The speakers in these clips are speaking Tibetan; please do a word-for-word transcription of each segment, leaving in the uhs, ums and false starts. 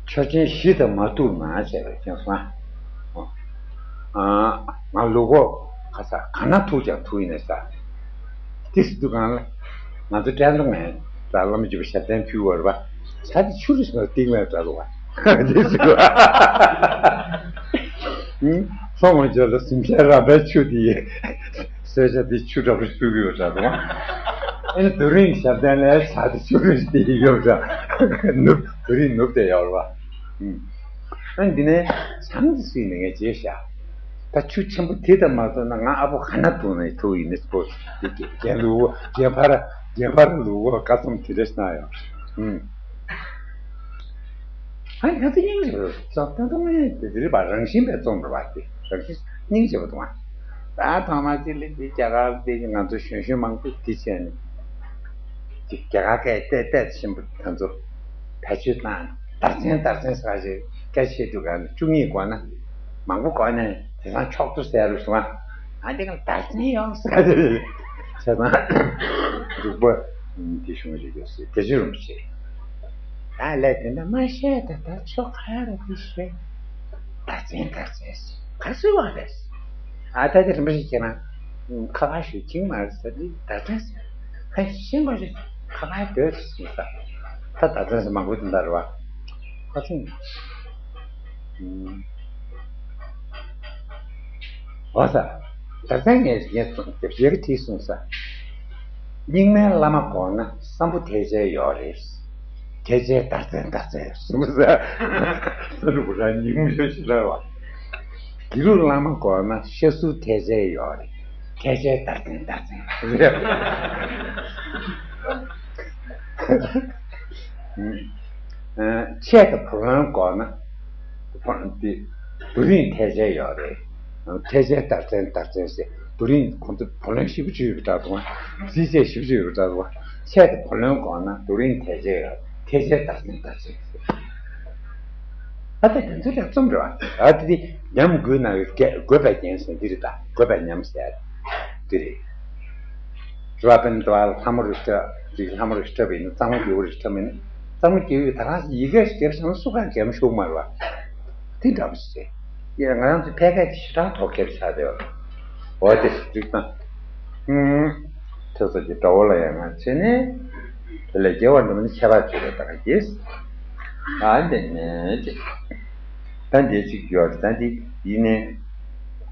ཆོས་ཅན་བཞི་དང་མ་ཐུག་ན་བྱས་པའི་སྐྱོན་སོང་ཨ། ང་ལུག་གོ་ཁ་ས་ག་ན་ཐུག་ཀྱང་ཐུག་ཡིན་ནས་ས། ཏིས་དུ་གང་ལ་ང་ཚོ་དྲན་འདུག་ངས་ད་བླ་མ་བརྒྱུད་པ་ཞབས་བརྟན་ཕུལ་བར་བ། ས་དེ་ཆུ་རུ་སོང་སྟེང་མེད་འདྲ་འདུག་བ། ལྷོ་ངོས་ཕྱོགས་ལ་སུམ་བརྒྱ་རམ་པའི་ཆུ་དེ་ཡི་གསོལ་ཇ་དེ་ཆུ་འདྲ་པོ་ཕུལ་གི་ཡོད་འདྲ་འདུག་བ། ཨེ་ནི་དུ་རིང་ཞབས་བརྟན་ལ་ས་དེ་ཆུ་རུ་དེ་ཡི་ཡོད་འདྲ། ནུབ་དུ་རིང་ནུབ་དེ་ཡོད་རེད་བ། ཨ་འདི་ནས་བྱམས་ཀྱི་སྲིད་ནས་ངས་བརྗེད་བཞག་ད་ཆུ་ཆེན་པོ་དེ་དང་མ་ཐུག་ན་ང་ཨ་ཕོ་ག་ན་ཐུག་ནས་ཐུག་ཡིན་ནས་པོ་དེ་རྒན་ལུག་རྒན་ཕར་རྒན་ཕར་ལུག་གོ་བཀའ་རྩོམ་དེ་འདྲ་ཞིག་གནང་ཡོད། ཨ་ང་ཚོ་སྙིང་རྗེ་པོ་རྩོམ་ད་དུང་ངས་དེ་རིག་པ་རང་བཞིན་པའི་རྩོམ་རེད་བ། དེ་རང་བཞིན་སྙིང་རྗེ་པོ་འདུག་ཨ། ད་ཐོག་མ་ཅིག་ལ་དེ་རྒྱ་གར་དེ་ང་ཚོ་གཞོན་གཞོན་མང་པོ་དེ་བྱས་ནས་དེ་རྒྱ་གར་སྐད་བལྟས་བལྟས་ཆེན་པོ་ད་ཚོ་བེད་སྤྱོད་བཏང་། བརྡར་ཚན་བརྡར་ཚན་ཟེར་བ་ཞིག་སྐད་ཆ་བཤད་དུས་ག་ལ་བཅུ་གཉིས་འགོར་ན་མང་པོ་འགོར་ནས་དེང་སང་ཕྱོགས་བསྡུ་ཟེར་རུ་སོང་ཨ། ཨ་འདི་ག་ལ་བརྡར་ཚན་ཡོང་ཟེར་བྱས་ཙང་འབྲུག་པ་དེ་བྱུང་རེད་ཡོད་ཟེར། དེ་ཚོ་རུ་མི་བྱེད། ད་ལས་དེ་འདྲ་མ་བཤད། ད་ད་ཆོ་ག་ར་དེ་བཤད། བརྡར་ཚན་བརྡར་ཚན་ཟེར་ག་ཟེར་བ་རེད། ཨ་ད་དེ་རིན་པོ་ཆེ་ཁྱེད་རང་ཁ་ཁ་ཞུ་ཁྱིང་མ་རེད་ཟེར་དུས་བརྡར་ཚན་ཟེར། ཧེ་ཤེས་པ་རེད། ཁ་ཁ་སྡོད་ཟེར་ས། ད་བརྡར་ཚན་ཟེར་མང་པོ་དེ་འདྲ་རེད་བ། ཁ་ཚིག་ནི། འོ་ས། བརྡར་ཚན་ངས་ངས་ཡི་གེ་བྲིས་སོང་ས། རྙིང་མའི་བླ་མ་དགོངས་ན་སམ་བྷོ་ཐའི་ཇའི་ཡོད་རེད། ཐའི་ཇའི་བརྡར་ཚན་བརྡར་ཚན་གསུངས་ས། ས་རུ་ར་རྙིང་མའི་ཤི་ར་བ། དགེ་ལུགས་བླ་མ་དགོངས་ན་ཤ་སུ་ཐའི་ཇའི་ཡོད་རེད། ཐའི་ཇའི་བརྡར་ཚན་བརྡར་ཚན་རེད། ཆེད་དུ་བུ་ལོན་དགོངས་ན་དེ་དུ་རིང་ཐའི་ཇའི་ཡོད་རེད། ཐའི་ཇའི་བརྡར་ཚན་བརྡར་ཚན་ཟེར། དུ་རིང་ཁོང་ཚོ་བུ་ལོན་ཞེ་པོ་ཅིག་ཡོད་པ་འདྲ་འདུག་བ། རྩིས་ཆད་ཞེ་པོ་ཅིག་ཡོད་པ་འདྲ་འདུག་བ། ཆེད་དུ་བུ་ལོན་དགོངས་ན་དུ་རིང་ཐའི་ཇའི་ཡོད། ཐའི་ཇའི་བརྡར་ཚན་བརྡར་ཚན་ཟེར། ཨ་ད་དེ་ཚོ་ལ་རྩོམ་རེད་བ། ཨ་དེ་དེ་ཉམས་དགོས་ན་དགོས་པའི་རྒྱན་ཟེར་འདི་རེད། ད་དགོས་པའི་ཉམས་ཟེར་འདི་རེད། རེད་བ། དཔེར་ན་ལྷ་མོ་རི་ཁྲ་འདི་ལྷ་མོ་རི་ཁྲ་བ་ཡིན་ན་གཙང་མ་རྒྱལ་པོ་རི་ཁྲ་བ་ཡིན་ན་གཙང་མ་རྒྱལ་པོས་ད་རང་ཡི་གེ་ཞིག་བརྒྱབ་བཞག་ན་སུ་གང་རྒྱབ་ཤོག་མ་རེད་བ། དེ་འདྲ་པོ་ཞིག་རེད། ཡ་ང་རང་ཚོ་ཕལ་སྐད་དེ་ཞེ་དྲག་ཐོག་ཁེལ་ཆགས་བསྡད་ཡོད་རེད། འོ་དེ་ཞིག་འགྲིག་ན། ཨུམ། ཐོས་བསམ་གྱི་དགྲ་བོ་ལ་ཡ་ང་བྱས་ནས་དེ་ལས་རྒྱལ་བ་འགྲོ་མིན་ཁྱད་པར་ཅིག་རེད་ད་ག་གིས། ཨ་འདི་ནས་ཅིག་ད་འདི་ཅིག་ཡོད་རེད། ད་འདི་ཡིན་ནས་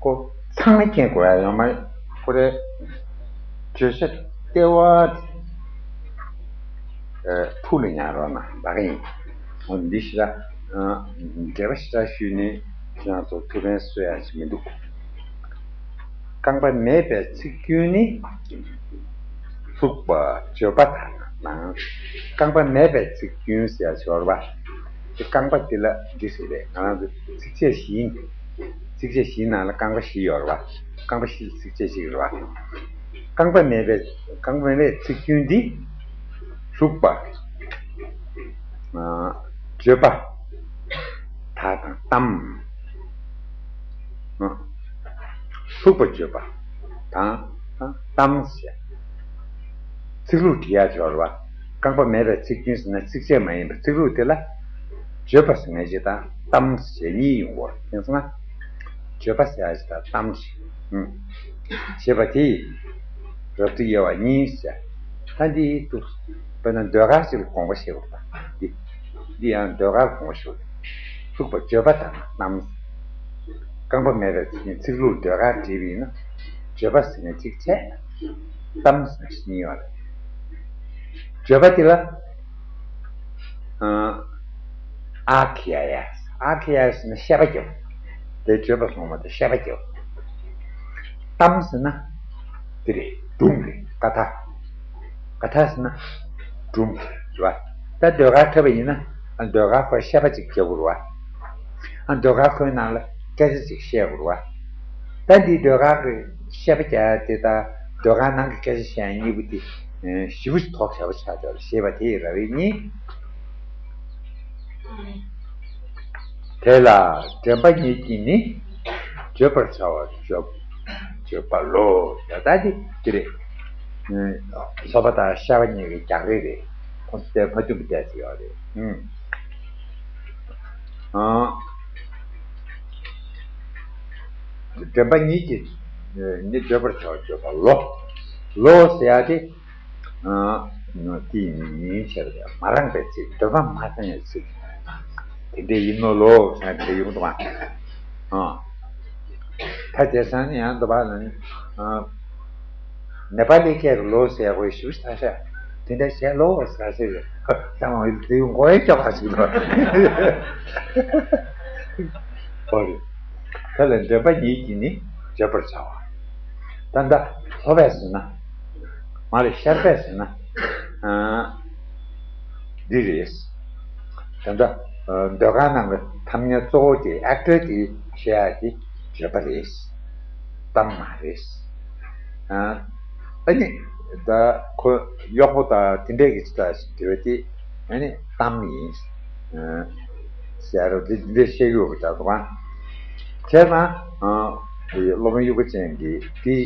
ཁོ་ཚང་མས་མཁྱེན་དགོས་ཡ་ཡོད་མ་རེད། ཁོ་རེ་བརྗོད་བྱ་ལྟེ་བ་ཐུགས་ལ་ཉར་རོགས་གནང་། ད་ག་ཡིན། འོ་འདི་ཞིག་ལ་འགྲེལ་པ་ཞིག་ལ་ཞུས་ནས་ཁྱེད་རང་ཚོ་ཐུགས་ཕན་གསོས་ཡ་ཞིག་མི་འདུག་རྐང་པ་མེད་པའི་ཚིག་རྒྱུན་ནི། ལྷུག་པ་བརྗོད་པ་དང་ནང་། རྐང་པ་མེད་པའི་ཚིག་རྒྱུན་ཟེར་ཡ་ཞོར་བ། དེ་རྐང་པ་འདི་ལ་འདི་ཟེར་རེད། ང་རང་ཚོ་ཚིགས་བཅད་བཞིའི་ཚིགས་བཅད་བཞིའི་ནང་ལ་རྐང་པ་བཞི་ཡོད་རེད་བ། རྐང་པ་བཞི་ཚིགས་བཅད་གཅིག་རེད་བ། རྐང་པ་མེད་པའི་རྐང་པ་མེད་པའི་ཚིག་རྒྱུན་འདི། ལྷུག་པ། བརྗོད་པ། ད་དང་གཏམ། ལྷུག་པ་བརྗོད་པ་དང་གཏམ་ཟེར། ཚིག་ལྷུག་བྲི་ཡ་སྦྱོར་བ། རྐང་པ་མེད་པའི་ཚིག་རྒྱུན་ཟེར་ན་ཚིགས་བཅད་མ་ཡིན་པའི་ཚིག་ལྷུག་དེ་ལ། བརྗོད་པ་ཟེར་མཁན་ཞིག་དང་གཏམ་ཟེར་གཉིས་ཡོང་གི་ཡོད་རེད། དེང་སང་ན། བརྗོད་པ་ཟེར་ཡ་ཞིག་དང་གཏམ་ཞིག་ཞེས་པ་དེ་ཡིས་རབ་ཏུ་དབྱེ་བ་གཉིས་ཟེར། ད་འདི་ཏུ་དཔེར་ན་ཟློས་གར་ཞིག་ལ་དགོངས་པ་བཞེས་པ་དང་འདི། འདི་ཡང་ཟློས་གར་དགོངས་པ་བཞེས་པ། ལྷུག་པ་བརྗོད་པ་དང་གཏམ། རྐང་པ་མེད་པའི་ཚིག་ཚིག་ལྷུག་ཟློས་གར་བྲིས་པ་ཡིན་ན། བརྗོད་པ་ཟེར་ནས་གཅིག་བྱས། གཏམ་ཟེར་ནས་གཉིས་ཡོད་རེད། བརྗོད་པ་དེ་ལ། ཨ་ཨཱ་ཁྱི་ཡ་ཡ། ཨཱ་ཁྱི་ཡ་ཡ་ཟེར་ན་བཤད་པ་རྒྱབ། དེ་བརྗོད་པ་སོང་བ་དེ་བཤད་པ་རྒྱབ། གཏམ་ཟེར་ན། དེ་རེད། སྒྲུང་རེད། ཀ་ཐ། ཀ་ཐ་ཟེར་ན། སྒྲུང་རེད་བ། ད་ཟློས་གར་འཁྲབ་པ་ཡིན་ན། ཨ་ཟློས་གར་ཁོས་བཤད་པ་ཅིག་རྒྱག་དགོས་རེད་བ། ཨ་ཟློས་གར་ཁོའི་ནང་ལ་སྐད་ཆ་ཅིག་བཤད་དགོས་རེད་བ། ད་འདི་ཟློས་གར་གྱི་བཤད་པ་རྒྱག་ཡ་དེ་དང་ཟློས་གར་ནང་གི་སྐད་ཆ་བཤད་ཡ་གཉིས་པོ་དེ། ཨེ་ཞེ་པོ་ཞིག་ཐོག་ཆེ་བ་ཆགས་བསྡད་པ་རེད། ཞེས་པ་དེ་ཡི་ར་བའི་གཉིས། དེ་ལ་དྲན་པ་ཉིད་ཀྱིས་ནི། བརྗོད་པར་བྱ་བ་བརྗོད། བརྗོད་པ་ལོ། ད་ལྟ་དེ་དེ་རེད། ཨེ་ལྷོད་པ་དང་ཤར་བ་གཉིས་ཀྱི་རྒྱག་རེས་རེད། ཁོང་ཚོ་དེ་མ་མཐུན་པ་བལྟས་ཚེ་ཡོད་རེད། ཨུམ། འདྲེན་པ་ཉིད་ཀྱིས་ནི་བརྗོད་པར་བྱ་བ་བརྗོད་པ་ལོ། ལོ་ཟེར་ཡ་དེ། ཨ། དེ་ཡིན་ཕྱིར་མ་རངས་པའི་ཚིག་འདོད་པ་མ་བྱང་བའི་ཚིག་དེ་འདྲ་ཡིན་ནོ་ལོ་ཟེར་ན་དེ་འདྲ་ཡོང་འདུག་ཨ། ད་དེ་སང་ནི་ཡང་འདུག་པ་ལ་ནི། ཨ། ནེ་པ་ལི་སྐད་ཀྱི་ལོ་ཟེར་དགོས་ཞུ་ས་ཤ། དེ་འདྲ་བྱས་ལོ་ཟེར་ཟེར་ཟེར་བ་དེ་མགོ་ཡི་སྐྱོ་བ་ཞིག་ལོ། ཨོ་རེད། ད་ལ་འདྲེན་པ་ཉིད་ཀྱིས་ནི་བརྗོད་པར་བྱ་བ། ད་ལྟ་ལྷོ་པས་ཟེར་ན། མ་རེད། ཤར་པས་ཟེར་ན། ཨ། འདི་རེད། ད་ལྟ་ཨ་ཟློས་གར་ནང་གི་ཐ་སྙད་གཙོ་བོ་དེ་ཨེག་ཊར་དེ་བཤད་ཡ་དེ་བརྗོད་པ་རེད། གཏམ་མ་རེད། ཨ། ཨ་ནི་ད་ཁོ་གཡོག་པོ་དང་དེ་འདྲས་ཀྱི་ཅི་ལྟ་ཞིག་འབྲེལ་བ་དེ་ཨ་ནི་གཏམ་ཡིན། ཨ། ཟེར་རོ་འདི་འདི་བཤད་ཡོད་པ་ད་དུང་། བྱས་ཙང་། ཨ། དེ་སློབ་དཔོན་དབྱུག་པ་ཅན་གྱིས་དེ།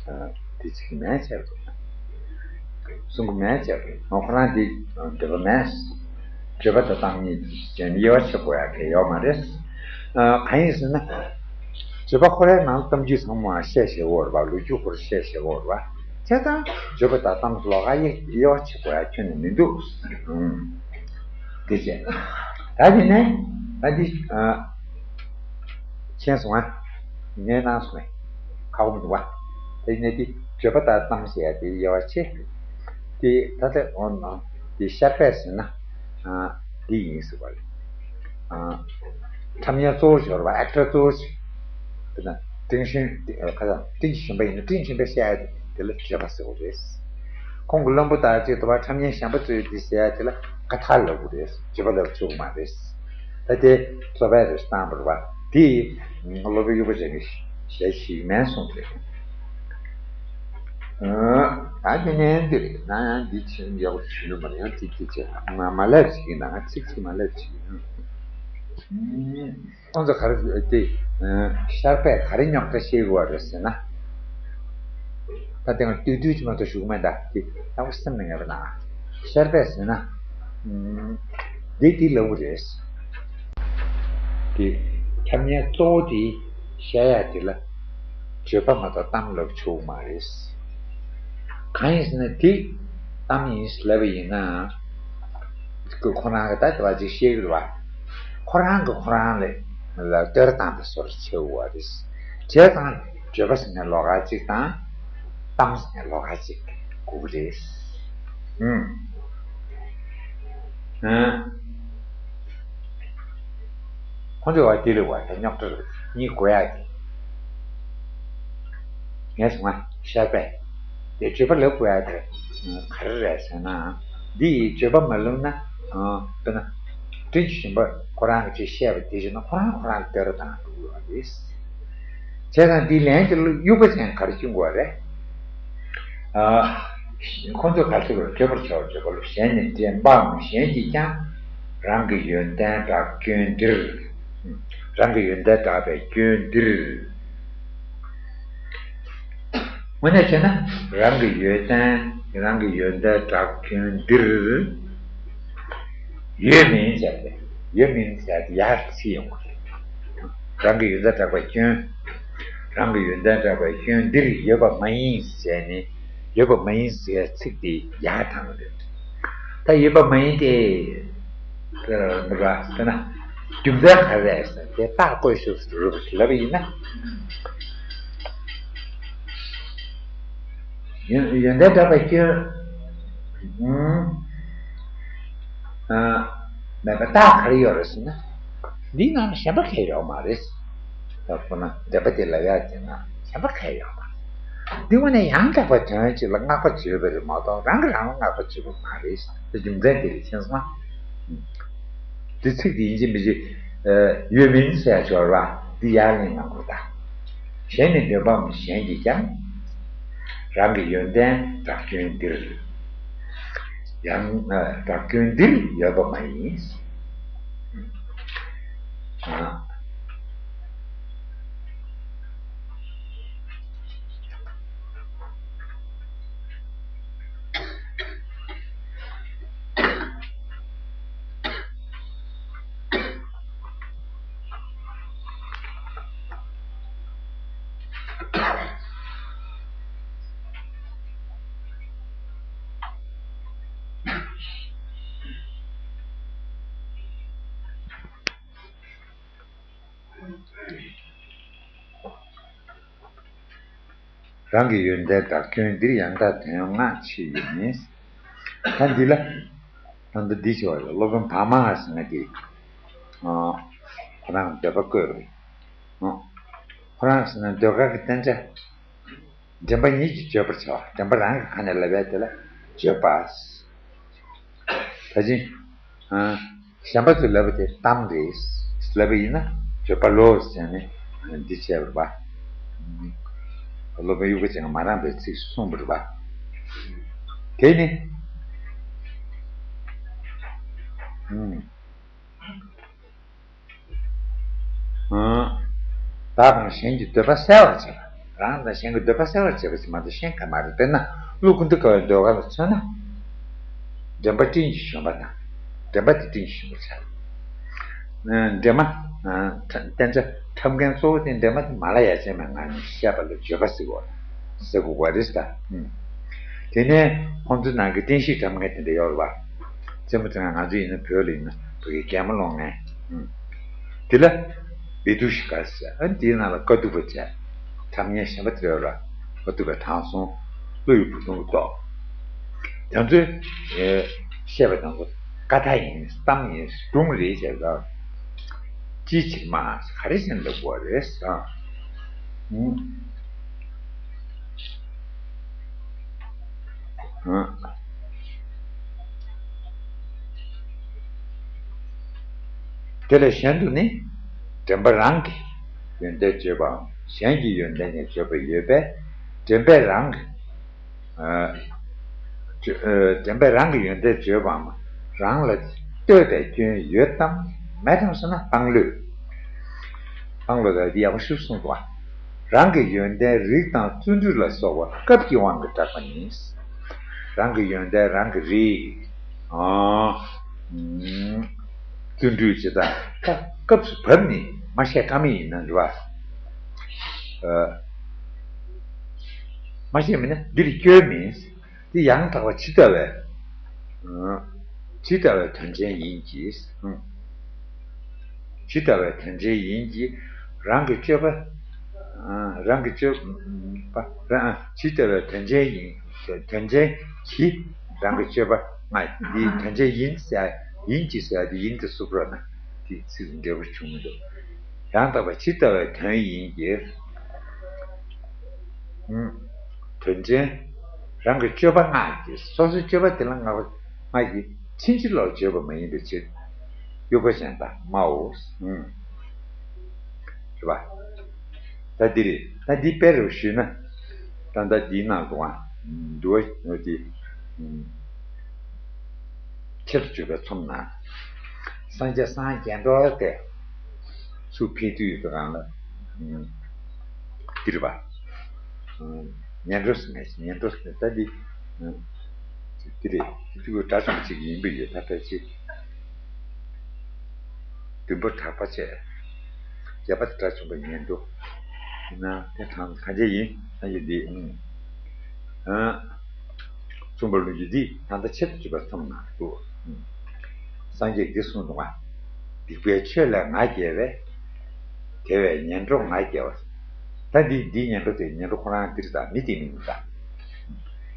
ཨ། དེ་ཚིག་མེད་བྱས་རོ། གསུང་གི་མེད་བྱས་རོ། ཁོ་རང་དེ་འདོད་པ་མེད། བརྗོད་པ་དང་གཏམ་གཉིས་ཀྱི་དབྱེ་བ་ཕྱེ་དགོས་ཡ་གལ་ཡོད་མ་རེད། ཨ། གང་ཡིན་ཟེར་ན། བརྗོད་པ་ཁོ་རའི་ནང་གཏམ་རྒྱུད་ཚང་མ་བཤད་བཞག་ཡོད་རེད་པ། ལོ་རྒྱུས་ཁོ་རང་བཤད་བཞག་ཡོད་རེད་པ། བྱས་ཙང་བརྗོད་པ་དང་གཏམ་ལོགས་ཀ་དབྱེ་བ་ཕྱེ་དགོས་ཡ་ཁྱོན་ནས་མི་འདུག། ཨུམ། དེ་བྱས། ད་དེ་ནས་ད་འདི། ཨ། མཁྱེན་སོང་ཨ། ངས་གནང་སོང་ངས། ཁག་པོ་མི་འདུག་པ། དེ་ནས་དེ་བརྗོད་པ་དང་གཏམ་ཟེར་ཡ་དེ་དབྱེ་བ་ཕྱེ། དེ་ད་ལྟ་འོ་ན་དེ་ཤར་པས་ཟེར་ན། ཨ། འདི་ཡིན་ཟེར་བ་རེད། ཨ། ཁྲམ་ཡན་གཙོ་བོ་ཞོར་བ་ཨེག་ཊར་གཙོ་བོ་ཞིག་དེ་ན་ཏིང་ཤིན་ཁ་སང་ཏིང་ཞིན་པ་ཡིན་ན་ཏིང་ཞིན་པ་བཤད་ཡ་དེ་ལ་བརྗོད་པ་ཟེར་བ་རེད། ཁོང་གི་བློན་པོ་དག་ཅིག་ཏུ་བ་ཁྲམ་ཡན་གཞན་པ་ཚོས་དེ་ཟེར་ཡ་དེ་ལ་ཁ་ཐག་ལབ་དགོས་རེད། བརྗོད་པ་ལབ་ཆོག་གི་མ་རེད། ད་དེ་རྩོད་པ་རེད་བཏང་བར་བ་དེ་སློབ་དཔོན་དབྱུག་པ་ཅན་གྱི་ཞལ་ཞིག་མེད་སོང་རེད། ཨ། ད་དེ་ནས་འདིར་ན་ཡང་འདི་ཆེན་ཡག་པོ་ཆུ་ནུ་མར་ཡང་ཅིག་ཅིག་བྱས་ང་མ་ལབ་ཅིག་ཡིན་ན་ང་ཚིག་ཚིག་མ་ལབ་ཅིག་ཡིན། ཁོང་ཚོ་ག་རེ་དེ། ཤར་པས་ག་རེ་རྙོག་དྲ་བཤད་དགོས་པ་རེད་ཟེར་ན། ད་དེ་ང་བསྟུད་བསྟུད་ཅིག་མ་གཏོགས་ཞུ་གི་མེད། ད་དེ་རྣམ་པ་སེམས་ནས་ངེས་པ་ན། ཤར་པས་ཟེར་ན། འདི་དེ་ལབ་དགོས་རེད། དེ་ཁྱབ་ཉན་གཙོ་བོ་དེ་བཤད་ཡ་དེ་ལ་བརྗོད་པ་མ་གཏོགས་གཏམ་ལབ་ཆོག་མ་རེད། གང་ཡིན་ཟེར་ན་དེ་གཏམ་ཡིན་ལབ་པ་ཡིན་ན། ཁོ་རང་གི་ད་དེ་བ་ཅིག་བཤད་གི་རེད་བ། ཁོ་རང་གི་ཁོ་རང་ལ་ལ་བསྟོད་ར་བཏང་དེ་སོར་ཆེ་བ་རེད། བྱས་ཙང་བརྗོད་པ་ཟེར་ནས་ལོགས་ཀ་ཅིག་དང་། གཏམ་ཟེར་ནས་ལོགས་ཀ་ཅིག་དགོས་ཀྱི་རེད། ཨུམ། ཨ། ཁོང་ཚོས་བ་དེ་ལ་བ་ད་རྙོག་དྲ་རེད་གཉིས་དགོས་ཡ་གི། ངས་སོང་ང་ཤར་པས། དེ་བརྗོད་པ་ལབ་དགོས་ཡ་དེ་ག་རེ་རེད་ཟེར་ན། འདི་ཡིས་བརྗོད་པ་མ་ལབ་ན། དཔེར་ན། སྤྲིན་གྱི་ཞིང་པ་ཁོ་རང་གིས་ཅིག་བཤད་པ་དེ་བཞིན་ཁོ་རང་ཁོ་རང་ལ་བསྟོད་ར་བཏང་འགྲོ་གི་ཡོད་རེད། བྱས་ཙང་འདིའི་ལན་དེ་ལ་དབྱུག་པ་ཅན་ག་རེ་སྐྱོན་དགོས་རེད། ཨ། ཁོང་ཚོས་ག་རེ་ཟེར་དགོས་རེད། བརྗོད་པར་བྱ་བ་བརྗོད་པ་ལ་གཞན་ནི་འདྲེན་པའམ་གཞན་གྱིས་ཀྱང་རང་གི་ཡོན་ཏན་བསྒྲགས་སྐྱོན་འདིར། རང་གི་ཡོན་ཏན་བསྒྲགས་པའི་སྐྱོན་འདིར། དངོས་གནས་བྱས་ན་རང་གི་ཡོན་ཏན་རང་གི་ཡོན་ཏན་བསྒྲགས་སྐྱོན་འདིར། ཡོད་མིན་བྱས་ཏེ། ཡོད་མིན་བྱས་ཏེ་ཡར་ཚིག་ཡོང་གི་རེད། རང་གི་ཡོན་ཏན་བསྒྲགས་པའི་སྐྱོན། རང་གི་ཡོན་ཏན་བསྒྲགས་པའི་སྐྱོན་འདིར་ཡོད་པ་མ་ཡིན་ཟེར་ནས། ཡོད་པ་མ་ཡིན་ཟེར་ཚིག་འདི་ཡར་དྲངས་རེད། ད་ཡོད་པ་མ་ཡིན་ཏེ། འདི་ར་འདི་ར་ཟེར་ན། རྒྱུ་མཚན་ག་རེ་རེད་ཟེར་ཏེ་རྟགས་བཀོད་ཤོག་ཟེར་རུ་ལབ་པ་ཡིན་ན། ཡོན་ཡོན་ཏན་བསྒྲགས་པའི་སྐྱོན། ཨུམ། ཨ། མེད་པ་རྟགས་ག་རེ་ཡོད་རེད་ཟེར་ན། འདིའི་ནང་ན་གཞན་པ་གང་ཡང་ཡོད་མ་རེད། ད་ཁོ་ན་འདོད་པ་དེ་ལ་ཡ་དེ་ན་གཞན་པ་གང་ཡང་ཡོད་མ་རེད། འདི་དངོས་གནས་ཡང་དག་པའི་དོན་གཅིག་ལ་བསྔགས་པ་བརྗོད་པ་རེད་མ་གཏོགས་རང་གིས་རང་ལ་བསྔགས་པ་བརྗོད་པ་མ་རེད། དེ་རྒྱུ་མཚན་དེ་རེད། མཁྱེན་སོང་ང་། འདི་ཚིག་འདི་ཡིན་གཅིག་མིན་གཅིག་ཨ། ཡོད་མིན་ཟེར་ཡ་སྦྱོར་བ་འདི་ཡར་ལེན་གནང་དགོས་ད། གཞན་ནི་འདོད་པའམ་གཞན་གྱིས་ཀྱང་། རང་གི་ཡོན་ཏན་བསྒྲགས་སྐྱོན་འདིར། ཡང་ཨ། བསྒྲགས་སྐྱོན་འདིར་ཡོད་པ་མ་ཡིན། ཨ། རང་གི་ཡོན་ཏན་བདག་སྐྱོན་འདིར་ཡང་དག་དོན་ལྔ་ཕྱེ་ཡོད་མིན། ད་འདི་ལ། ད་འདི་འདི་ཆེ་བ་ལ་སློབ་དཔོན་བྷ་མ་ཧ་ཟེར་ན་འདི། ཨ། ཁོ་རང་འདོད་པ་བཀོད་རེད། ཨ། ཁོ་རང་ཟེར་ན་འདོད་ཁ་གི་བསྟན་བྱ། འདྲེན་པ་ཉིད་ཀྱིས་བརྗོད་པར་བྱ་བ། འདྲེན་པ་རང་གི་ཁ་ནས་ལབ་པའི་དེ་ལ་བརྗོད་པ། ད་ཅི། ཨ། གཞན་པ་ཚོས་ལབ་པ་དེ་གཏམ་རེད། ལབ་པ་ཡིན་ན་བརྗོད་པ་ལོ་ཟེར་ནས་འདི་བྱས་པ་རེད་པ། སློབ་དཔོན་དབྱུག་པ་ཅན་གྱིས་མ་རངས་པའི་ཚིག་གསུངས་པ་རེད་པ། དེ་ནི། ཨུམ། བདག་དང་གཞན་གྱི་འདོད་པ་གསལ་བར་བྱེད་པ། རང་དང་གཞན་གྱི་འདོད་པ་གསལ་བར་བྱེད་པ་ཞིག་མ་གཏོགས་གཞན་གང་མ་རེད། དཔེར་ན་ཀླུ་ཀུན་དགའ་བོའི་ཟློས་གར་ལ་མཚོན་ན། འདྲེན་པ་སྤྲིན་གྱི་བཞོན་པ་དང་། འདྲེན་པ་དེ་སྤྲིན་གྱི་བཞོན་པ་བྱ། འདྲེན་མ། བསྟན་བྱ་ཁྲབ་མཁན་གཙོ་བོ་དེ་འདྲེན་མ་དེ་མ་ལ་ཡ་ཅན་མའི་ངང་ནས་བཤད་པ་ལ་བརྗོད་པ་ཟེར་གོ་ཟེར་དགོས་པ་རེད་ད། དེ་ནས་ཁོང་ཚོའི་ནང་གི་བསྟན་བཤིག་འཁྲབ་མཁན་དེ་འདྲ་ཡོད་རེད་པ། རྩེད་མོ་དེ་ང་ང་ཚོ་ཡིན་ན་བོད་ལ་ཡིན་ན་བོད་ཀྱི་གད་མོ་སློང་མཁན། དེ་ལ་བི་དུ་ཤི་ཀ་ཟེར། ཨ་ནི་དེའི་ནང་ལ་ཀ་ཏུ་པ་བྱས། འཁྲབ་མཁན་གཞན་པ་དེ་ཡོད་རེད། ཀ་ཏུ་པའི་དྲང་སྲོང་ཀླུ་ཡི་བུ་སྟོན་གྱི་ཏོག་དེ་ཚོས་བཤད་པ་དེ་ཚོ་ཀ་ཐ་ཡིན། གཏམ་ཡིན། སྒྲུང་རེད་ཟེར་ག་ཅིའི་ཕྱིར་མ་ག་རེ་བྱས་ནས་ལབ་དགོས་རེད་ཟེར། དེ་ལས་གཞན་དུ་ནི། འདྲེན་པ་རང་གི་ཡོན་ཏན་བརྗོད་པའམ་གཞན་གྱི་ཡོན་ཏན་ཡང་བརྗོད་པ་ཡོད་པས། འདྲེན་པས་རང་གི། ཨ། འདྲེན་པས་རང་གི་ཡོན་ཏན་བརྗོད་པའམ་རང་ལ་ལྟོས་པའི་སྐྱོན་ཡོད་དམ་མེད་དམ་ཟེར་ན་སྤང་ལོས། སྤང་ལོས་ལ་འདི་ཡག་པོ་ཞིག་གསུངས་འདུག་ཨ། རང་གི་ཡོན་ཏན་རིགས་དང་བརྩོན་འགྲུས་ལ་སོགས་པ་སྐབས་ཀྱི་དབང་གིས་བསྒྲགས་པ་ཡིན། རང་གི་ཡོན་ཏན་རང་གི་རིགས། ཨ། བརྩོན་འགྲུས་ཇི་ལྟར་སྐབས་སུ་བབས་ནས་མ་བཤད་ཀ་མེད་ཡིན་ན་འགྲོ་བ། མ་བཤད་མིན་ན་འདིར་སྐྱོན་མིན། འདི་ཡང་དག་པ་ཇི་ལྟ་བའི། ཇི་ལྟ་བའི་དོན་ཅན་ཡིན་གྱི། ཇི་ལྟ་བའི་དོན་ཅན་ཡིན་གྱི། རང་གི་སྤྱོད་པ། རང་གི་སྤྱོད་པ་རང་ཇི་ལྟ་བའི་དོན་ཅན་ཡིན། དོན་ཅན་གྱི་རང་གི་སྤྱོད་པ་ང་འདི་དོན་ཅན་ཡིན་ཟེར་ཡིན་གྱི་ཟེར་ཡ་དེ་ཡིན་དེ་སུབ་རོགས་ན་དེ་ཚིག་འབྲས་བུ་བྱུང་མི་འདུག་ཡང་དག་པ་ཇི་ལྟ་བའི་དོན་ཡིན་གྱི། དོན་ཅན། རང་གི་སྤྱོད་པ་ལྔ་ཡིན་གྱི། སོ་སོའི་སྤྱོད་པ་དེ་ལ་ལྔ་པ་ལྔ་ཡིན། ཕྱིན་ཅི་ལོག་བརྗོད་པ་མ་ཡིན་པའི་ཕྱིར། དབྱུག་པ་ཅན་དང་སྨྲའོ། རེད་པ། ད་འདི་རེད། ད་འདི་དཔེ་རུ་ཞུས་ན། ད་ལྟ་འདིའི་ནང་དུ་འདུལ་བ་འདི། ཆེད་དུ་བརྗོད་པའི་ཚོམས་ན། སངས་རྒྱས་སངས་རྒྱས་འགྲོ་སྟེ། ཚུར་ཕེབས་དུས་ཡོད་པའི་སྒང་ལ། འདི་རེད་པ། ཉན་འགྲོ་ཟེར་ནས་ཉན་འགྲོ་ཟེར་ནས་ད་འདི། འདི་རེད། འདི་ཚོ་དགྲ་བཅོམ་པ་གཅིག་ཡིན་པས་ཡོད་ད་ཕལ་ཆེར། བདུན་པོ་གྲགས་པ་བྱས། བརྒྱད་པ་དེ་དགྲ་བཅོམ་པ་ཉན་འགྲོ། ཡིན་ན་དེ་གང་གང་བྱས་ཡིན་ན་ཡོད་འདི། གསུངས་པ་ལོ་རྒྱུས་འདི་ད་ལྟ་ཆེད་དུ་བརྗོད་པ་ཚང་མ་འདུག་སངས་རྒྱས་ཀྱིས་གསུངས་འདུག་ང་། སྡིག་པའི་ཆོས་ལས་ང་རྒྱལ་བས། དེ་བས་ངན་འགྲོ་ང་རྒྱལ་བ། ད་འདི་འདིའི་ངན་འགྲོ་དེ་ངན་འགྲོ་ཁོ་རང་འདིར་དང་མི་དེ་མིན་འདུག་ད།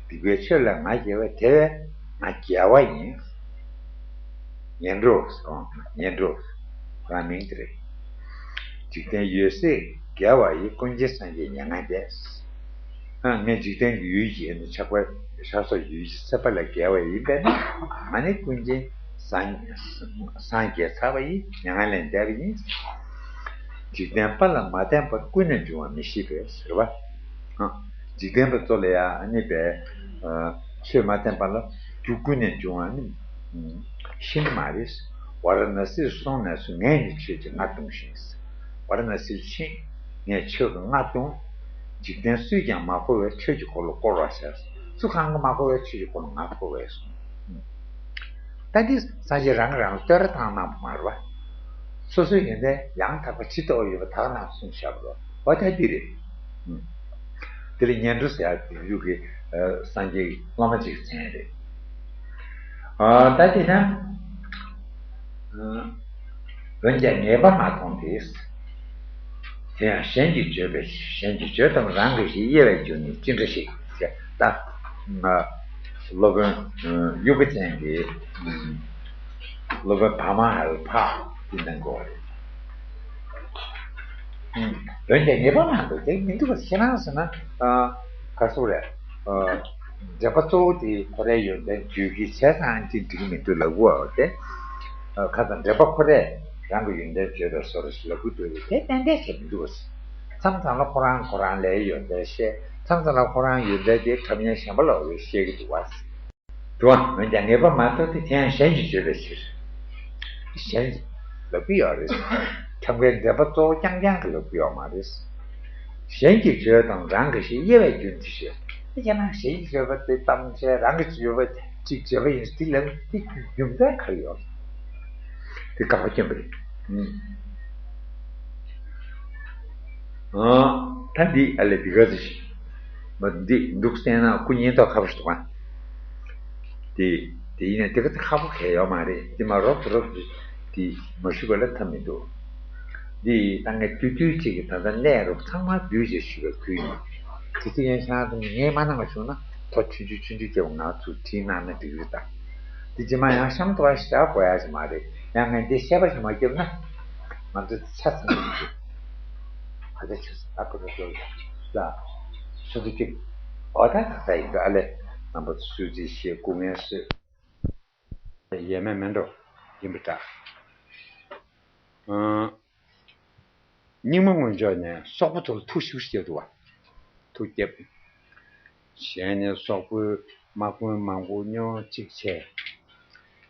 སྡིག་པའི་ཆོས་ལས་ང་རྒྱལ་བས་དེ་བས་ང་རྒྱལ་བ་ཡིན། ངན་འགྲོ། ངན་འགྲོ། ཁོ་རང་མིང་དེ་རེད། འཇིག་རྟེན་ཡོད་སྲིད་རྒྱལ་བ་ཡི། ཀུན་མཁྱེན་སངས་རྒྱས་མྱ་ངན་འདས། ཨ་ངས་འཇིག་རྟེན་གྱི་ཡུལ་གྱི་ནི་ཆགས་པ་ཆགས་སོགས་ཡུལ་གྱི་ཚད་པ་ལས་བརྒལ་བ་ཡིན་པས་ན་ཨ་ནི་ཀུན་མཁྱེན་སངས་སངས་རྒྱས་ཚར་བ་ཡིན། མྱ་ངན་ལས་འདས་པ་ཡིན། འཇིག་རྟེན་པ་ལ་མ་བརྟེན་པར་ཀུན་ནས་འབྱུང་བ་མི་ཤེས་པས་ཟེར་བ། འཇིག་རྟེན་པ་ཚོ་ལ་ཡང་ཨ་ནི་པའི་ཆོས་མ་བསྟན་པ་ལ་རྒྱུ་ཀུན་ནས་འབྱུང་བ་ནི་ཤེས་ནི་མ་རེད། ཝཱ་ར་ཎ་སིར་སོང་ནས་སུ་ངས་ནི་ཆོས་ཀྱི་རྔ་བརྡུངས་ཤིང་། ཝཱ་ར་ཎ་སིར་ཕྱིན། ངས་ཆོས་ཀྱི་རྔ་བརྡུངས། འཇིག་རྟེན་སུས་ཀྱང་མ་གོ་བའི་ཆོས་ཀྱི་འཁོར་ལོ་བསྐོར་བར་བྱས། སུ་གང་གིས་མ་གོ་བའི་ཆོས་ཀྱི་འཁོར་ལོ་ང་བསྐོར་བས་གསུངས། ད་འདི་སངས་རྒྱས་རང་གིས་རང་ལ་བསྟོད་ར་བཏང་གནང་བ་མ་རེད་བ། སོ་སོའི་ཡོན་ཏན་ཡང་དག་པ་ཇི་ལྟ་བ་ཡོད་པ་དག་གནང་གསུངས་བཞག་པ་རེད། འོ་ད་འདི་རེད། དེ་ལ་ཉན་འགྲོ་ཟེར་ཡག་དེ་ཡུལ་གྱི་སངས་རྒྱས་ཀྱི་སློབ་མ་གཅིག་གི་མཚན་རེད། ཨ་ད་དེ་ན། འོན་ཀྱང་ངེས་པ་མ་མཐོང་སྟེ། ཡང་གཞན་གྱིས་བརྗོད་པའི་ཕྱིར། གཞན་གྱིས་བརྗོད་དམ་རང་གི་ཞེས་དབྱེ་བའི་རྒྱུ་ནི་ཅི་འདྲ་ཞིག་ཅེས། ད་སློབ་དཔོན་དབྱུག་པ་ཅན་གྱི་སློབ་དཔོན་བ་མ་ཧལ་ཕ་དེ་གནང་དགོས་པ་རེད། འོན་ཀྱང་ངེས་པ་མ་འདུག་དེ་མི་འདུག་པ་ཁྱེད་རང་ཟེར་ན། ག་སོག་རེད། འགྲེལ་པ་གཙོ་བོ་དེ་ཁོ་རའི་ཡོན་ཏན་བརྗོད་ཀྱི་བྱས་ཙང་དེ་འགྲིག་མི་འདུག་ལབ་དགོས་པ་དེ། ཁ་སང་འགྲེལ་པ་ཁོ་རས་རང་གི་ཡོན་ཏན་བརྗོད་པའི་བཟོ་འདྲ་ཞིག་ལབ་དགོས་འདུག་དེ་ཏན་ཏན་བྱེད་མི་འདུག་མཚམས་མཚམས་ལ་ཁོ་རང་ཁོ་རང་ལའི་ཡོན་ཏན་བཤད། མཚམས་མཚམས་ལ་ཁོ་རང་ཡོན་ཏན་དེ་ཁྲབ་ཉན་གཞན་པ་ལ་བཤད་ཀྱི་འདུག་བ། འགྲོ་བ་འོན་ཀྱང་ངེས་པ་མ་གཏོགས་ཏེ། དེ་ཡང་གཞན་གྱིས་བརྗོད་པའི་ཕྱིར། གཞན་གྱིས་ལབ་ཀྱི་ཡོད་རེད། ཁྲམ་ཁའི་འགྲེལ་པ་གཙོ་བོ་རྐྱང་རྐྱང་གིས་ལབ་ཀྱི་ཡོད་མ་རེད། གཞན་གྱིས་བརྗོད་དམ་རང་གི་ཞེས་དབྱེ་བའི་རྒྱུ་འདི་ཞེས། དེ་ཡང་ན་གཞན་གྱིས་བརྗོད་པ་དེ་གཏམ་བྱས། རང་གིས་བརྗོད་པ་གཅིག་བརྗོད་པ་ཡིན། དེ་ལབ་དེ་རྒྱུ་མཚན་ག་རེ་ཡོད། དེ་དགག་པ་སྐྱོན་པ་རེད། ཨ། ད་འདི་ཨ་ལས་འདི་ག་ཚོད་ཞིག་མ་འདི་འདུག་བསྟན་ན་སྐུ་ཉེན་རྟོག་ཁ་པོ་ཞིག་འདུག་ཨ། དེ་དེ་ཡིན་ན་དེ་ག་ཚོད་ཁག་པོ་གས་ཡོད་མ་རེད། འདི་མ་རོབ་རོབ་དེ་མ་ཞུ་བ་ལ་ཐབས་མི་འདུག་འདི་ད་ངས་དུས་དུས་གཅིག་གི་ད་ལྟ་གནས་རོབ་ཚང་མ་བསྡུས་བྱས་ཞུ་བའི་ཁུལ་ཡིན། དེ་ཚེ་ཡན་ཤང་དུ་ངས་མ་གནང་བ་བྱུང་ན་ཐོ་ཆུང་ཆུང་ཆུང་ཆུང་རྒྱབ་ང་ཚོ་བྲིས་གནང་ན་འགྲིག་རེད་ད། འདི་རྗེས་མ་ཡང་གཤམ་དུ་བ་ཞེ་དྲག་དགོས་ཡ་ཞིག་མ་རེད། ཡང་ངས་འདི་བཤད་པ་ཞིག་མ་བརྒྱབ་ན་ང་ཚོ་ཆ་ཚང་གི་ཕ་ཚ་ཆུ་ས་ཨ་ཁུ་རུ་ཏོ་ལ་སུ་དུ་ཅིག་འོ་ད་ད་ད་ཡིན་འདུག་ཨ་ལས་རྣམ་པ་ཚོ་སུ་ཅིག་ཤེས་སྐུ་ངལ་གསོས་ཡས་མས་མེད་འགྲོ། ཡིན་པ་འདྲ། ཨང་། སྙིགས་མ་སྔོན་ཕྱོགས་ནས་སོག་པོ་ཚོ་ལ་ཐུགས་ཞིབ་བྱེད་འདུག་བ། ཐུགས་བརྒྱབ། གཞན་ནས་སོག་པོའི་དམག་དཔོན་མང་པོ་སྨྱོ་གཅིག་བྱས།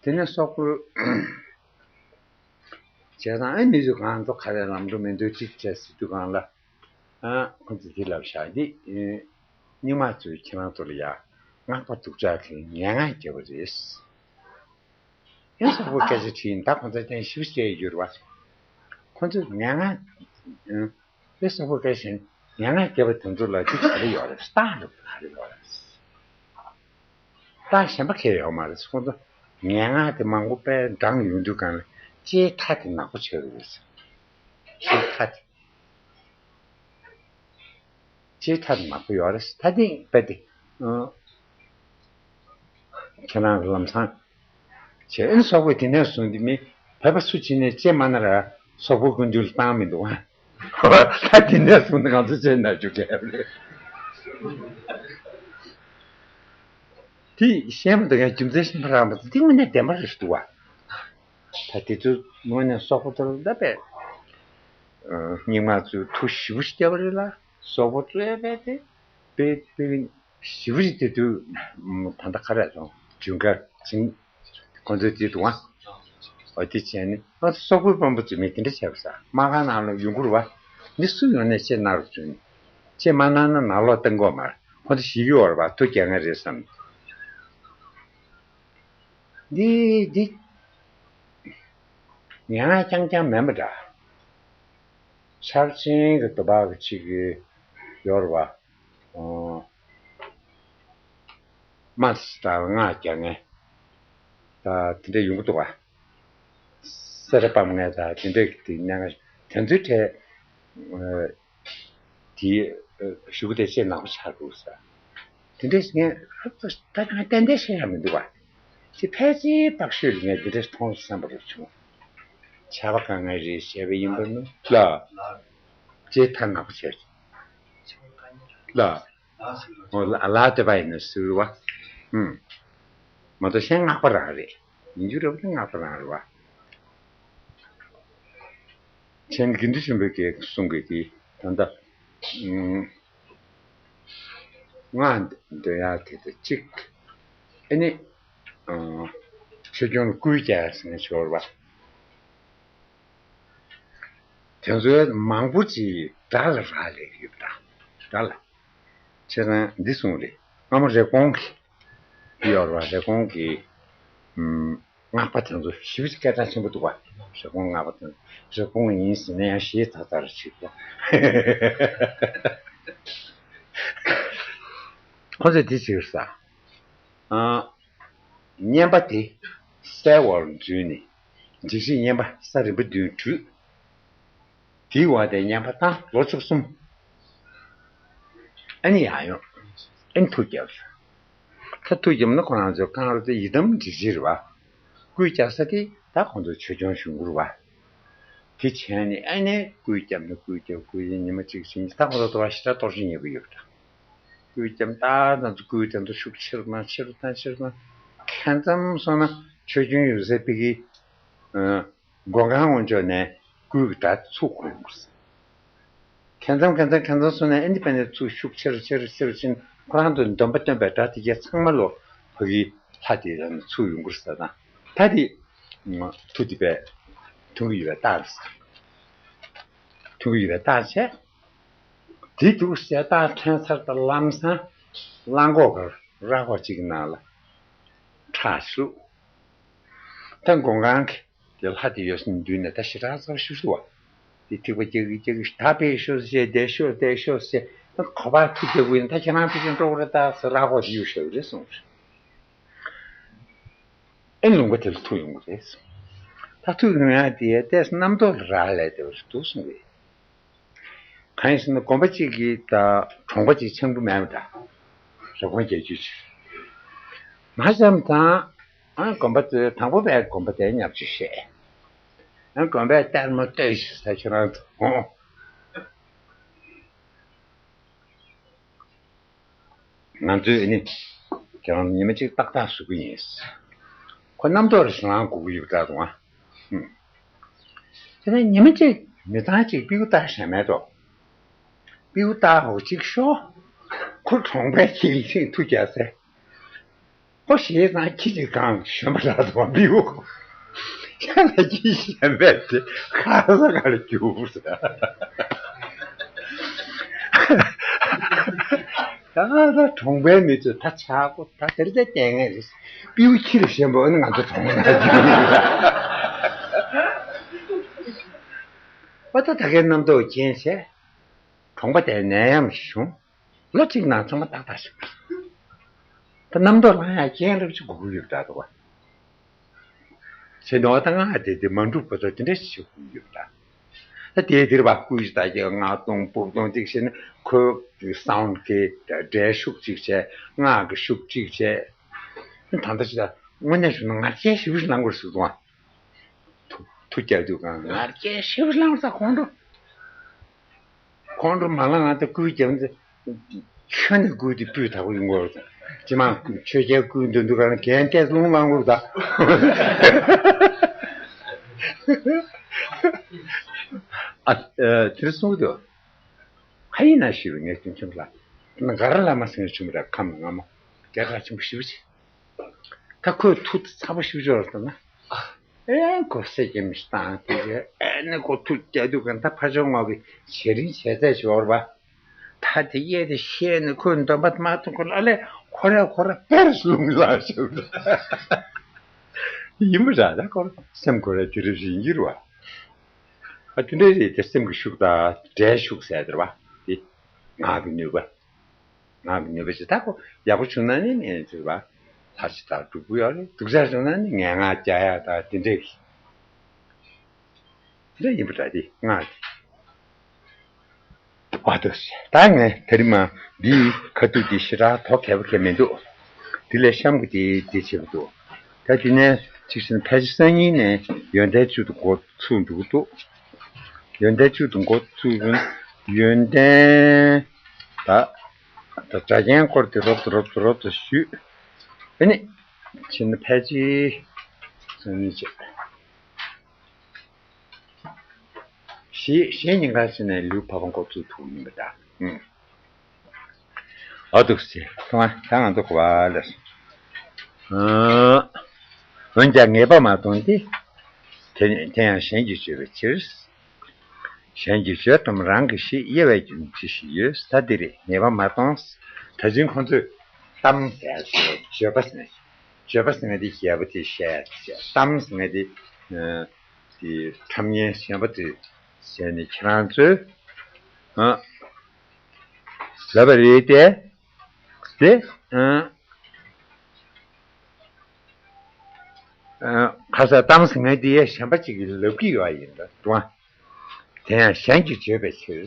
དེ་ནས་སོག་པོའི་བྱས་ཙང་ཨེ་མི་ཚོས་གང་ཚོ་ག་རེ་ལམ་འགྲོ་མི་འདོད་ཅིག་བྱས་ཟེར་དུས་གང་ལ། ཨ་ཁོ་ཚོས་དེ་ལབ་བཞག་འདི། སྙིགས་མ་ཚོས་ཁྱེད་རང་ཚོ་ལ་ཡ་སྔགས་པ་སྡུག་ཅག་གིས་ངན་སྔགས་བརྒྱབ་པ་རེད། ཡང་སོག་པོ་སྐད་ཆ་དྲིས་ཡིན། ད་ཁོ་ཚོས་གཏན་ཞིབ་བཤད་ཡོད་རེད་བ། ཁོ་ཚོས་ངན་སྔགས། ཨེ་སོག་པོ་སྐད་ཆ་ངན་སྔགས་བརྒྱབ་པ་དེ་ཚོ་ལ་ཅིག་ག་རེ་ཡོད་རེད། རྟགས་འདྲ་པོ་ག་རེ་ཡོད་རེད། རྟགས་གཞན་པ་གང་ཡང་ཡོད་མ་རེད། ཁོ་ཚོ་ངན་སྔགས་དེ་མང་པོ་དཔེ་བགྲངས་ཡོང་དུས་གང་ལ་ལྕེའི་མཐའ་དེ་ནག་པོ་ཆགས་ཀྱི་རེད། ལྕེའི་མཐའ་དེ། ལྕེའི་མཐའ་དེ་ནག་པོ་ཡོད་རེད། ད་ཐེངས་དཔེ་དེ། ཨ། ཁྱེད་རང་གི་ལམ་སང་བྱས། ཨེ་སོག་པོས་དེ་ནས་བཟུང་སྟེ་མི་བོད་པ་སུ་གཅིག་ནས་ལྕེ་མ་ན་ར་སོག་པོའི་སྐུ་མདུན་ལ་བཏང་མི་འདུག་ཨ། ད་དེ་ནས་བཟུང་སྟེ་ང་ཚོ་ལྕེ་ན་རྒྱུ་གལ་རེད། དེ་ཤེས་མ་ཐུབ་ཡང་རྒྱུ་མཚན་ཤེས་མ་རག་པ་དེ་དངོས་གནས་བདེན་པ་རེད་འདུག་བ། ད་དེ་ཚོ་དངོས་གནས་སོག་པོ་ཚོར་ད་པས། སྙིགས་མ་ཚོས་ཐུགས་ཞིབ་པོ་ཞིག་བརྒྱབ་པ་རེད་ལ། སོག་པོ་ཚོས་པས་དེ་པས་པས་ཞིབ་པོ་ཞིག་དེ་དུས་ད་ལྟ་ག་རེ་སོང་ཇུན་གར་ཆིན་ཁོ་ཚོས་དེ་འདུག་བ། འོ་དེ་བྱས་ནས་ང་ཚོ་སོག་པོའི་དཔོན་པོ་ཚོས་མི་དེ་འདྲ་བྱས་པ་ས་དམག་ཁང་ནང་ལ་ཡོང་གི་རེད་བ། མི་སུ་ཡོང་ནས་ལྕེ་ན་རུ་བྱུང་ནས་ལྕེ་མ་ན་ན་ནང་ལོགས་བཏང་དགོས་མ་རེད། ཁོ་ཚོ་ཞིག་ཡོད་རེད་བ། ཐུགས་རྒྱལ་ངེས་རེད་བསམ། འདི་འདི་ངན་སྔགས་རྐྱང་རྐྱང་མིན་པ་འདྲ། ཆར་ཆེན་གྱི་འདོད་པ་གི་ཅིག་གི་ཡོད་རེད་བ། ཨོ། མ་ད་སྔགས་རྒྱག་མཁན་ད་དེ་འདྲ་ཡོང་གི་འདུག་བ། སེར་སྤམ་མཁན་ད་དེ་འདྲ་གི་དེ་མྱ་ངན་དེ་ཚོའི་གྲས། དེའི་གཞུག་གུ་དེ་ལྕེ་ནག་པོ་ཆགས་འདུག་ཟེར། དེ་འདྲས་ངས་ཧབ་ཏུ་ད་ང་ཏན་ཏན་བཤད་ཡ་མི་འདུག་བ། དེ་ཕལ་ཆེར་བརྟག་ཤོས་ལ་ངས་འདི་འདྲས་མཐོང་བསམ་པ་རུ་བྱུང་། ཆར་པ་དཀའ་ངལ་རེད་ཞེས་པ་ཡིན་པ་ནི་ལ། ལྕེ་ཐ་ནག་པོ་བྱས། ལ། ལ་ལ་ལྟོས་པ་ཡིན་ན་ཟུར་བ། ཧུམ། མ་གཏོགས་གཞན་སྔགས་པ་རང་རེད། ཡིན་རྒྱུ་རེད་པ་དེ་སྔགས་པ་རང་རེད་བ། མཚན་དགེ་འདུན་ཆེན་པོའི་གི་གསུང་གི་དེ་ད་ལྟ་སྔགས་འདོན་ཡ་དེ་དང་གཅིག་ཨ་ནི་ཆོས་སྐྱོང་ལ་བསྐུལ་རྒྱག་ཟེར་ནས་ཞོར་བ། དེ་ཚོའི་མང་པོ་ཅིག་དགྲ་ལ་རག་ལས་ཡོད་པ་དང་དགྲ་ལ། ཁྱེད་རང་འདི་གསུངས་རེད། སྔ་མོ་རེབ་གོང་གི་འདི་ཡོད་རེད་བ། རེབ་གོང་གི་ཨུམ། སྔགས་པ་དེ་ཚོ་ཞེ་པོ་ཅིག་སྐད་གྲགས་ཆེན་པོ་འདུག་བ། རེབ་གོང་སྔགས་པ་དེ་ཚོ་རེབ་གོང་ཡིན་ཟེར་ན་ཡང་ཞེ་ཐག་ཐག་རེ་བྱེད་དགོས། ཁོ་ཚོས་འདི་ཟེར་ས། ཨ། བསྙེན་པ་དེ་གསལ་བར་འཛུལ་ནས་འཇིགས་བྱེད་བསྙེན་པ་ས་རིམ་པ་བདུན་བྲུས། དེའི་འོག་དེ་ཉན་པ་དང་ལོ་བཅུ་གསུམ། ཨ་ནི་ཡང་ཡོང་། ཨ་ནི་ཐུགས་བརྒྱབ། ད་ཐུགས་བརྒྱབ་ན་ཁོ་རང་ཚོའི་རྐང་རོ་དེ་ཡི་དམ་འཇིགས་བྱེད་རེད་པ། སྐུའི་རྒྱབ་ས་དེ་ད་ཁོང་ཚོ་ཆོས་སྐྱོང་གཞུང་གུར་བ། དེ་བྱས་ནས་ཨ་ནི་སྐུའི་རྒྱབ་ནས་སྐུའི་རྒྱབ་སྐུའི་ཉི་མ་གཅིག་ཕྱིན་ད་ཁོང་ཚོ་དོ་བ་ཞེ་དྲག་གཏོར་བཤིག་ཉེ་པོ་ཡོད་པ་འདྲ། སྐུའི་རྒྱབ་ད་ང་ཚོ་སྐུའི་དེ་ཚོ་ཤུགས་ཆེ་རུ་བཏང་ཆེ་རུ་བཏང་ཆེ་རུ་བཏང་། ཁ་མཚམས་སོང་ན་ཆོས་སྐྱོང་ཡོད་སའི་ཕ་གི་སྒོ་ཁང་དབང་ཕྱུག་ནས་སྐུའི་གི་སྒྲ་ཚུགས་ཁོ་ཡོང་གི་རེད། ཁ་མཚམས་ཁ་མཚམས་ཁ་མཚམས་སོང་ན་ཨ་ནི་དཔེ་ནས་ཚུགས་ཤུགས་ཆེ་རུ་ཆེ་རུ་ཆེ་རུ་ཕྱིན་ཁོ་རང་ཚོ་འདོན་པ་བཏོན་པའི་སྒྲ་དེ་གས་ཚང་མ་ལོ་ཕ་གི་ལྷ་དེ་རང་ཚུགས་ཡོང་གི་རེད་ཟེར་ན་ད་དེ་མཐུ་དེ་པས་མཐུན་གི་ཡོད་པའི་རྟགས་རེད་ཟེར། མཐུན་གི་ཡོད་པའི་རྟགས་བྱས། དེ་འདུག་ཟེར་རྟགས་ཐོན་ཚར་དང་ལམ་སང་གླང་གོག་གི་ར་གོག་ཅིག་གི་ནང་ལ་ཁྲག་བླུགས། ད་སྒོ་ཁང་གི་དེ་ལྷ་དེ་ཡོད་སའི་མདུན་ནས་ད་ཞེ་དྲག་ཚ་བ་ཤུགས་ཤུགས་བ། དེ་ཐིགས་པ་རྒྱག་གི་རྒྱག་གི་ད་ཕེབས་ཤོག་ཟེར་བསྡད་ཤོག་བསྡད་ཤོག་ཟེར། ད་ག་པར་ཐུག་རྒྱག་གི་ཡིན། ད་ཁྱེད་རང་ཕེབས་ཤིང་འགྲོ་གི་རེད་ད་ཟེར་ར་གོག་དེ་གཡུག་བཞག་གི་རེད་གསུངས་རེད། ཨེ་ལུང་པ་དེ་ལ་ཐུག་ཡོང་གི་རེད། ད་ཐུག་ཡོང་ཡ་དེ་ལྟས་རྣམ་རྟོག་ལ་རག་ལས་དེ་བ་རེད་འདུག་གསུངས་རེད། གང་ཡིན་ཟེར་ན་དགོན་པ་གཅིག་གི་ད་གྲོང་པ་གཅིག་ཆེན་པོ་མེད་པ་འདྲ། རི་ཀོན་རྒྱལ་རྒྱུད་ཅིག་མ་བྱམས་དང་ཨ་དགོན་པ་དེ་དང་པོ་པའི་དགོན་པ་དེ་ཉག་ཅིག་བཤད། ཨ་དགོན་པའི་ལྟད་མོ་ལྟོས་ཤིག་ཟེར་ཁྱེད་རང་ཚོ་འོང་། ང་ཚོས་ནི་ཁྱེད་རང་ཉི་མ་གཅིག་ཏག་ཏག་བཟོ་གི་ཡིན། ཁོ་རྣམ་རྟོག་རེ་ཞིག་ལངས་དགོས་ཀྱི་ཡོད་པ་འདྲ་འདུག་ཨ། དེ་ནས་ཉི་མ་གཅིག་མི་ཚང་གཅིག་སྤྲེའུ་སྟག་ཞེ་མེད་དོ། སྤྲེའུ་སྟག་ཧོ་གཅིག་ཤོག་ཁོ་གྲོང་པའི་ཁྱིའི་ལ་ཐུག་རྒྱག་ཟེར། ཁོ་ཞེས་ཙང་ཁྱི་གཅིག་གང་ཞོན་པ་ལ་དོ་སྤྲེའུ། ཁྱེད་ལ་ཁྱི་ཞེ་མེད་དེ་ཁ་ས་ག་ལ་རྒྱུག་ཟེར། ད་ད་གྲོང་པའི་མི་ཚོས་ད་ཆག་སྒོ་ད་དེར་ད་བསྟན་ངེས་རེད། སྤྲེའུ་ཁྱི་ལ་ཞེན་པ་ཨ་ནི་ང་ཚོ་གྲོང་པ་ན་རྒྱུ་ཨ་ད་ད་གའི་རྣམ་རྟོག་རྐྱེན་བྱས། གྲོང་པ་དེ་ནད་ཡམས་བྱུང་། ལོ་གཅིག་ནང་ཚང་མ་ཏག་ཏག་ཞིག་ད་རྣམ་རྟོག་ལངས་ཡ་རྐྱེན་རབ་ཅིག་དགོས་ཀྱི་ཡོད་འདྲ་འདུག་བ། ཚེ་ནོར་དང་ང་དེ་དེ་མ་འགྲུབ་པ་ཚོ་དེ་འདྲ་ཞིག་དགོས་ཀྱི་ཡོད་འདྲ། ད་དེའི་དེར་བ་སྐུའི་ད་ཀྱི་ང་སྟོང་སྤུག་སྟོང་གཅིག་བྱས་ན་ཁོའི་སའུན་ཌི་གི་སྒྲའི་ཤུགས་གཅིག་བྱས་ངག་གི་ཤུགས་གཅིག་བྱས། ད་ལྟ་ཞིག་ད་དངོས་གནས་བྱུང་ན་ང་རྐྱེན་ཞེ་པོ་ཞིག་ལངས་དགོས་ཟེར་འདུག་ཨ། ཐུགས་རྒྱག་དུས་གང་ང་རྐྱེན་ཞེ་པོ་ཞིག་ལངས་ས་ཁོང་ཁྲོ། ཁོང་ཁྲོ་མ་ལངས་ང་ད་སྐུའི་རྒྱབ་ནས་ཁྱོན་ནས་སྐུ་དེ་སྤུས་དག་པོ་ཡོང་གི་རེད། སྤྱི་དམངས་ཆོས་རྒྱལ་སྐུའི་མདུན་དུ་གང་གན་ཏེ་རླུང་ལངས་གི་རེད་ད། ཨ་ཨ་དེར་གསུངས་འདུག་ཧ་ཡིན་ན་ཞུས་པས་ངས་དུས་ཁྱིམ་ལ་ང་ར་བླ་མ་སེང་གེ་ཆུང་ར་ཁམས་ངམ་རྒྱ་གར་ཆེན་པོ་ཞེ་པོ་ཅིག་ད་ཁོས་ཐུགས་ཚ་པོ་ཞེ་པོ་ཅིག་ཡོད་རེད་ཟེར་ན། ཨེ་ཁོ་སེ་ཀེ་མི་སྟངས་དེ་རེད། ཨེ་ནི་ཁོ་ཐུགས་རྒྱག་དུས་གང་ད་ཕ་ཆོས་ངོ་གི་བྱེད་རིན་བྱེད་ཚད་ཞོར་བ། ད་དེ་གཡས་དེ་ཤེས་ནི་ཁོས་འདོན་པ་མ་གཏོང་ཁོ་ལ་ལས་ཁོ་ར་ཁོ་ར་པེར་སློང་ལ་ཞུ། ཡིན་པ་ར་ད་ཁོ་སེམས་ཁོ་ར་དེ་རིབ་ཞིག་ཡིན་གྱི་རེད་བ། ཨ་དེ་འདྲ་རེད་དེ་སེམས་ཀྱི་ཤུགས་དང་སྒྲའི་ཤུགས་ཟེར་དེ་རེད་བ། དེ་ངག་གི་ནུས་པ། ངག་གི་ནུས་པ་ཞིག་ད་ཁོ་ཡག་པོ་བྱུང་ན་ནི་ངས་ཟེར་བ། ལྷ་ཞིག་དང་སྒྲུབ་པོ་ཡོད་རེད། སྡུག་ཅག་བྱུང་ན་ནི་ངན་སྔགས་རྒྱག་ཡག་དང་དེ་འདྲས་ཀྱི། འདྲ་ཡིན་པ་འདྲ་དེ་སྔགས་དེ། ཨ་ཏོ་ཞེས་ད་ངས་དེ་རིང་མ་འདིའི་ཁ་ཐུག་འདི་ཞེ་དྲག་དོ་གལ་པོ་གལ་མི་འདུག་དེ་ལས་གཤམ་གྱི་དེ་དེ་བྱེད་པ་འདུག་ད་དེ་ནས་གཅིག་བྱས་ན་ཕལ་ཆེར་སང་ཉིན་ནས་ཡོན་ཏན་བཅུ་དང་འགོ་ཚུགས་འགྲོ་གི་འདུག་ཡོན་ཏན་བཅུ་དང་འགོ་ཚུགས་ཡོན་ཏན་ད། ད་སྒྲ་རྒྱན་སྐོར་དེ་རོབ་ཏུ་རོབ་ཏུ་རོབ་ཏུ་ཞུས། ཨ་ནི། ཕྱིན་ན་ཕལ་ཆེར། སང་ཉིན་བྱས། གཞེས་གཞེས་ཉིན་གང་ཞིག་ནས་ལེའུ་བར་པ་འགོ་བཙུགས་ཐུབ་ཡིན་པ་འདྲ། ཨུམ། ཨ་འདུག་སེ་མཐོང་ང་ད་ང་ཚོ་གོ་བ་ལ། འོན་ཀྱང་ངེས་པ་མ་མཐོང་སྟེ། དེ་དེ་ཡང་གཞན་གྱིས་བརྗོད་པའི་ཕྱིར། གཞན་གྱིས་བརྗོད་དམ་རང་གིས་ཤེས་དབྱེ་བའི་རྒྱུ་ནི་ཅི་ཞིག་ཡོད་ས་འདི་རེད། ངེས་པ་མ་གཏོང་། ད་ཅིང་ཁོང་ཚོས་གཏམ་ཟེར་ཞེས་བརྗོད་པ་ཟེར་ན། བརྗོད་པ་ཟེར་ན་འདི་རྒྱལ་པོ་དེས་བཤད་ཟེར། གཏམ་ཟེར་ན་འདི་ཨ་འདི་ཁྲམ་ངན་གཞན་པ་དེ་ཟེར་ནས་ཁྱེད་རང་ཚོས་ཨ་ལབ་པ་རེད་དེ། དེ་ཨ་ཨ་ཁ་ས་གཏམ་ཟེར་ན་འདི་གཞན་པ་ཅིག་གིས་ལབ་ཀྱི་ཡོད་ཡིན་ད་དུང་། དེ་ཡང་གཞན་གྱིས་བརྗོད་པའི་ཕྱིར།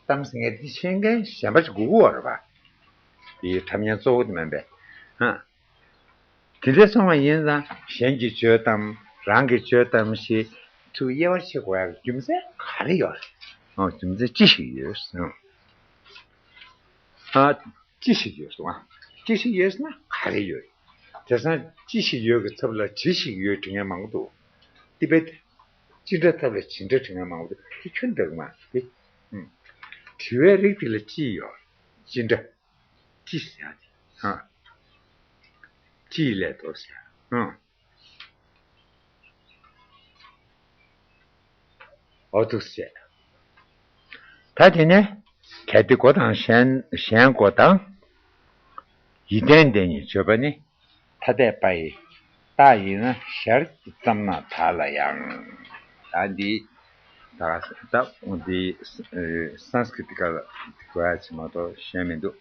གཏམ་ཟེར་མཁན་འདི་ཤེས་མཁན་གཞན་པ་ཞིག་དགོས་ཀྱི་ཡོད་རེད་པ། དེའི་ཁྲམ་ཉེན་གཙོ་བོ་དེ་མིན་པས། ཧ། དེ་འདྲ་སོང་བ་ཡིན་ཙང་གཞན་གྱིས་བརྗོད་དམ་རང་གིས་བརྗོད་དམ་ཞེས་ཚུར་དབྱེ་བ་ཕྱེ་དགོས་ཡག་རྒྱུ་མཚན་ག་རེ་ཡོད་རེད། ཨོ། རྒྱུ་མཚན་ཅི་ཞིག་ཡོད་ཟེར། ཨ། ཅི་ཞིག་ཡོད་སོང་ཨ། ཅི་ཞིག་ཡོད་ཟེར་ན་ག་རེ་ཡོད། དེང་སང་ཅི་ཞིག་ཡོད་ཀྱི་ཚབ་ལ་ཇི་ཞིག་ཡོད་དྲི་མཁན་མང་པོ་འདུག་དེ་བས་ཅི་འདྲ་ཐབས་ལ་ཇི་འདྲ་དྲི་མཁན་མང་པོ་འདུག་དེ་ཁྱོན་བསྡད་ཀྱི་མ་རེད་དེ། ཨུམ། དྲི་བའི་རིགས་དེ་ལ་ཅི་ཡོད། ཅི་འདྲ། ཅི་ཟེར་ཡ་དེ། ཨ། ཅིའི་སླད་དུ་ཟེར། ཨ། འོ་འདུག་སེ། ད་དེ་ནས་གལ་ཏེ་མགོ་དང་གཞན་གཞན་མགོ་དང་། ཡིད་ལྡན་དེ་ཉིད་བརྗོད་པ་ནི། ཐ་དད་པ་ཡི་རྟགས་ཡིན་ན་ཞར་གྱི་ཙམ་ན་དག་ལ་ཡང་། ད་འདི་ད་ད་འདི་སཾ་སྐྲྀ་ཏ་སྐད་ལ་གོ་ཡ་ཆེ་མ་གཏོགས་གཞན་མི་འདུག་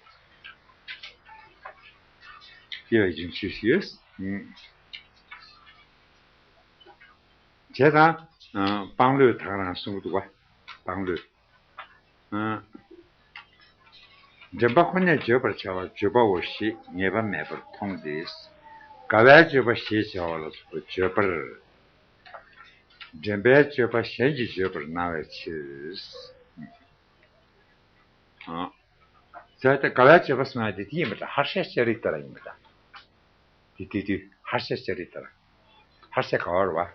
དེ་བས་རྒྱུན་ཆད་ཞུས། བྱས་ཙང་། སྤང་ལུས་ད་ག་རང་གསུང་གི་འདུག་བ། སྤང་ལུས། དྲན་པ་ཁོ་ནས་བརྗོད་པར་བྱ་བ་བརྗོད་པའོ་ཞེས་ངེས་པ་མེད་པར་མཐོང་སྟེ། དགའ་བའི་བརྗོད་པ་ཞེས་བྱ་བ་ལ་སོགས་པ་བརྗོད་པར། དྲན་པའི་བརྗོད་པ་གཞན་གྱིས་བརྗོད་པར་སྣང་བའི་ཕྱིར། ཨ། ཟེར་ཏེ་དགའ་བའི་བརྗོད་པ་གསུང་ཡ་དེ་དེ་ཡིན་པ་འདྲ། ཧར་ཤ་ཤ་རི་ཏ་ར་ཡིན་པ་འདྲ། དེ་དེ་དུས་ཧར་ཤ་ཤ་རི་ཏ་ར། ཧར་ཤ་དགའ་བ་རེད་བ།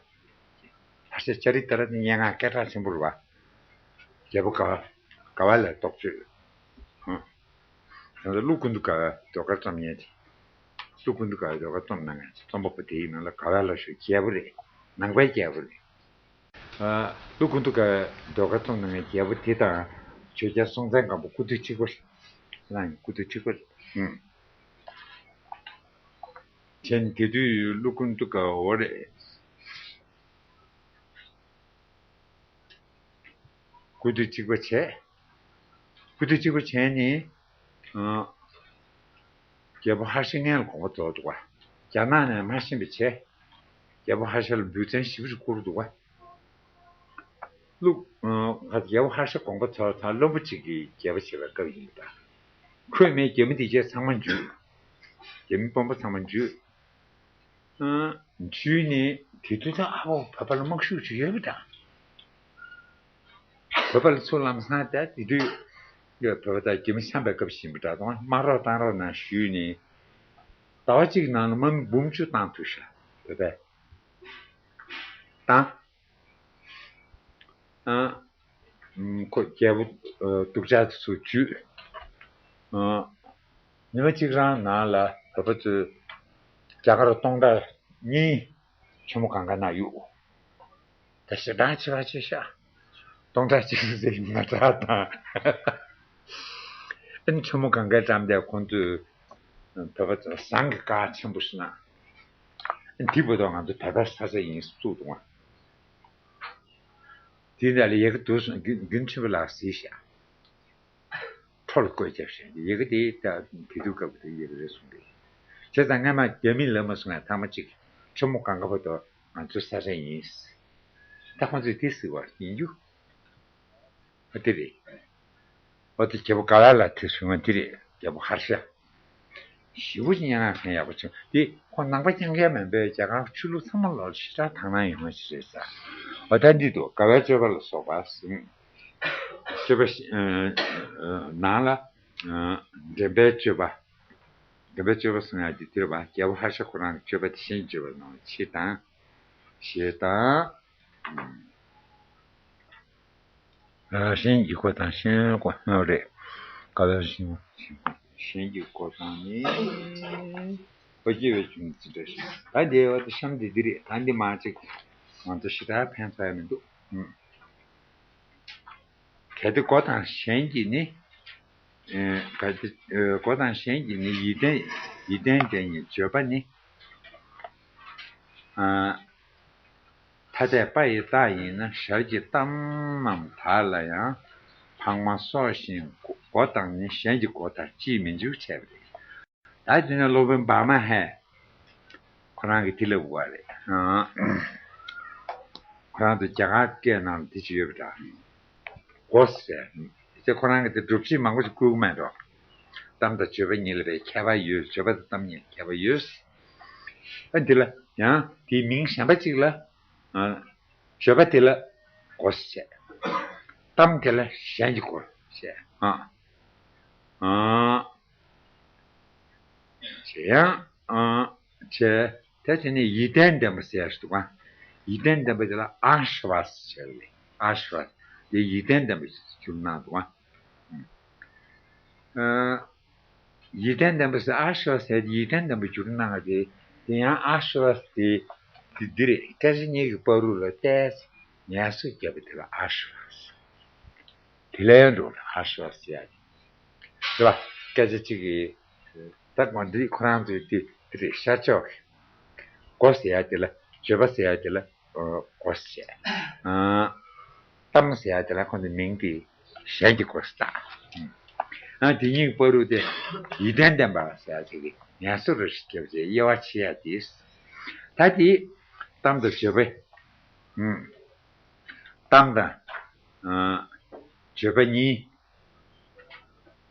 ཧར་ཤ་ཤ་རི་ཏ་ར་དེ་སྙན་ངག་སྐད་གྲགས་ཆེན་པོ་རེད་བ། རྒྱལ་པོ་དགའ་བ། དགའ་བ་ལ་རྟོགས་བརྗོད། ཧུམ། ད་ལྟ་ཀླུ་ཀུན་ཏུ་དགའ་བའི་ཟློས་གར་རྩོམ་མཁན་དེ། ཀླུ་ཀུན་ཏུ་དགའ་བའི་ཟློས་གར་རྩོམ་གནང་མཁན་རྩོམ་པ་པོ་དེ་ཡི་ནང་ལ་དགའ་བ་ལ་ཞུ་རྒྱལ་པོ་རེད། ནང་པའི་རྒྱལ་པོ་རེད། ཨ། ཀླུ་ཀུན་ཏུ་དགའ་བའི་ཟློས་གར་རྩོམ་གནང་མཁན་རྒྱལ་པོ་དེ་དང་ཆོས་རྒྱལ་སྲོང་བཙན་སྒམ་པོ་སྐུ་དུས་གཅིག་པ་རེད། ཁོ་རང་གཉིས་སྐུ་དུས་གཅིག་པ་རེད། ཨུམ། མཚན་དེ་དུས་ཀླུ་ཀུན་ཏུ་དགའ་བ་རེད། སྐུ་དུས་གཅིག་པ་བྱས། སྐུ་དུས་གཅིག་པ་བྱས་ནས། ཨ། རྒྱལ་པོ་ཧར་ཤ་མངལ་ལ་གོམ་པ་རྫོགས་འདུག་བ། རྒྱ་ནག་ནས་མར་ཕྱིན་པ་བྱས། རྒྱལ་པོ་ཧར་ཤ་ལ་འབུལ་ཚན་ཞེ་པོ་ཅིག་བསྐུར་འདུག་བ། ཀླུ། ཨ། རྒྱལ་པོ་ཧར་ཤ་དགོངས་པ་རྫོགས་ཙང་བློན་པོ་གཅིག་གིས་རྒྱལ་པོ་བྱེད་པའི་སྐབས་ཡིན་པ་དང་། ཁོས་མི་རྒྱ་མི་དེ་གྱད་ཚང་མ་འཇུས། རྒྱ་མི་དཔོན་པོ་ཚང་མ་འཇུས། ཨ། འཇུས་ནས་དེ་དུས་ད་ཨ་ཕོ་བོད་པ་ལ་དམག་ཤུགས་ཅིག་ཡོད་པ་འདྲ། བོད་པ་ལ་ཚུར་ལམ་སང་ད་དེ་དུས་ཡོད་བོད་པ་དང་རྒྱ་མི་འཆམ་པའི་སྐབས་ཤིག་ཡིན་པ་འདྲ། དང་དམག་རོགས་བཏང་རོགས་གནང་ཞུས་ནས། ཟླ་བ་གཅིག་ནང་ལ་དམག་མི་འབུམ་བཅུ་བཏང་ཐུབ་ཤག་བོད་པས། བཏང་། ཨ། ཁོ་རྒྱལ་པོ་སྡུག་ཅག་དེ་ཚོ་འཇུས། ཨ། ཉི་མ་གཅིག་རང་ནང་ལ་བོད་པ་ཚོས་རྒྱ་གར་སྟོང་ཕྲག་གཉིས་ཆུ་མོ་གངྒཱའི་ནང་གཡུགས། ད་ཞེ་དྲག་ཆེ་བ་ཆེ་ཤག་སྟོང་ཕྲག་གཅིག་ཟེར་ན་འདྲ་དང་། ཨ་ནི་ཆུ་མོ་གངྒཱའི་འགྲམ་དེ་ཁོང་ཚོས་བོད་པ་ཚོ་ཟངས་ཀྱི་ཀ་ཆེན་པོ་ཞིག་ན། ཨ་ནི་དེ་བར་དུ་ང་ཚོ་བོད་པའི་ས་ཆ་ཡིན་བཙུགས་འདུག་ཨ། དེ་འདྲ་ལ་ཡ་གི་དུ་སོང་། རྒྱུན་རྒྱུན་ཆེན་པོ་ལགས་ཟེར་ཤག་ཁྲོ་ལ་བཀོད་རྒྱབ་བཞག་ཡི་གེ་དེ་ད་དེ་དུས་སྐབས་དེ་ཡི་གེ་རེད་གསུངས་ཏེ། བྱས་ཙང་སྔ་མ་རྒྱ་མི་ལབ་མ་སོང་ང་ཐ་མ་གཅིག་ཆུ་མོ་གངྒཱ་བར་དུ་ང་ཚོའི་ས་ཆ་ཡིན། ད་ཁོང་ཚོས་དེ་ཟེར་བ་ཡིན་རྒྱུ། ཨ་དེ་རེད། ཨོ་དེ་རྒྱལ་པོ་ག་ལ་ལ་དེ་གསུང་བ་དེ་རེད། རྒྱལ་པོ་ཧར་ཤ། ཞེ་པོ་ཅིག་སྙན་ངག་མཁན་ཡག་པོ་བྱུང་། དེ་ཁོ་ནང་པ་རྐྱང་རྐྱང་མིན་པའི་རྒྱ་གར་ཆོས་ལུགས་ཚང་མ་ལོག་ཞེ་དྲག་དག་སྣང་ཡོད་མཁན་ཞིག་རེད་ས། འོ་ད་འདི་འདུག་དགའ་བའི་སྤྱོད་པ་ལ་སོགས་པ་ཟིན། སྤྱོད་པ་ཞིག་ཨ། ཨ། ནང་ལ། ཨ། འདྲེན་པའི་སྤྱོད་པ། འདྲེན་པའི་སྤྱོད་པ་གསུང་ཡག་འདི་དེ་རེད་པ། རྒྱལ་པོ་ཧར་ཤ་ཁོ་རང་གི་སྤྱོད་པ་དེ་གཞན་གྱི་སྤྱོད་པར་སྣང་བའི་ཕྱིར་དང་། ཞེས་དང་། ཨ། གཞན་གྱི་སྒོ་དང་གཞན་སྒོ་རེད། དགའ་བའི་གཞན་གཞན་གྱི་སྒོ་དང་ནི། ཨོ་སྐྱེ་བའི་རྒྱུ་ནི་ཅི་འདྲ་ཞིག་ད་འདི་འོ་ད་གཤམ་འདི་འདི་རེད། ད་འདི་མ་ཅིག་ང་ཚོ་ཞེ་དྲག་ཕན་ཐོགས་ཡ་མི་འདུག་ཨུམ། གལ་ཏེ་མགོ་དང་གཞན་གྱིས་ནི། ཨེ། གལ་ཏེ། ཨེ། མགོ་དང་གཞན་གྱིས་ནི་ཡིད་ལྡན་ཡིད་ལྡན་དེ་ཉིད་བརྗོད་པ་ནི། ཨ། ཐ་དད་པ་ཡི་རྟགས་ཡིན་ན་ཞར་གྱི་གཏམ་རྣམས་དག་ལ་ཡང་། འཕགས་མ་སོགས་བཞིན་མགོ་དང་ནི་གཞན་གྱི་མགོ་དང་ཅིས་མི་འཇུག་བྱས་པ་རེད། ད་དེ་ནས་སློབ་དཔོན་བྷཱ་མ་ཧས་ཁོ་རང་གིས་དེ་ལབ་པ་རེད། ཨ། ཁོ་རང་ཚོ་རྒྱ་གར་སྐད་ནང་ལ་དེ་ཅིག་ཡོད་པ་འདྲ། གོ་ཟེར། དེ་ཁོ་རང་གི་དེ་སྒྲུབ་བྱེད་མང་པོ་ཞིག་བཀོད་ཀྱི་མེད་འགྲོ། གཏམ་དང་བརྗོད་པ་གཉིས་ལ་བའི་ཁྱད་པར་ཡོད། བརྗོད་པ་དང་གཏམ་གཉིས་ལ་ཁྱད་པར་ཡོད། ཨ་འདི་ལ་ཡང་དེའི་མིང་གཞན་པ་གཅིག་ལ། ཨ། བརྗོད་པ་དེ་ལ་གོ་ཟེར། གཏམ་དེ་ལ་གཞན་གྱིས་གོ་ཟེར། ཨ། ཨ། ཅེས་ཡང་། ཨ། ཅེས། དེ་དེ་ནས་ཡིད་བརྟན་ལྡན་པ་ཟེར་ཡ་ཞིག་འདུག་ག། ཡིད་བརྟན་ལྡན་པ་དེ་ལ་ཨ་ཤྭ་བ་ཟེར་ལེ། ཨ་ཤྭ་བ། དེ་ཡིད་བརྟན་ལྡན་པ་ཞིག་བསྒྱུར་གནང་འདུག་ག། ཨ། ཡིད་བརྟན་ལྡན་པ་ཟེར། ཨ་ཤྭ་བ་ཟེར་ཡིད་བརྟན་ལྡན་པ་བསྒྱུར་གནང་བ་དེ། དེ་ཡང་ཨ་ཤྭ་བ་དེ། དེ་འདི་རེད། སྐད་ཆ་གཉིས་ཀྱི་བར་དུ་ལ་བལྟས་ངལ་གསོ་བརྒྱབ་པ་དེ་ལ་ཨ་ཤྭ་བ་ཟེར། དེ་ལ་ཡང་འགྲོ་ལ་ཨ་ཤྭ་བ་ཟེར་ཡ་དེ། རེད་པ། སྐད་ཆ་གཅིག་གིས། ད་ང་འདི་ཁོ་རང་ཚོའི་དེ་དེ་རེད། ཤར་ཕྱོགས་ཀྱི་གོ་ཟེར་ཡ་དེ་ལ། བརྗོད་པ་ཟེར་ཡ་དེ་ལ་གོ་ཟེར། ཨ། གཏམ་ཟེར་ཡ་དེ་ལ་ཁོ་ཚོའི་མིང་དེ་གཞན་གྱིས་གོ་ཟེར། ཨ། དེ་གཉིས་བར་དུ་དེ་ཡིད་བརྟན་ལྡན་པ་ཟེར་ཡ་དེ་གིས་ངལ་གསོ་རེ་ཞིག་བརྒྱབ་བྱས་དབྱེ་བ་ཕྱེ་ཡ་དེ། ད་དེ་གཏམ་དང་བརྗོད་པ། ཨུམ། གཏམ་དང་། ཨ། བརྗོད་པ་གཉིས།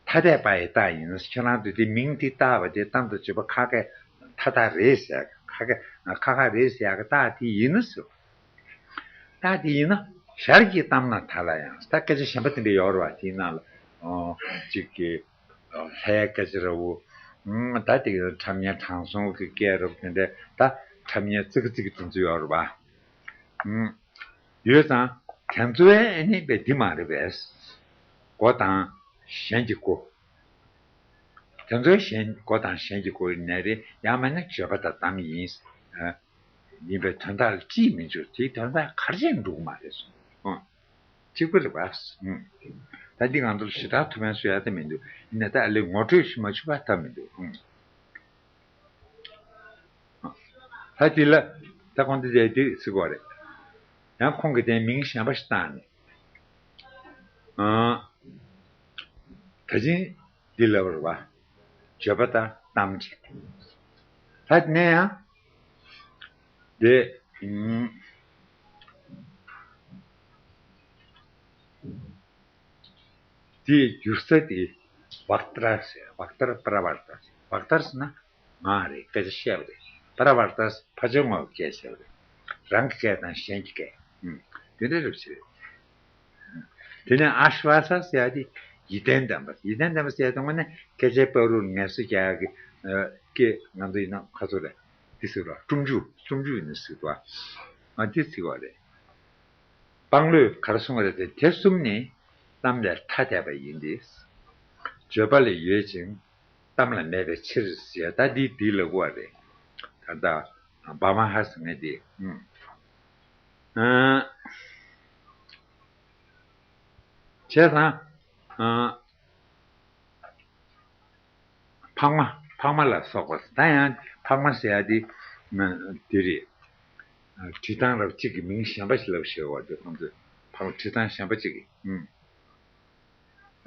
ཐ་དད་པ་ཡི་རྟགས་ཡིན། ཁྱེད་རང་ཚོས་དེ་མིང་དེ་བཏགས་པ་དེ་གཏམ་དང་བརྗོད་པ་ཁ་ཁ་ཐ་དད་རེད་ཟེར། ཁ་ཁ་ཁ་ཁ་རེད་ཟེར་ཡག་གི་རྟགས་དེ་ཡིན་ན་ཟེར། རྟགས་དེ་ཡིན་ན་ཞར་གྱི་གཏམ་ན་ད་ལ་ཡང་ད་སྐད་ཆ་གཞན་པ་དེ་འདྲ་ཡོད་རེད་པ། དེའི་ནང་ལ་ཨོ་གཅིག་གི་ལྷའི་སྐད་ཆ་རེད་པོ། ཨང་། ད་དེ་གི་ཁྲ་མཉེན་དྲང་སྲོང་གི་སྐད་རེད་པོ། དེ་འདྲ་ད་ཁྲ་མཉེན་ཙི་གི་ཙི་གི་དེ་ཚོ་ཡོད་རེད་པ། ཨང་། ཡོད་ཙང་དེ་ཚོའི་ཨ་ནི་པའི་འདི་མ་རེད་པས། གོ་དང་གཞན་གྱིས་གོ། དེ་ཚོའི་གཞན་གོ་དང་གཞན་གྱིས་གོ་ཡིན་ནའི་རེད། ཡང་མིན་ན་བརྗོད་པ་དང་གཏམ་ཡིན། ཨ། ཡིན་པའི་དོན་དག་ལ་ཅིས་མི་འཇུག་དེའི་དོན་དག་གར་བྱས་འགྲོ་གི་མ་རེད་གསུངས། ཨང་། གཅིག་པ་རེད་པ། ཨང་། ད་འདི་ང་ཚོར་ཞེ་དྲག་ཐུགས་ཕན་གསོས་ཡ་ད་མི་འདུག་ཡིན་ན་ད་ཨ་ལས་ངོ་སྤྲོད་ཞུ་མ་ཆུ་བ་ད་མི་འདུག་ཨང་། ད་དེ་ལ་ད་ཁོང་ཚོས་དེ་ཟེར་གོ་རེད། ཡང་ཁོང་གིས་དེ་མིང་གཞན་པ་ཞིག་བཏགས་ནས། ཨ། ད་ཅིང་འདི་ལབ་རེད་པ། བརྗོད་པ་དང་གཏམ་བྱས། ད་དེ་ནས་ཡང་དེ། ཨུམ། དེའི་བསྒྱུར་ས་དེ་བཀྟར་ཟེར། བཀྟར་པྲ་བརྟ་ཟེར། བཀྟར་ཟེར་ན་ང་རེད། སྐད་ཆ་བཤད་པ་རེད། པྲ་བརྟ་ཕལ་ཆེར་ངོ་སྐད་བཤད་པ་རེད། རང་གི་སྐད་དང་གཞན་གྱི་སྐད། ཨུམ། དེ་འདྲ་རེད་ཟེར། དེ་ནས་ཨ་ཤྭ་བ་ཟེར་ཡ་དེ་ཡིད་བརྟན་ལྡན་པ། ཡིད་བརྟན་ལྡན་པ་ཟེར་ཡ་དེ་དངོས་གནས་སྐད་ཆའི་བར་དུ་ངལ་གསོ་རྒྱག་ཡ་གི། ཨ། སྐད་ང་ཚོ་ཡིན་ན་ཁ་ཚོ་རེད། འདི་ཟེར་བ་སུམ་ཅུ། སུམ་ཅུ་ཡིན་ན་ཟེར་བ། ཨ། འདི་ཟེར་བ་རེད། དཔང་ལོས་ག་རེ་གསུངས་པ་རེད་དེ། དེ་གསུམ་ནི་གཏམ་ལས་ཐ་དད་པ་ཡིན་ཏེ། བརྗོད་པ་ལ་ཡོད་ཅིང་གཏམ་ལ་མེད་པའི་ཕྱིར་ཟེར། ད་འདི་འདི་ལ་གོ་བ་རེད། ད་ལྟ་བྷ་མ་ཧ་ཟེར་མཁན་དེ། ཨང་། བྱས་ཙང་། ཨང་། འཕགས་མ། འཕགས་མ་ལ་སོགས་པ། ད་ཡང་འཕགས་མ་ཟེར་ཡ་དེ་འདི་རེད། བྲིས་ཐངས་རབ་གཅིག་གི་མིང་གཞན་པ་ཞིག་ལབ་ཤེས་པ་དེ་ཁོང་ཚོས་འཕགས་མ་བྲིས་ཐངས་གཞན་པ་གཅིག་གི། ཨུམ།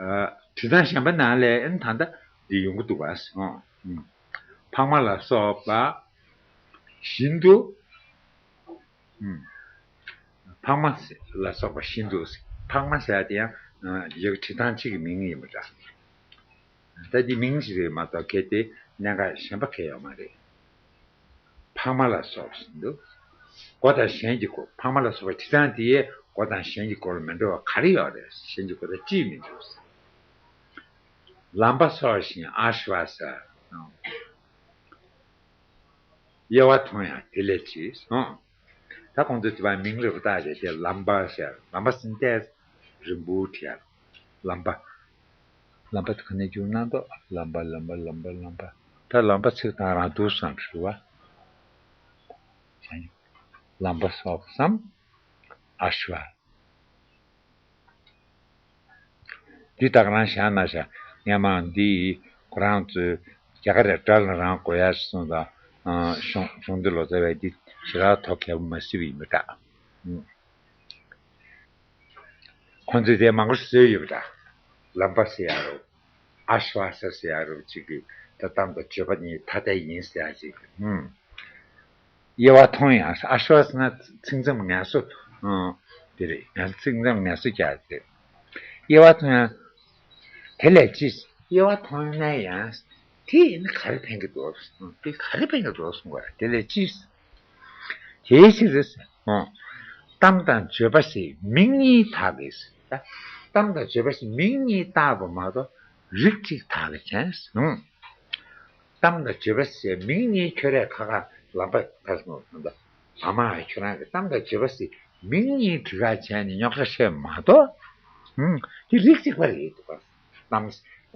ཨ། བྲིས་ཐངས་གཞན་པ་ནང་ལས་ཨེ་ད་ལྟ་འདི་ཡོང་གི་འདུག་པ། ཨུམ། འཕགས་མ་ལ་སོགས་པ་བཞིན་དུ། ཨུམ། འཕགས་མ་ལ་སོགས་པ་བཞིན་དུ། འཕགས་མ་ཟེར་ཡ་དེ་ཡང་ཡག་བྲིས་ཐངས་གཅིག་གི་མིང་ཡིན་པ་འདྲ། ད་འདི་མིང་ཞིག་རེད་མ་གཏོགས་གལ་ཏེ་གནད་འགག་གཞན་པ་གལ་ཡོད་མ་རེད། འཕགས་མ་ལ་སོགས་ཟེར་འདུག་གོ་དང་གཞན་གྱིས་གོ། འཕགས་མ་ལ་སོགས་པ་བྲིས་ཐངས་དེ་ཡས་གོ་དང་གཞན་གྱིས་གོ་ལ་མི་འགྲོ་བ་ག་རེ་ཡོད་རེད། གཞན་གྱིས་གོ་ད་ཅིས་མི་འགྲོ། ལམ་པ་སོགས་ཤིང་ཨ་ཤྭ་བ་ཟེར། དབྱེ་བ་མཐོང་ཡང་དེ་ལས་ཅི་གསུངས། ད་ཁོང་ཚོས་དེ་བ་མིང་རེ་བ་བཏགས་རེད་དེ། ལམ་པ་ཟེར། ལམ་པ་ཟེར་ཏེ་རིང་པོ་བྲིས་ཡ། ལམ་པ། ལམ་པ་དེ་ག་ནས་བསྒྱུར་ན་འདུག་ལམ་པ་ལམ་པ་ལམ་པ་ལམ་པ། ད་ལམ་པ་ཚིག་དང་རང་འདུག་བསམ་ཞུ་བ། ལམ་པ་སོགས་སམ། ཨ་ཤྭ་བ། འདི་ད་ག་རང་བཞག་ན་བཞག་སྔས་མ་འདི་ཁོ་རང་ཚོས་རྒྱ་གར་ར་དགྲ་ལ་རང་དགོས་ཡ་གསུངས་དང་། གཞུང་གཞུང་འདི་ལོ་ཙཱ་བས་འདི་ཞེ་དྲག་ཐོག་ཁེལ་མ་སྲིད་པ་ཡིན་པ་འདྲ། ཁོང་ཚོས་དེ་མང་པོ་བཟོས་ཡོད་པ་འདྲ། ལམ་པ་ཟེར་ཡ་རུ། ཨ་ཤྭ་བ་ཟེར་ཡ་རུ་གཅིག་གིས་ད་གཏམ་དང་བརྗོད་པ་གཉིས་ཐ་དད་ཡིན་ཟེར་ཡ་གཅིག་ཨུམ། དབྱེ་བ་མཐོང་ཡང་ཨ་ཤྭ་བ་ཟེར་ན་ཚིག་མཚམས་ངལ་གསོ། ཨང་། དེ་རེད། ངལ་ཚིག་མཚམས་ངལ་གསོ་རྒྱག་དེ། དབྱེ་བ་མཐོང་ཡང་། དེ་ལས་ཅི། དབྱེ་བ་མཐོང་ན་ཡང་། དེ་ཡིན་ན་ག་རེ་ཕན་གྱི་འདུག་དེ་ག་རེ་ཕན་གྱི་འདུག་གསུང་བ་དེ་ལས་ཅི། དེའི་ཕྱིར། གཏམ་དང་བརྗོད་པ་ཞེས་མིང་གཉིས་བཏགས་པས། གཏམ་དང་བརྗོད་པ་ཞེས་མིང་གཉིས་བཏགས་པ་མ་གཏོགས་རིགས་གཅིག་བཏགས་པ་མེད། གཏམ་དང་བརྗོད་པ་ཞེས་མིང་གཉིས། ཁྱོད་རས་ཁ་ཁ་ལམ་པ་ཁ་སོང་ད། བླ་མ་ཁྱོད་རང་གི་གཏམ་དང་བརྗོད་པ་ཞེས་མིང་གཉིས་གྲི་ཁ་བྱས་ནས་རྙོག་དྲ་བཤད་མ་གཏོགས། ཧུམ། དེ་རིགས་གཅིག་པ་རེད་འདུག་ག་གཏམ་ད་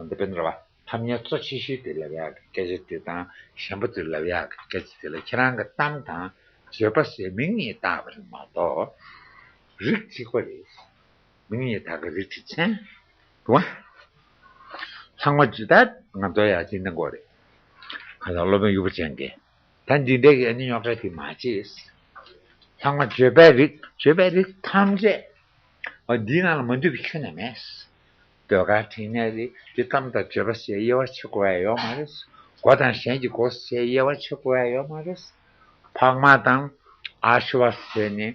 དཔེར་ན་རེད་བ། ཐ་སྙད་གཙོ་ཆེ་ཤོས་དེ་ལབ་ཡག་གི་སྐད་ཆ་དེ་དང་གཞན་པ་དེ་ལབ་ཡག་གི་སྐད་ཆ་དེ་ལ་ཁྱེད་རང་གི་གཏམ་དང་བརྗོད་པ་ཞེས་མིང་གཉིས་བཏགས་པ་རེད་མ་གཏོགས། རིགས་གཅིག་པ་རེད། མིང་གཉིས་བཏགས་ཀྱི་རིགས་གཅིག་མཚན། འདུག་བ། ལྷག་མ་ཇི་ལྟར་ང་ཚོ་ཡང་ཅི་འདྲ་འགོ་རེད། ཁ་སང་སློབ་དཔོན་ཡུ་བུ་ཅན་གྱིས། ད་འདི་འདྲའི་གི་ཨ་ནི་རྙོག་དྲ་དེ་མ་བྱེད། ཚང་མ་བརྗོད་པའི་རིགས། བརྗོད་པའི་རིགས་ཐམས་ཅད། འོ་འདིའི་ནང་ལ་མ་འདུས་པ་ཁྱོན་ནས་མེད། ཟློས་གར་འཕྲིན་ལས་རིགས་འདི་གཏམ་དང་བརྗོད་པ་ཞེས་དབྱེ་བ་ཕྱེ་དགོས་ཡ་ཡོད་མ་རེད། སྒོ་དང་གཞན་གྱི་སྒོ་ཞེས་དབྱེ་བ་ཕྱེ་དགོས་ཡ་ཡོད་མ་རེད། འཕགས་མ་དང་ཨ་ཤྭ་བ་ཟེར་ནས་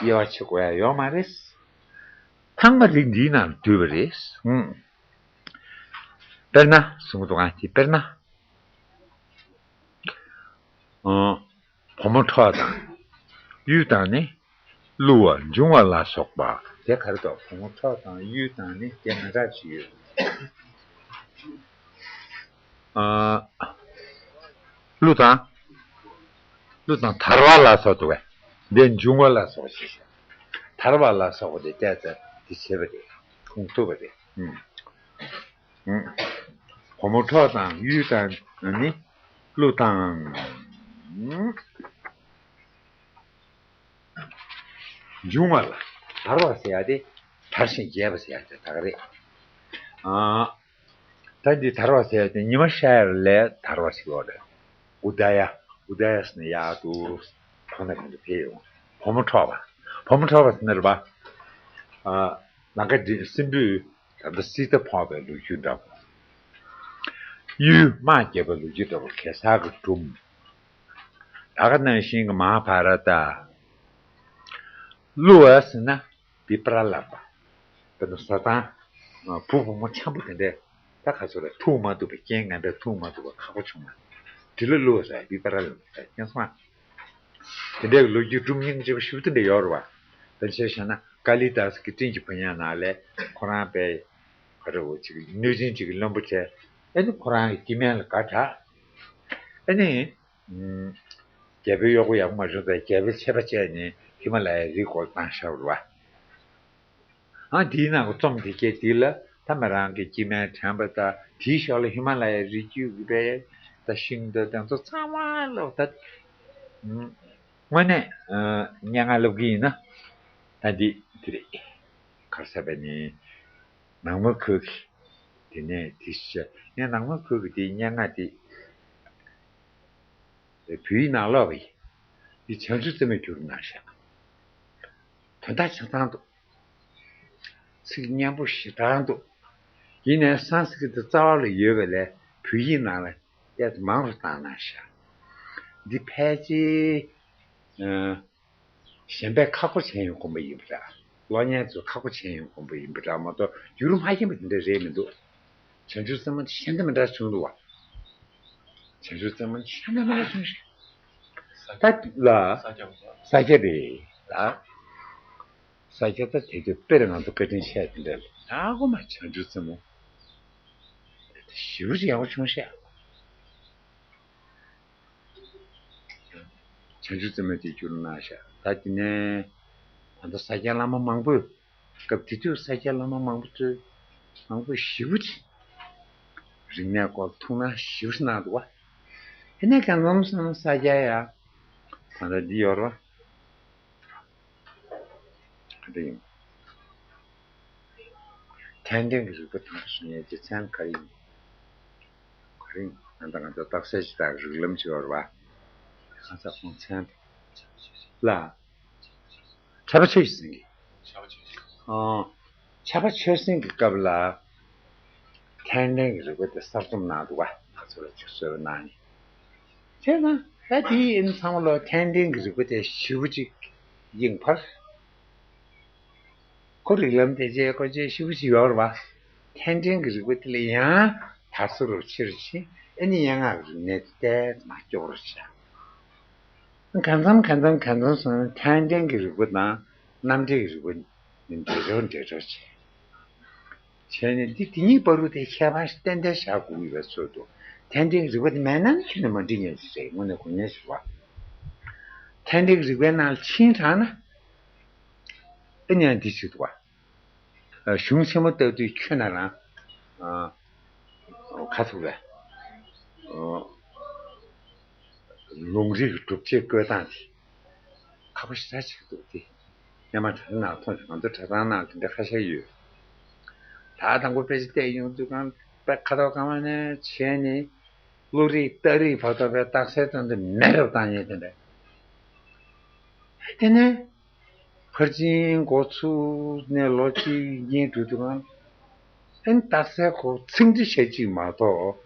དབྱེ་བ་ཕྱེ་དགོས་ཡ་ཡོད་མ་རེད། ཚང་མ་རིགས་འདིའི་ནང་ལ་འདུས་པ་རེད། ཧུམ། དཔེར་ན་གསུང་གི་འདུག་ག་དེ་དཔེར་ན། ཨ། བུ་མོ་འཕྲོག་དང་། གཡུལ་དང་ནི། བསླུ་བ་འབྱུང་བ་ལ་སོགས་པ། དེ་ག་རེ་འདུག་བུ་མོ་འཕྲོག་དང་གཡུལ་དང་ནི་དེ་མི་འདྲ་ཞིག་ཡོད། ཨ། བསླུ་དང་། བསླུ་དང་དར་བ་ལ་སོགས་འདུག་གས། འདི་འབྱུང་བ་ལ་སོགས་ཞེས་བྱ། དར་བ་ལ་སོགས་པ་དེ་བལྟས་ཚེ་དེ་བྱེད་པ་རེད། ཁུངས་ཐུབ་པ་རེད། ཨུམ། ཨུམ། བུ་མོ་འཕྲོག་དང་གཡུལ་དང་ནི་བསླུ་དང་། འབྱུང་བ་ལ། དར་བ་ཟེར་ཡ་དེ། དར་ཞིང་རྒྱས་པ་ཟེར་ཡ་དེ་ད་ག་རེད། ཨ། ད་འདི་དར་བ་ཟེར་ཡ་དེ་ཉི་མ་ཤར་ཡ་ལས་དར་བ་ཞིག་ཡོད་རེད། ཨུ་དཱ་ཡ། ཨུ་དཱ་ཡ་ཟེར་ན་ཡག་འདུག་གང་ནས་གང་དུ་འཕེལ་ཡོང་། བུ་མོ་འཕྲོག་པ། བུ་མོ་འཕྲོག་པ་ཟེར་ན་རེད་པ། ཨ། ལམ་ཁ་འདི་སྲིན་པོས་ད་ལྟ་སྲིད་མཐའ་ཕོག་པའི་ལོ་རྒྱུས་འདྲ་པོ། གཡུལ་དམག་རྒྱབ་པའི་ལོ་རྒྱུས་འདྲ་པོ་གེ་སར་གྱི་སྒྲུང་། ད་ག་ནང་བཞིན་གྱི་མ་ཧཱ་བྷ་ར་ཏ། བསླུ་བ་ཟེར་ན་བི་པྲ་ལམ་པ། དཔེར་ན་བཟའ་ཚང་། བུ་བུ་མོ་འཆམ་པོ་དེ་འདྲས། ད་ག་ཚོད་རེད། ཐུག་མ་ཐུབ་པ། རྐྱེན་ངན་པས་ཐུག་མ་ཐུབ་པ་ཁག་པོ་བྱུང་ན། དེ་ལ་བསླུ་བ་ཟེར། བི་པྲ་ལམ་པ་ཟེར། མཁྱེན་སོང་ང་། དེ་འདྲའི་ལོ་རྒྱུས་སྒྲུང་རྙིང་རྗེ་པོ་ཞེ་པོ་དེ་འདྲ་ཡོད་རེད་བ། དཔེར་ན་ཆ་བཞག་ན་ཀ་ལི་དཱ་སི་གི་སྤྲིན་གྱི་ཕོ་ཉ་ནང་ལ་ཁོ་རང་དཔེ། ག་རེ་འོ་ཅིག་གནོད་སྦྱིན་ཅིག་གི་བློན་པོ་བྱས། ཨེ་ནི་ཁོ་རང་གི་སྐྱེ་དམན་ལ་དགའ་དྲགས། ཨེ་ནི། ཨུམ། རྒྱལ་པོའི་གཡོག་པོ་ཡག་པོ་མ་བྱུང་ཙང་རྒྱལ་པོའི་ཆད་པ་བཅད་ནས་ཧི་མ་ལ་ཡའི་རི་སྐོར་བཏང་བཞག་པ་རེད་བ། ཨ། དེའི་ནང་གི་རྩོམ་དེ་སྐད་དེ་ལ་ད་མི་རང་གི་སྐྱེ་དམན་དྲན་པ་དང་དེའི་ཞོར་ལ་ཧི་མ་ལ་ཡའི་རི་རྒྱུད་ཀྱི་དཔེ་ད་ཤིང་འདི་དེ་ཚོ་ཚང་མ་ལོག་ད། དངོས་གནས་སྙན་ངག་ལབ་ཀྱི་ཡིན་ན་ད་འདི་འདི་རེད། ག་རེ་ཟེར་བ་ནི་ནག་མོ་ཁོལ་གྱི་དེ་ནས་དེ་ཤ་ངས་ནག་མོ་ཁོལ་གྱི་དེའི་སྙན་ངག་དེ། བོད་ཡིག་ནང་ལོག་པ་ཡིན། འདི་བྱང་ཆུབ་རྩེ་མོའི་བསྒྱུར་ན་ཤག་དོན་དག་ཆ་ཚང་འདུག་ཚིག་སྙན་པོ་ཞེ་དྲག་འདུག་ཡིན་ནའི་སཾ་སྐྲྀ་ཏ་རྩ་བ་ལ་ཡོད་པ་ལས་བོད་ཡིག་ནང་ལ་དཔེ་མང་རུ་བཏང་ན་ཤག་འདི་ཕལ་ཆེར། གཞན་པས་ཁག་པོ་བྱས་ཡོང་དགོངས་པ་ཡིན་པ་འདྲ། གློག་བརྙན་ཚོས་ཁག་པོ་བྱས་ཡོང་དགོངས་པ་ཡིན་པ་འདྲ་མ་གཏོགས་བསྒྱུར་མ་ཤེས་པ་དེ་འདྲ་རེད་མི་འདུག་བྱང་ཆུབ་རྩེ་མོ་དེ་ཤིན་ཏུ་མི་འདྲ་བྱུང་འདུག་བ། བྱང་ཆུབ་རྩེ་མོ་དེ་ཤིན་ཏུ་མི་འདྲ་བྱུང་ཞིག་ད་ལ། ས་སྐྱ་རེད་ད། ས་སྐྱ་ད་དེ་དུས་དཔེར་ང་ཚོ་བཀའ་དྲིན་ཆེ་དེ་འདྲ་ལ་ད་གོ་མ་བྱང་ཆུབ་རྩེ་མོ། དེ་ཞེ་པོ་ཅིག་ཡག་པོ་བྱུང་ཤག་བྱང་ཆུབ་རྩེ་མོ་དེ་བསྒྱུར་གནང་ཤག་ད་དེ་ནས་ད་ལྟ་ས་སྐྱ་བླ་མ་མང་པོས། སྐབས་དེ་དུས་ས་སྐྱ་བླ་མ་མང་པོ་ཚོས་མང་པོ་ཞེ་པོ་ཅིག་རིག་གནས་སྐོར་ཐུགས་སྣང་ཞེ་པོ་ཅིག་གནང་འདུག་བ། དེ་ནས་ཀྱང་ལམ་སང་ས་སྐྱ་ཡ། ད་ལྟ་འདི་ཡོད་རེད་བ། ག་འདྲ་ཡིན། ཐན་ལྡན་གྱི་རིག་པ་དང་ཞུ་ཡས་ཀྱི་མཚན་ག་རེ་ཡིན། ག་རེ་ཡིན། ད་ལྟ་ང་ཚོ་རྟགས་གསལ་ཇི་ལྟར་རིགས་ལམ་ཅིག་ཡོད་རེད་བ། ཁ་ཚ་ཁོང་མཚན་ལ། འཆད་པ་ཆོས་ཀྱི་སེང་གེ། འཆད་པ་ཆོས་ཀྱི་སེང་གེ། ཨོ། འཆད་པ་ཆོས་སེང་གི་སྐབས་ལ། ཐན་ལྡན་གྱི་རིག་པ་དེ་གསར་རྩོམ་གནང་འདུག་བ། ང་ཚོ་ལ་ཅིག་གསོལ་བ་གནང་ནས། བྱས་ན་ད་དེའི་ཡིན་ཚང་མ་ལོ་ཐན་ལྡན་གྱི་རིག་པ་དེ་ཞེ་པོ་ཅིག་ཡིན་པར། ཁོ་རིགས་ལམ་དེ་རྗེས་ཀོ་ཅེ་ཤུ་ཤི་ཡོར་བ། ཐན་ཏན་གྱི་རིག་པ་དེ་ལ་ཡང་དར་སོ་རུ་ཕྱིར་ཕྱིན་ཨ་ནི་ཡན་ལག་རིག་གནས་དེ་ཏེ་མ་སྐྱོ་རུ་ཆགས། གང་འཚམ་གང་འཚམ་གང་འཚམ་སོང་ན་ཐན་ཏན་གྱི་རིག་པ་དང་རྣམ་འགྲེལ་གྱི་རིག་པ་ནི་འདྲེས་འགྲོ་འདྲེས་འགྲོ་བྱས། བྱས་ནས་འདི་དེ་གཉིས་བར་དུ་དེ་ཁྱད་པར་ཏན་ཏན་བཞག་དགོས་ཡོད་པའི་ཚོད་དུ། ཐན་ཏན་གྱི་རིག་པ་དེ་མེད་ན་ནི་ཁྱོན་ནས་མ་འགྲིག་ཉན་ཞིག་རེད། དངོས་གནས་དགོས་ཉན་ཞིག་བ། ཐན་ཏན་གྱི་རིག་པའི་ནང་ལ་ཕྱིན་དྲགས་ན། ཨེ་ནས་འདི་ཞིག་འདུག་བ། གཞུང་ཆེན་མོ་ལྟ་དུས་ཁྱོད་ན་རང་། ཁ་ཐུག་བས། ལུང་རིགས་སྒྲུབ་བྱེད་བཀོད་སྟངས་དེ། ཁག་པོ་ཞེ་དྲག་ཅིག་འདུག་སྟེ། སྔོན་མ་གྲྭ་ཚང་ནང་མཐོང་ཞིང་ང་ཚོ་གྲྭ་ཚང་ནང་དེ་འདྲ་ཁ་ཤས་ཡོད། ད་དང་པོ་དཔེ་ཆ་བལྟས་ཡོང་དུས་གང་དཔེ་ཁ་དོག་སྐམ་པ་ནས་བྱས་ནས་བློ་རིག་རྟགས་རིགས་བར་དུ་བའི་རྟགས་གསལ་དོན་དུ་མེད་པར་བཏང་ཡས་དེ་འདྲ། དེ་ནས་ཕར་ཕྱིན་འགོ་ཚུགས་ནས་ལོ་གཅིག་གཉིས་འགྲོ་དུས་གང་ཨེ་རྟགས་གསལ་ཁོ་ཚིག་འབྲི་བྱས་གཅིག་མ་གཏོགས་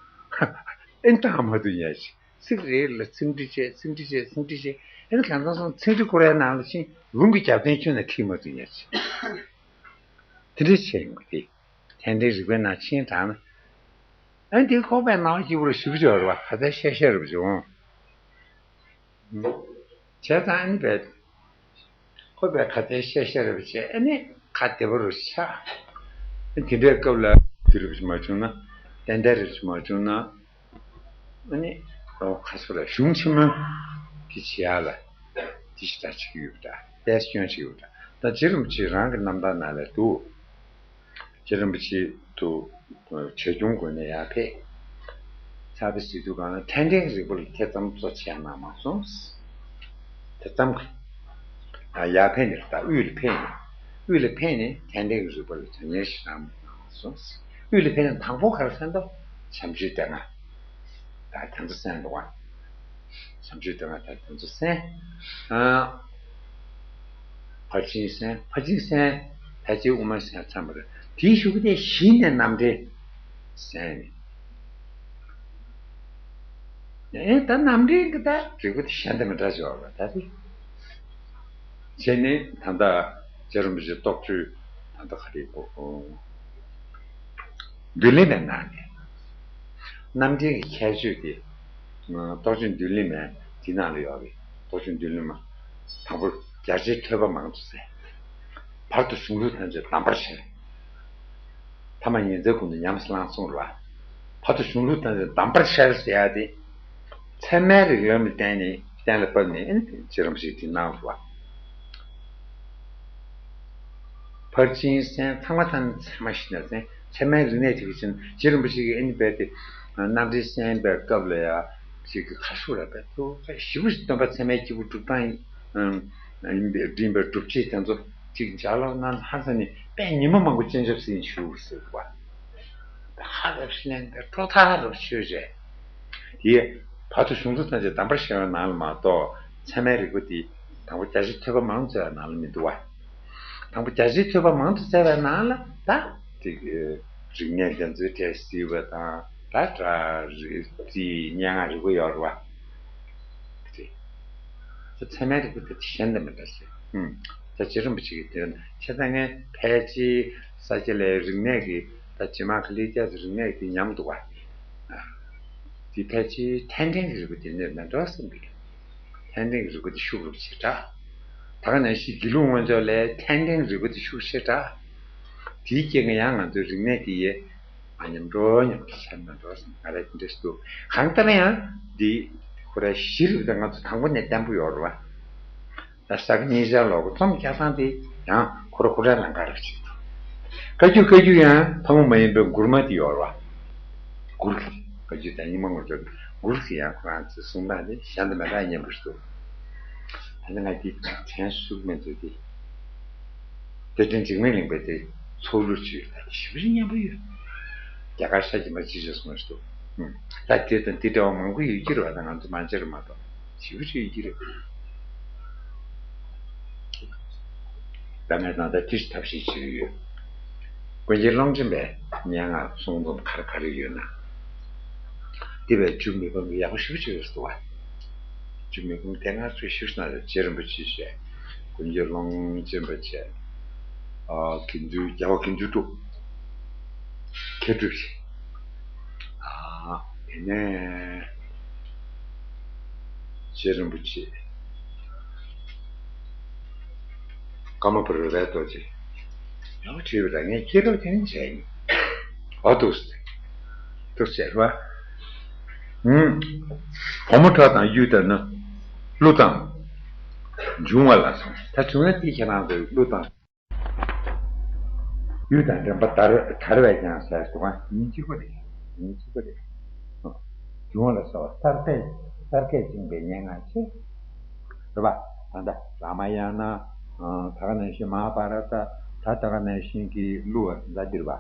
ཨེ་བཏང་མ་ཐུབ་ཡས་ཤིག་ཚིག་རེ་ལ་ཚིག་འབྲི་བྱས་ཚིག་འབྲི་བྱས་ཚིག་འབྲི་བྱས་ཨེ་ནི་གང་ཚང་སོང་ཚིག་འབྲི་ཁོ་རའི་ནང་ལ་ཕྱིན་ལུང་གི་རྒྱབ་རྟེན་ཁྱོན་ནས་འཁྱེར་མ་ཐུབ་ཡས་ཤིག་དེ་འདྲ་བྱས་ཡོང་གི་དེ། ཐན་ཏན་རིག་པའི་ནང་ཕྱིན་དྲགས་ན། ཨ་འདི་ཁོག་པའི་ནང་སྐྱིད་པོ་རུ་ཞུགས་ཆོག་རེད་བ། ཁ་ཚ་ཤ་ཤ་རུ་བྱུང་། བྱས་ཙང་ཨ་ནི་བས། ཁོག་པའི་ཁ་ཚ་ཤ་ཤ་རུ་བྱས་ཨ་ནི་ཁ་བདེ་པོ་རུ་ཆགས། དེ་འདྲའི་སྐབས་ལ་དེ་རུ་མ་བྱུང་ན། ཏན་ཏན་རུ་མ་བྱུང་ན། ཨ་ནི། ཁ་སོ་ལ་གཞུང་ཆེན་མོ་དེ་བྱེད་ཡག་ལ་དེ་ཞིག་ད་བྱེད་ཀྱི་ཡོད་པ་འདྲ། ཏེས་སྐྱོན་བྱེད་ཀྱི་ཡོད་པ་འདྲ། ད་རྗེ་རིན་པོ་ཆེ་རང་གི་རྣམ་ཐར་ནང་ལ་འདུག་རྗེ་རིན་པོ་ཆེ་དུ་བྱ་ཁྱུང་དགོན་ནས་ཡར་ཕེབས། ཚར་བ་ཟེར་དུས་གང་ལ་ཐན་ཏན་རིག་པ་ལ་དེ་ཙམ་གཙོ་ཆེ་གནང་མ་སོང་། དེ་ཙམ་གྱི། ཡར་ཕེབས་ནས་ད་དབུས་ལ་ཕེབས་ནས། དབུས་ལ་ཕེབས་ནས་ཐན་ཏན་གྱི་རིག་པ་ལ་དོན་གཉེར་ཞིག་གནང་མ་སོང་། དབུས་ལ་ཕེབས་ནས་དང་པོ་ག་རེ་གསན་ཏོ། བྱམས་ཆོས་སྡེ་ལྔ། ད་དེ་ཚོ་གསན་འདུག་བ། བྱམས་ཆོས་སྡེ་ལྔ་ད་དེ་ཚོ་གསན། ཨ། ཕར་ཕྱིན་གསན། ཕར་ཕྱིན་གསན། ཕལ་ཆེར་དབུ་མ་གསན་ཚར་བ་རེད། དེའི་གཞུག་གུ་དེ་གཞི་ནས་རྣམ་འགྲེལ་གསན་ནས། ཨེ་ད་རྣམ་འགྲེལ་གྱི་ད་རིག་པ་དེ་གཞན་དང་མི་འདྲ་ཞིག་ཡོད་རེད་ད་དེ། བྱས་ནས་ད་ལྟ་རྗེ་རིན་པོ་ཆེ་རྟོགས་བརྗོད་ད་ལྟ་ག་རེ་གོ། མདུན་ལེགས་མའི་ནང་ནས། རྣམ་འགྲེལ་གྱི་ཁྱད་ཆོས་དེ། རྟོགས་བརྗོད་མདུན་ལེགས་མའི་དེ་ནང་ལ་ཡོད་པའི་རྟོགས་བརྗོད་མདུན་ལེགས་མ། དང་པོ་རྒྱ་ཆེའི་ཐོས་པ་མང་དུ་གསན། བར་དུ་གཞུང་ལུགས་ཐམས་ཅད་གདམས་པར་ཤར། ཐ་མ་ཉི་ཟླ་ཀུན་ཏུ་ཉམས་སུ་བླངས་གསུངས་རེད་བ། བར་དུ་གཞུང་ལུགས་ཐམས་ཅད་གདམས་པར་ཤར་ཟེར་ཡ་དེ། ཚད་མའི་རིགས་ལམ་ལ་བརྟེན་ནས་གཏན་ལ་ཕབ་ནས་ཨེ་ནི་རྗེ་རིན་པོ་ཆེས་དེ་གནང་རེད་བ། ཕར་ཕྱིན་གསན། ཚང་མ་ཚང་མ་ཚད་མ་ཤེས་ན་གསན། ཚད་མའི་རིག་གནས་དེ་གི་ཕྱིན་རྗེ་རིན་པོ་ཆེ་གིས་ཨེ་ནི་རྦད་དེ་རྣམ་འགྲེལ་གསན་པའི་སྐབས་ལ་ཡ་ཅིག་གི་ཁ་ཤུགས་ལ་རྦད་དེ་ཞེ་པོ་ཞིག་སྟོན་པ་ཚད་མའི་སྐྱེས་བུ་སྒྲུབ་སྟངས་ཡིན་པའི་འགྲིམ་པའི་སྒྲུབ་བྱེད་དེ་ཚོ་ཅིག་ལྗགས་ཀློག་གནང་ཧ་ས་ནས་དཔེ་ཉིན་མོ་མང་པོ་སྤྱན་ཆབ་སྲིད་བཞུགས་ཟེར་བ། ཧ་ལས་ལན་པའི་སྤྲོ་ཐག་རུ་ཆོད་རེད། དེ་བར་དུ་གཞུང་ལུགས་ཐམས་ཅད་གདམས་པར་ཤར་བའི་ནང་ལ་མ་གཏོགས་ཚད་མའི་རིག་པ་དེ་དང་པོ་རྒྱ་ཆེའི་ཐོས་པ་མང་དུ་བཙལ་བའི་ནང་ལ་མི་འདུག་བ། དང་པོ་རྒྱ་ཆེའི་ཐོས་པ་མང་དུ་བཙལ་བའི་ནང་ལ་ད་དེ་རིག་གནས་འདི་ཚོའི་གྲས་གཟིགས་པ་དང་ད་སྒྲ་རིག་རྩིས་སྙན་ངག་རིག་པ་ཡོད་རེད་བ། དེ་ཚད་མའི་རིག་པ་དེ་གཞན་དང་མི་འདྲ་ཞིང་། ད་རྗེ་རིན་པོ་ཆེ་གིས་དེ་ཁྱེད་ཚང་ངས་ཕལ་ཆེར་ས་སྐྱ་ལའི་རིག་གནས་ཀྱི་ད་རྗེ་མ་ག་ལེ་རྒྱ་ཚོའི་རིག་གནས་དེ་ཉམས་འདུག་བ། དེ་ཕལ་ཆེར་ཐན་ཏན་གྱི་རིག་པ་དེ་ནོར་མེད་འགྲོ་བསམ་གྱི། ཐན་ཏན་གྱི་རིག་པ་དེ་ཤུགས་རུ་ཆེ་དྲགས། ད་ག་ནང་བཞིན་དགེ་ལུགས་སྔོན་ཆད་ལས་ཐན་ཏན་གྱི་རིག་པ་དེ་ཤུགས་ཆེ་དྲགས། དེའི་རྐྱེན་གྱིས་ཡང་ང་ཚོའི་རིག་གནས་དེ་ཡི་མ་ཉམས་འགྲོ་ཉམས་ཀྱི་ཆ་ནས་འགྲོ་བསམ་ང་རང་དེ་འདྲ་ཞིག་འདུག་གང་ལྟར་ཡང་འདི་ཁོ་ར་གཞི་རིག་པ་དེ་ང་ཚོ་དང་པོ་ནས་བརྟན་པོ་ཡོད་རེད་བ། ད་ས་ག་གཉིས་ཆར་ལོག་གི་རྩོམ་རྒྱག་སྟངས་དེ་ཡང་ཁོ་ར་ཁོ་རའི་ལམ་ཁ་རུ་ཕྱིན་འདུག་བཀའ་བརྒྱུད་བཀའ་བརྒྱུད་ཡང་ཕ་མ་མ་ཡིན་པའི་མགུར་མ་དེ་ཡོད་རེད་བ། མགུར་གྱི་བཀའ་བརྒྱུད་དང་རྙིང་མ་ངོ་སྤྲོད་མགུར་གྱི་ཡང་ཁོ་རང་ཚོའི་གསུང་སྟངས་དེ་གཞན་དང་མི་འདྲ་སྙན་པོ་ཞིག་འདུག་ད་ནི་ང་འདི་དྲན་ཤུགས་མེད་ཚོད་དེ། རྟེན་འབྲེལ་འཇིགས་མེད་གླིང་པའི་དེ་ཚོགས་གླུ་བཅུ་ཞེ་པོ་ཞིག་སྙན་པོ་ཡོད། རྒྱ་གར་ཤ་ཅིག་མ་ཅི་ཅི་སོང་ཞིག་འདུག་ད་དེ་དང་དེ་འདྲ་བ་མང་པོ་ཡོད་ཀྱི་རེད་བ། ད་ང་ཚོ་མང་ཆེ་རུ་མ་གཏོགས་ཞེ་པོ་ཅིག་ཡོད་ཀྱི་རེད། ད་ངས་ད་ལྟ་དེ་ཐབས་ཤེས་བྱེད་ཀྱི་ཡོད། དཀོན་མཆོག་ཀློང་ཆེན་པའི་སྙན་ངག་གསུང་རྩོམ་ག་རེ་ག་རེ་ཡོད་ན། དེ་བས་རྒྱུ་མི་ཕམ་གྱི་ཡག་པོ་ཞེ་པོ་ཅིག་ཡོད་འདུག་བ། རྒྱུ་མི་ཕམ་དེ་སྔར་ཚོས་ཞུས་ན་རྗེ་རིན་པོ་ཆེ་བྱས། དཀོན་མཆོག་ཀློང་ཆེན་པ་བྱས། ཨ། དགེ་འདུན་རྒྱལ་བ་དགེ་འདུན་གྲུབ། མཁས་གྲུབ་རེད། ཨ། དེ་ནས་རྗེ་རིན་པོ་ཆེ། ཀརྨ་པ་རུ་རའི་རྡོ་རྗེ། ཡང་བྲིས་པ་རང་ངས་སྐྱེས་རབས་དེ་ནས་མཇལ་ཡིན། ཨ། འདུག་སེ། འདུག་སེ་བ། ཨུམ། བུ་མོ་ཁྲག་དང་གཡུ་དང་ནི། གླུ་དང་། འབྱུང་བ་ལ་སོགས། ད་བྱུང་ན་དེ་ཁྱེད་རང་ཚོས་གླུ་དང་། གཡུ་དང་འདྲེན་པ་དར་དར་བས་ཀྱང་ཟེར་དུས་ཡིན་གཅིག་པ་རེད། ཡིན་གཅིག་པ་རེད། འབྱུང་བ་ལ་སོགས་གསར་སྐད་གསར་སྐད་བཅིངས་པའི་སྙན་ངག་ཆེ། རེད་པ། ད་ལྟ་རཱ་མ་ཡ་ན། ད་ག་ནང་བཞིན་མ་ཧཱ་བྷ་ར་ཏ། ད་ད་ག་ནང་བཞིན་གྱི་གླུ་བ་ད་འདིར་བ།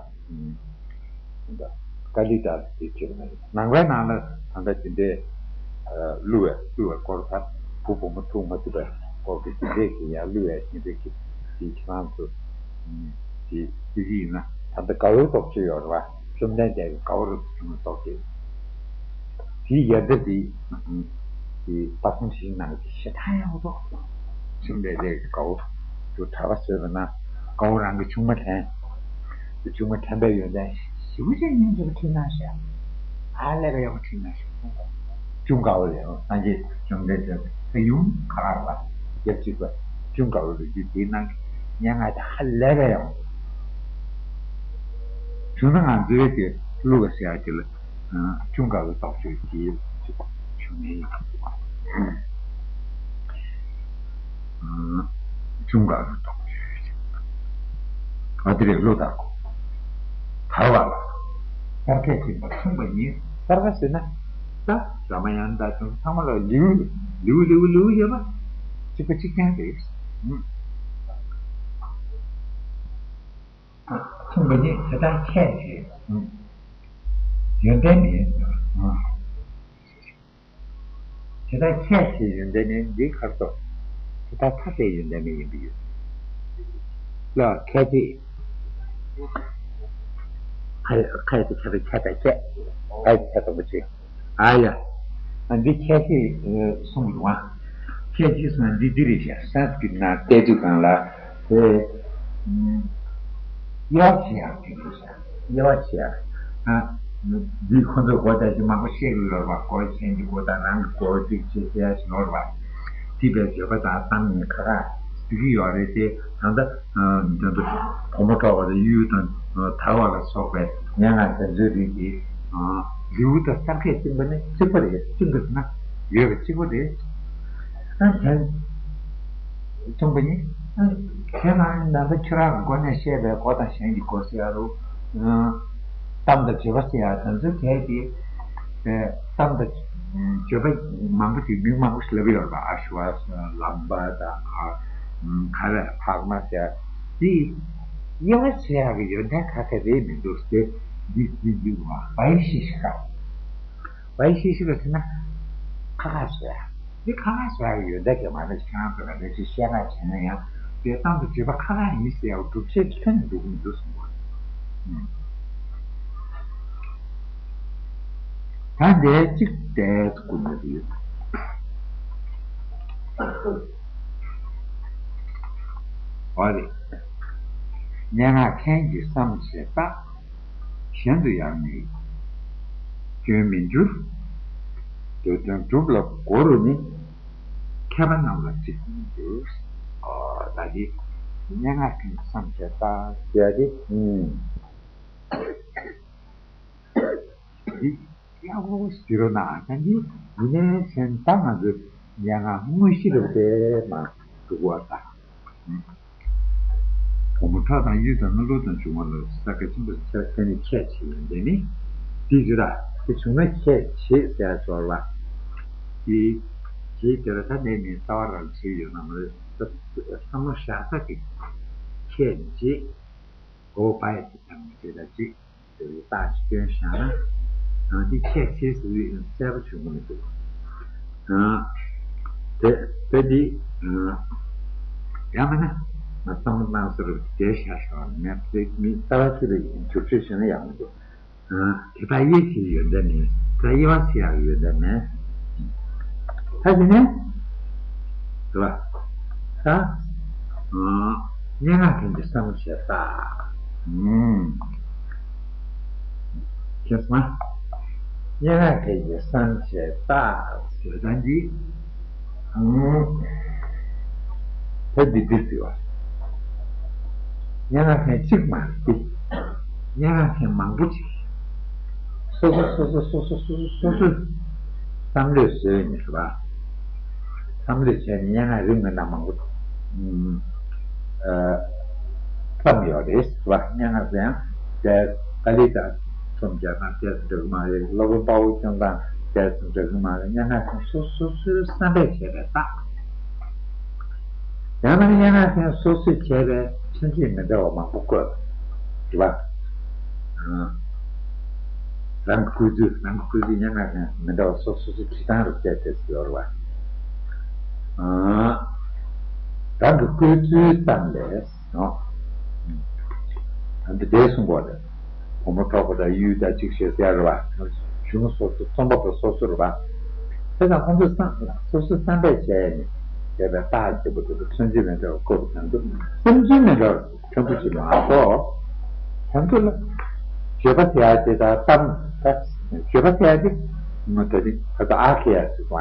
ཀ་ལི་དཱ་སི་དེ་བྲིས་པ་ནང་བཞིན་ནང་པའི་ནང་ལ་ད་ལྟ་དེ་འདྲའི་གླུ་བའི་གླུ་བའི་སྐོར་ད་བུ་བུ་མོ་ཐུག་མ་ཐུབ་པའི་སྐོར་གྱི་དེ་འདྲའི་གི་ཡང་གླུ་བའི་དེ་འདྲའི་གི་དེ་ཁྱེད་རང་ཚོ་དེ་བརྩི་གི་ཡིན་ན། ད་ལྟ་དགའ་བོའི་རྟོགས་བརྗོད་ཡོད་རེད་བ། བཅོམ་ལྡན་འདས་ཀྱི་དགའ་བོ་རུ་བྱུང་བའི་རྟོགས་བརྗོད། དེའི་ཡ་གདབ་དེ་དེ་དཔག་བསམ་ཤིང་ནང་གི་ཞེ་དྲག་ཡག་པོ་འདུག་བཅོམ་ལྡན་འདས་ཀྱི་དགའ་བོ་དུ་གྲྭ་པ་བཟོས་པ་ན་དགའ་བོ་རང་གི་ཆུང་མ་དྲན། དེ་ཆུང་མ་དྲན་པའི་ཡོན་ཏན་ཞེ་པོ་ཅིག་སྙིང་རྗེ་པོ་ཁྲིད་གནང་ཞེས། ཨ་ལས་ཀ་ཡག་པོ་ཁྲིད་གནང་ཞེས། ཅུང་དགའ་བོ་ལས་སངས་རྒྱས་བཅོམ་ལྡན་འདས་ཀྱི་ཡུམ་ག་ར་ལ་རྒྱབ་གཅིག་པ་ཅུང་དགའ་བོ་ལོ་རྒྱུས་དེའི་ནང་གི་སྙན་ངག་དེ་ཧ་ལས་ཀ་ཡག་པོ། བྱུང་ན་ང་ཚོའི་དེ་གླུ་བ་ཟེར་ཡག་དེ་ལ་ཅུང་དགའ་བོའི་རྟོགས་བརྗོད་ཀྱི་བྱུང་ནས་ཡིན། ཅུང་དགའ་བོའི་རྟོགས་བརྗོད། ཨ། དེ་རེད། གླུ་དང་གོ། དར་བ་ལ། གསར་སྐད་བཅིངས་པ་མཚུངས་པ་ཉིད། གསར་པ་ཟེར་ན། ད་རཱ་མ་ཡ་ན་དང་དེ་ཚང་མ་ལ་ལེའུ་ལེའུ་ལེའུ་ལེའུ་ཡོད་པ། གཅིག་པ་གཅིག་རྐྱང་རེད། མཚུངས་པ་ཉིད་དེ་དག་ཁྱད་ཆེ། ཡོན་ཏན་མེད། དེ་དག་ཁྱད་ཆེ་ཡོན་ཏན་མེད། འདི་ཁར་ཐོག་དེ་དག་མཐའ་བྲལ་ཡོན་ཏན་མེད་ཡིན་པ་ཡོད། ལ་ཁྱད་ཆེ། ཁ་ཁ་དེ་ཁ་དེ་ཁ་དང་ཁྱད། ཁ་དེ་ཁ་དང་པོ་ཆེ། ཨ་ཡ། ཨ། འདི་ཁྱད་ཆེ་གསུངས་འདུག་ཨ། ཁྱད་ཆེ་གསུངས་འདི་འདི་རེད་ཤག་སན་སི་ཀྲིཏ་ནང་བལྟས་དུས་སྒང་ལ་དེ། དབྱེ་བ་ཕྱེ་ཡག་དེ་རེད་ཤག་དབྱེ་བ་ཕྱེ་ཡག་ཨ། འདི་ཁོ་ཚོས་གོ་བརྡ་ཅིག་མང་པོ་བཤད་ཀྱི་ཡོད་རེད་པ། གོ་གཞན་གྱི་གོ་བརྡ་རང་གི་གོ་བརྡ་ཅིག་བཤད་ཡག་ཞིག་ཡོད་རེད་པ། དེ་བས་བརྗོད་པ་དང་གཏམ་ནི་ཁ་ཁ་ཟེར་གྱི་ཡོད་རེད་དེ། ད་ལྟ་འདི་འདི་བུ་མོ་ཁྲོ་བ་དང་གཡུ་དང་དར་བ་ལ་སོགས་པའི་སྙན་ངག་དེ་ཚོའི་རིགས་ཀྱི་ལེའུ་དང་གསར་སྐད་བཅིངས་པ་ནི་གཅིག་པ་རེད། བཅིངས་པ་ཟེར་ན་ཡོད་པ་གཅིག་པ་རེད། ཨ། དེ་བཅིངས་པ་ནི། ཨ། ཁྱེད་རང་ད་ལྟ་ཁྱོད་རང་གི་སྒོ་ནས་བཤད་པའི་གོ་དང་གཞན་གྱི་གོ་ཟེར་ཡ་རུ། གཏམ་དང་བརྗོད་པ་ཟེར་ཡ་དེ་ཚོ་གལ་ཏེ། གཏམ་དང་བརྗོད་པ་མང་པོ་ཞིག་མིང་མང་པོ་ཞིག་ལབ་ཀྱི་ཡོད་རེད་པ། ཨ་ཤྭ་ཝ་ལམ་པ་དང་། ཨ། ག་རེ། བྷག་མ་ཟེར་ཡ་དེ། དབྱེ་བ་ཕྱེ་ཡག་གི་ཡོན་ཏན་ག་གེ་རེད་མི་འདུག་སྟེ། འདི་འདི་འདི་བ་བའི་ཤི་ཤི་ག་བའི་ཤི་ཤི་ག་ཟེར་ན་ཁ་ཁ་བཟོ་ཡ། འདི་ཁ་ཁ་བཟོ་ཡག་གི་ཡོན་ཏན་གྱི་མ་ནི་ཁྱེད་རང་ཚོ་ལ་ལས་ཅི་བཤད་ན་བྱས་ན་ཡང་དེ་གཏམ་དང་བརྗོད་པ་ཁ་ཁ་ཡིན་ཟེར་ཡག་སྒྲུབ་བྱེད་ཀྱི་ཁྱོན་ནས་འགྲོ་གི་མི་འདུག་གསུངས་པ། ད་འདས་གཅིག་བལྟས་དགོས་ནི་རེད། འོ་རེད། སྙན་ངག་མཁན་གྱི་བསམ་བྱས་བརྟག་གཞན་དུ་ཡང་མི་སྐྱོན་མི་འགྱུར། འདོད་དོན་སྒྲུབ་ལ་གོ་རུ་ནི། མཁས་པ་རྣམས་ལ་གཅིག་མི་འགྱུར། ཨོ། ད་འདི་སྙན་ངག་མཁན་གྱི་བསམ་བྱས་བརྟག་ཟེར་ཡ་དེ། ཨུམ། འདི་ཡག་པོ་ཞིག་རོ་ན། ད་འདི་ཡིན་ནའི་གཞན་ད་ང་ཚོས་སྙན་ངག་དངོས་གཞི་རུ་དེ་མ་འདུག་བ་ད། བུ་མོ་ཁྲག་དང་གཡུ་དང་ནི་གླུ་དང་འབྱུང་བ་ལ་སོགས་པ་ཁྱད་ཆེ་ཡོན་ཏན་ནི་ཁྱད་ཆེ་ཡོན་ཏན་ནི། དེ་བརྗོད་ད་དེ་བྱུང་ན་ཁྱད་ཆེ་ཟེར་ཡ་སྦྱོར་བ། དེ་དེ་བརྗོད་ད་ད་ནས་ནི་རྩ་བ་རང་བྱེད་ཡོད་ན་མ་རེད། བསམ་བློ་བཞག་ས་གི་ཁྱད་ཆེ། འོ་བ་ཡ་དེ་ཐམས་ཅད་ད་ཅིག་དེ་རྟགས་ཅིག་སྟོན་བཞག་ན། ཨ། འདི་ཁྱད་ཆེ་ཟེར་བའི་གསལ་པོ་བྱུང་གི་མི་འདུག་ཨ། དེ་དེ་འདི། ཨ། ཡང་མིན་ན་ང་བསམ་བློ་བཏང་ཟེར་བ་དེ་བཞག་བཞག་མེད་དེ་མི་རྩ་བ་ཅིག་ལ་བསྒྱུར་བཅོས་བྱས་ན་ཡག་མི་འདུག་ཨ། དེ་དག་དབྱེ་ཕྱེ་ཡི་ཡོན་ཏན་མེད། ད་དབྱེ་བ་ཕྱེ་ཡག་གི་ཡོན་ཏན་མེད། ད་དེ་ནས། རེད་པ། ད། ཨ། སྙན་ངག་མཁན་གྱི་བསམ་བྱས་རྟགས། ཨུམ། ཁྱེད་སོང་ང་། སྙན་ངག་མཁན་གྱི་བསམ་བྱས་རྟགས་ཟེར་སྟངས་འདི། ཨུམ། ད་འདི་འདི་ཟེར་བ། སྙན་ངག་མཁན་གཅིག་མ་རེད། སྙན་ངག་མཁན་མང་པོ་ཅིག་སོ་སོ་སོ་སོ་སོ་སོ་སོ་སོ་སོའི་བསམ་བློས་བཟོས་ནས་རེད་པ། བསམ་བློས་བྱས་ནས་སྙན་ངག་རིགས་མི་འདྲ་མང་པོ། ཨུམ། ཨ། བརྩམས་ཡོད་རེད་ཟེར་བ། སྙན་ངག་དེ་ཡང་དེ་ཀ་ལི་ཏ་ཚོམས་རྒྱག་སྟངས་དེ་ཚོ་འདྲ་གི་མ་རེད། སློབ་དཔོན་དཔའ་བོ་སྐྱོང་སྟངས་དེ་ཚོ་འདྲ་གི་མ་རེད། སྙན་ངག་དེ་སོ་སོ་སོའི་བསམ་པས་བྱས་པའི་རྟགས། ཡང་ན་སྙན་ངག་དེ་སོ་སོས་བྱས་པའི་མཚོན་བྱེད་མི་འདྲ་བ་མང་པོ་བཀོད་པ་རེད་པ། རང་གི་བཀོད་ཚུལ། རང་གི་བཀོད་ཚུལ། སྙན་ངག་དེ་མི་འདྲ་བ་སོ་སོ་སོའི་བྲིས་སྟངས་རུ་བཤད་བསྡད་ཡོད་རེད་པ། རང་གི་བཀོད་ཚུལ་ཙམ་ལས། ཨ། འདི་འདྲས་གསུངས་པ་རེད། བུ་མོ་གྲོགས་པོ་དང་གཡུལ་དང་གཅིག་བྱས་ཟེར་རེད་པ། གཞུང་སོ་སོ། རྩོམ་པ་པོ་སོ་སོ་རེད་པ། དེ་དང་ཁོང་ཚོས་བསམ། སོ་སོའི་བསམ་པས་བྱས་ནས་བྱས་པའི་རྟགས་བྱེད་པོ་དེ་ཚོ་མཚོན་བྱེད་མི་འདྲ་བ་བཀོད་པ་དང་དུ་སེམས་ཅན་མི་འདྲ་བ་ཕྲན་བུ་ཅིག་མ་གཏོགས། དོན་དུ་ལ། བརྗོད་པ་ཟེར་ཡ་དེ་དང་གཏམ། ད་བརྗོད་པ་ཟེར་ཡ་དེ་ངོ་ད་ནི་ད་ལྟ་ཨ་ཁེ་ཡ་ཟེར་བ།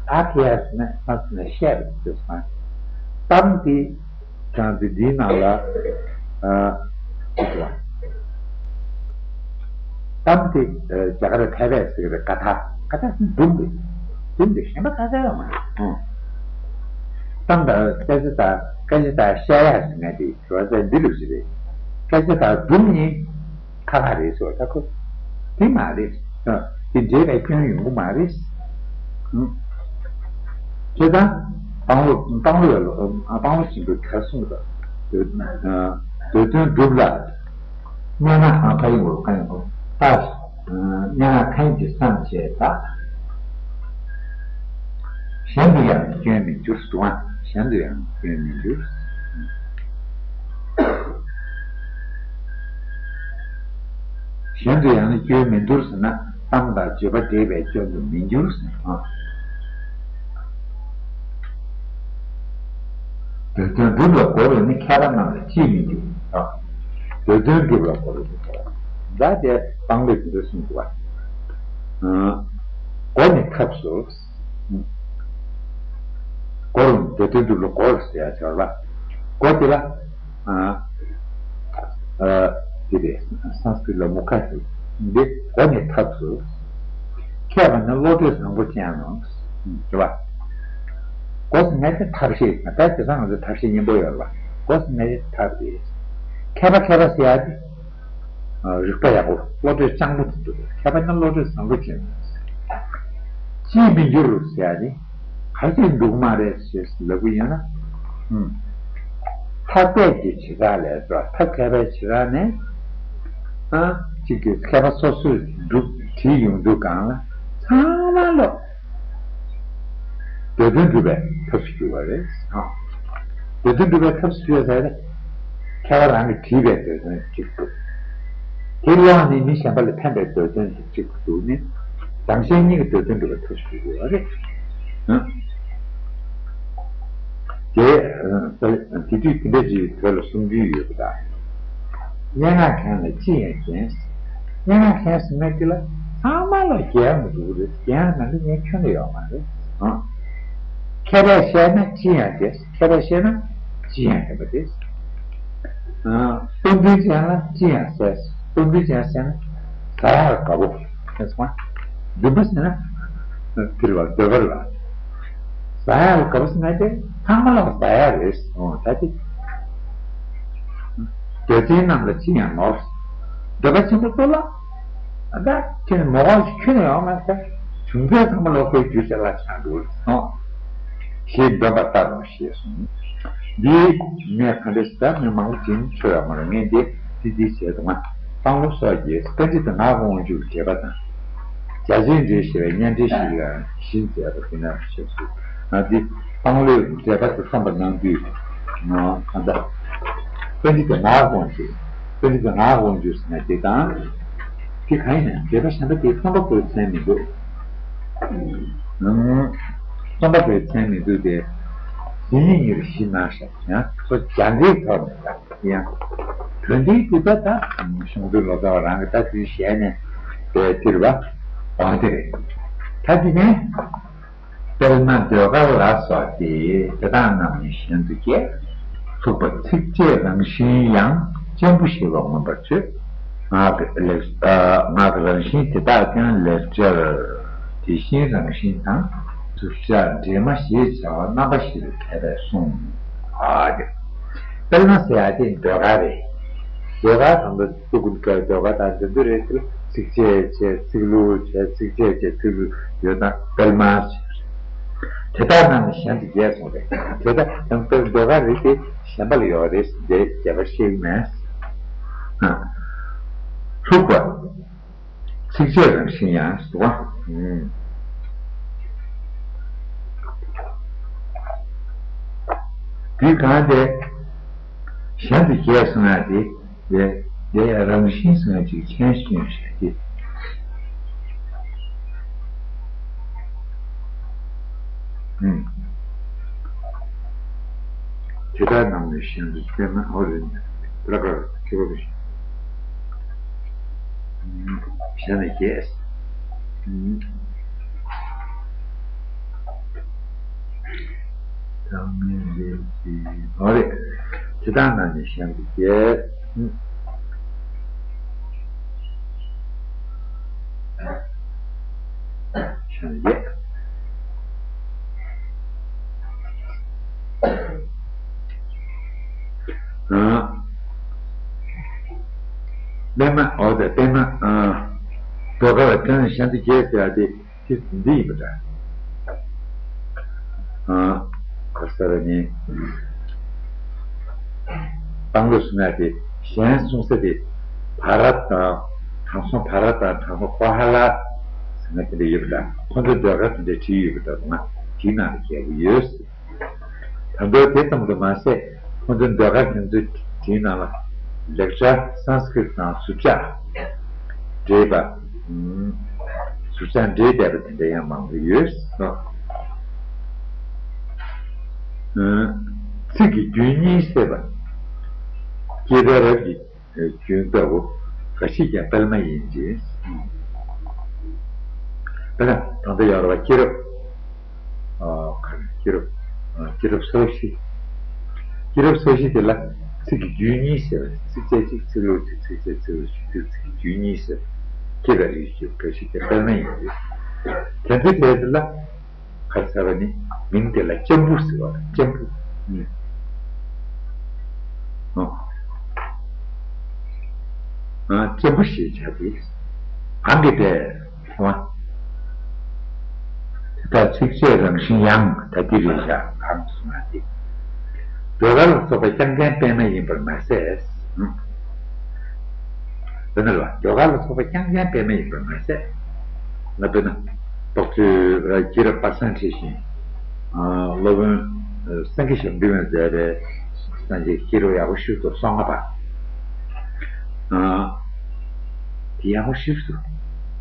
ཨ་ཁེ་ཡ་ཟེར་ན་ང་ཚོ་ནས་བཤད་པ་ཟེར་བ། གཏམ་དེ་ཀྱང་དེ་འདིའི་ནང་ལ། ཨ། ཅི་ཟེར་བ། གཏམ་དེ། ཨ། རྒྱ་གར་ཕལ་པས་ཟེར་བའི་ག་ཐ། ག་ཐ་ཟེར་ན་སྒྲུང་དེ། སྒྲུང་དེ་གཞན་པ་ག་ཚད་ཡོད་མ་རེད། ཨང་། གཏམ་དང་སྐད་ཆ་དང་སྐད་ཆ་དང་བཤད་ཡ་ཟེར་ན་དེ་བྱ་བ་ཚད་འདི་ལབ་ཞིག་རེད། སྐད་ཆ་དང་སྒྲུང་གཉིས་ཁ་ཁ་རེད་ཟེར་བ་ད་ཁོ། དེ་མ་རེད། དེ་འདྲེས་པའི་སྐྱོན་ཡོང་གི་མ་རེད། ཨང་། བྱས་ཙང་། དཔང་ལོ། དཔང་ལོ་ཡ་ལོ། ཨ། དཔང་ལོ་ཆེན་པོས་ག་རེ་གསུངས་པ། འདོད། ཨ། འདོད་དོན་སྒྲུབ་ལ། སྙན་ངག་ཨ་ཕ་ཡིན་པོ་གང་ཡིན་པོ་ལྟ། སྙན་ངག་མཁན་གྱི་བསམ་བྱས་རྟགས། གཞན་དུ་ཡང་ནི་སྐྱོན་མི་འགྱུར་ཟེར་བ། གཞན་དུ་ཡང་ནི་སྐྱོན་མི་འགྱུར། གཞན་དུ་ཡང་ནི་སྐྱོན་མི་འགྱུར་ཟེར་ན་གཏམ་དང་བརྗོད་པ་འདྲེས་པའི་སྐྱོན་དུ་མི་འགྱུར་ཟེར་ན། འདོད་དོན་སྒྲུབ་ལ་གོ་བས་ནི་མཁས་པ་རྣམས་ལ་ཅིས་མི་འགྱུར། འདོད་དོན་སྒྲུབ་ལ་གོ་བས་ནི་མཁས་པ། ད་དེ་དཔང་ལས་འདི་འདྲ་གསུངས་འདུག་པ། གོ་ནི་ཐབས་སུ། གོ་རུང་འདོད་དོན་སྒྲུབ་ལ་གོ་ཟེར་ཡ་བྱ་བ། གོ་དེ་ལ། ཨ། ཨ། དེ་རེད། སཾ་སྐྲྀ་ཏ་ལ་མུ་ཁ་ཟེར། འདི་གོ་ནི་ཐབས་སུ། མཁས་པ་ནི་བློ་གྲོས་བཟང་པོ་ཅན་ནོ། རེད་པ། གོ་ཟེར་ན་དེ་ཐབས་ཤེས། ད་དེ་སང་ང་ཚོ་ཐབས་ཤེས་སྙིང་པོ་ཡོད་རེད་པ། གོ་ཟེར་ན་དེ་ཐབས་རེད། མཁས་པ་མཁས་པ་ཟེར་ཡ་དེ། རིག་པ་ཡག་པོ། བློ་གྲོས་སྤྱང་པོ་དེ་འདུག་མཁས་པ་ནི་བློ་གྲོས་བཟང་པོ་ཅན། ཅིས་མི་འགྱུར་ཟེར་ཡ་ནི། ག་རེ་བྱས་འགྲུབ་མ་རེད་ཞེས་ལབ་གི་ཡོད་ན། ཨུམ། ཐབས་མཁས་ཀྱི་བྱེ་བྲག་ལས་སོ། ཐབས་མཁས་པའི་བྱེ་བྲག་ནས། ཨ། གཅིག་གིས་མཁས་པ་སོ་སོས་སྒྲུབ་བྲིས་ཡོང་དུས་སྒང་ལ་ཚང་མ་ལོག་འདོད་དོན་སྒྲུབ་པའི་ཐབས་སུ་གྱུར་པ་རེད། ཨ། འདོད་དོན་སྒྲུབ་པའི་ཐབས་སུ་གྱུར་ཟེར་ན། མཁས་པ་རང་གིས་བྲིས་པའི་འདོད་དོན་གཅིག་འདུག་དེ་བླངས་ནས་མི་གཞན་པ་ལ་ཕན་པའི་འདོད་དོན་དེ་གཅིག་འདུག་ནི། རང་གཞན་གཉིས་ཀྱི་འདོད་དོན་སྒྲུབ་པའི་ཐབས་སུ་གྱུར་པ་རེད། ཨ། དེ། ཨ། དེ་དུས་དེ་འདྲ་ཅིག་བོད་ལ་གསུང་རྒྱུན་ཡོད་པ་དང་། སྙན་ངག་མཁན་ལ་ཅི་ཡང་བརྒྱན། སྙན་ངག་མཁན་ཟེར་མཁན་དེ་ལ་ཚང་མ་ལ་རྒྱན་མི་འདུག་རེད། རྒྱན་ནང་དུ་ངས་ཁྱོན་ནས་ཡོད་མ་རེད། ཨང་། མཁས་པས་བཤད་ན་ཅི་ཡང་བདེ། མཁས་པས་བཤད་ན་ཅི་ཡང་བདེན་པ་རེད། ཨང་། སྟོང་འཛིན་ཅན་ལ་ཅི་ཡང་གསལ། སྟོང་འཛིན་ཅན་ཟེར་ན་ཟ་ཡག་དགའ་པོ། ཁྱེད་ཚོ་འདུན་པ་ཟེར་ན་དེ་རེད་པ། འདོད་པ་རེད་པ། ཟ་ཡག་ལ་དགའ་པོ་ཟེར་ན་དེ་ཚང་མ་ལ་ཟ་ཡག་རེད། ཨོ་ད་དེ། འདོད་ལྡན་རྣམས་ལ་ཅི་ཡང་ནོར། འདོད་པ་ཆེན་པོ་ཚོ་ལ། ཨ་ད་ཁྱེད་མོ་ག་ཁྱོད་ནས་ཡོང་མ་ཟད། བྱུང་ཚད་ཚང་མ་ལ་ཁོའི་རྒྱུ་ཆ་ལ་ཆགས་འགྲོ་སོང་། ཞེས་འདོན་པ་ལྟར་རོ་ཞེས་གསུངས། འདི་ངས་ག་འདྲ་ཞིག་ད་མི་མང་པོ་ཅིག་ཚོད་ཡོད་མ་རེད། ངས་འདི་འདི་འདི་བྱས་འདུག་ང་། དཔང་ལོ་སོགས་ཀྱིས་བཀའ་འདྲི་དང་ངག་དབང་འཇུག་འགྲེལ་པ་དང་། རྒྱ་ཆེན་འགྲེལ་ཞེས་པའི་སྙན་འགྲེལ་ཞིག་ལ་གཞི་མཛད་པ་དེ་ནས་ཞེས་གསུངས། ང་འདི་དཔང་ལོའི་འགྲེལ་པ་དེ་བསམ་པར་གནང་དུས། ང་ད་ལྟ་བཀའ་འདྲི་དང་ངག་དབང་འཇུག་བཀའ་འདྲི་དང་ངག་དབང་འཇུག་ཟེར་ན་དེ་དང་། དེ་གང་ཡིན་ན་འགྲེལ་པ་གཞན་པ་དེ་རྩོམ་པ་པོའི་མཚན་མི་འདུག་རྩོམ་པ་པོའི་མཚན་མི་འདུག་སྟེ། ཇི་སྙེད་ཉིད་རུ་ཞི་གནང་ཞབས་ཀྱང་ཁོ་སྦྱང་གའི་ཐོག་ནས་ད་ཡང་། དོན་འདིའི་དུས་པ་ད་གཞུང་དུ་ལོ་ཙཱ་བ་རང་གི་ད་དུས་གཞན་ནས་པའི་དེར་བ་འོང་དེ་རེད། ད་དེ་ནས། དཔལ་མ་ཟློས་གར་ལ་སོགས་ཏེ། དེ་དག་རྣམས་ནི་གཞན་དུ་སྐྱེས། ལྷུག་པ་ཚིགས་བཅད་རང་བཞིན་ཡང་། གཅེན་པོ་བཞི་ལ་མངོན་པར་བརྗོད། ངག་གི་ལེགས་ཨ། ངག་གི་རང་བཞིན་དེ་དག་ཀྱང་ལེགས་སྦྱར་དེ་བཞིན་རང་བཞིན་དང་། ཟུར་བཅད་འདྲེས་མ་ཞེས་བྱ་བ་རྣམ་པ་བཞི་རུ་ཕལ་པས་གསུངས། ཨ་དེ། དཔལ་མ་ཟེར་ཡ་དེ་ཟློས་གར་རེད། ཟློས་གར་དང་པོ་ཕྲུ་གུ་འདྲ་ཟློས་གར་དང་འདི་འདི་རེད་དེ། ཚིགས་བཅད་བྱས་ཚིག་ལྷུག་བྱས་ཚིགས་བཅད་བྱས་ཚིག་ལྷུག་ཡོད་ན་དཔལ་མ་ཟེར། དེ་དག་རྣམས་ནི་གཞན་དུ་སྐྱེས་གསུངས་ཏེ། དེ་དག་ཡང་དཔེར་ཟློས་གར་རིགས་དེ་གཞན་པ་ལ་ཡོད་རེད་ཟེར་ཏེ་རྒྱས་པ་བཤད་ཀྱི་མེད། ལྷུག་པ། ཚིགས་བཅད་རང་བཞིན་ཡང་ཟེར་བ། དུས་གང་དེ་གཞན་དུ་སྐྱེས་གསུང་ཡ་དེ། དེ་དེ་རང་བཞིན་སོང་ཡང་ཅིག་མཁྱེན་ཤེས་ཡོད་ཤག་གི། ཨུམ། དེ་དག་རྣམས་ནི་གཞན་དུ་སྐྱེས་ན་འོ་རེད། པྲ་གར་སྐྱེ་བ་གཞན་ནས་སྐྱེས། ཨུམ། ཐ་མའི་ལས་ཀྱིས། འོ་རེད། དེ་དག་རྣམས་ནི་གཞན་དུ་སྐྱེས། གཞན་དུ་སྐྱེས། ཨ། པདྨ། འོ་དེ་པདྨ། ཨ། ཟློས་གར་བ་དེ་ནི་གཞན་དུ་སྐྱེས་ཟེར་ཡ་དེ། དེ་འདི་ཡིན་པ་འདྲ། ཨ། ག་ཟེར་བ་ནི། སྤང་ལུགས་སུ་ན་དེ་གཞན་གསུང་ས་དེ། བྷ་ར་ཏ་དང་། དྲང་སྲོང་བྷ་ར་ཏ་དང་དྲང་སྲོང་ཀོ་ཧ་ལ་ཟེར་ན་དེ་འདྲ་ཡོད་པ་འདྲ། ཁོ་ཚོས་ཟློས་གར་དེ་འདྲ་བྲིས་ཡོད་པ་འདྲ། ང་དེའི་ནང་ལ་མཇལ་གྱི་ཡོད། ད་མདོར་དེ་ཙམ་དུ་མ་ཟད། ཁོང་ཚོའི་ཟློས་གར་དེ་ཚོའི་བྲིས་ནང་ལ་ལེགས་སྦྱར་སཾ་སྐྲྀཏ་དང་ཟུར་བཅད་འདྲེས་པ། ཨུམ། ཟུར་བཅད་འདྲེས་བསྡད་པ་དེ་འདྲ་ཡང་མང་པོ་ཡོད། ཨུམ། ཚིག་གི་རྒྱུན་གཉིས་སེལ་བ། སྐྱེས་པའི་རབས་ཀྱི་རྒྱུན་ལྟ་བུ། འགའ་ཞིག་ཀྱང་དཔལ་མ་ཡིན་གྱི། དཔེར་ན་ད་ལྟ་ཡོད་རེད་བ། སྐྱེས་རབས། ཨ། ག་རེ། སྐྱེས་རབས། ཨ། སྐྱེས་རབས་སོ་བཞི། སྐྱེས་རབས་སོ་བཞི་དེ་ལ་ཚིག་གི་རྒྱུན་གཉིས་ཟེར་བ། ཚིགས་བཅད་གཅིག་ཚིག་ལྷུག་གཅིག་ཚིགས་བཅད་ཚིག་ལྷུག་གཅིག་ཚིག་བཅད་ཚིག་ལྷུག་གཅིག་སྐྱེས་པའི་རིགས་ཀྱི་འགའ་ཞིག་དེ་དཔེར་ན་ཡིན་ཏེ། དེ་ཚོའི་གྲས་དེ་ལ་ག་རེ་ཟེར་བ་ནི། མིང་དེ་ལ་གཅམ་བུ་ཟེར་བ་དང་། གཅམ་བུ། ཨ། ཨ། གཅམ་བུ་ཞེས་བྱ་སྟེ། གང་གི་དེ། ཨ། དེ་ལྟར་ཚིགས་བཅད་རང་བཞིན་ཡང་། ད་འདི་རེད་བཞག་གང་གསུངས་ན་དེ། ཟློས་གར་ལ་སོགས་པ་རྐྱང་རྐྱང་པདྨ་ཡིན་པར་མ་ཟད། དཔེར་ན་ལ་ཟློས་གར་ལ་སོགས་པ་རྐྱང་རྐྱང་པདྨ་ཡིན་པར་མ་ཟད། ལ་དཔེར་ན་རྟོགས་བརྗོད་སྐྱེས་རབས་པ་སངས་ཁྲིད་བཞིན། ཨ། སློབ་དཔོན་སངས་རྒྱས་བཅོམ་ལྡན་འདས་མཛད་པའི་སངས་རྒྱས་ཀྱི་སྐྱེས་རབས་ཡག་པོ་ཞིག་ཏུ་སོང་བ། ཨ། དེ་ཡག་པོ་ཞིག་ཏུ་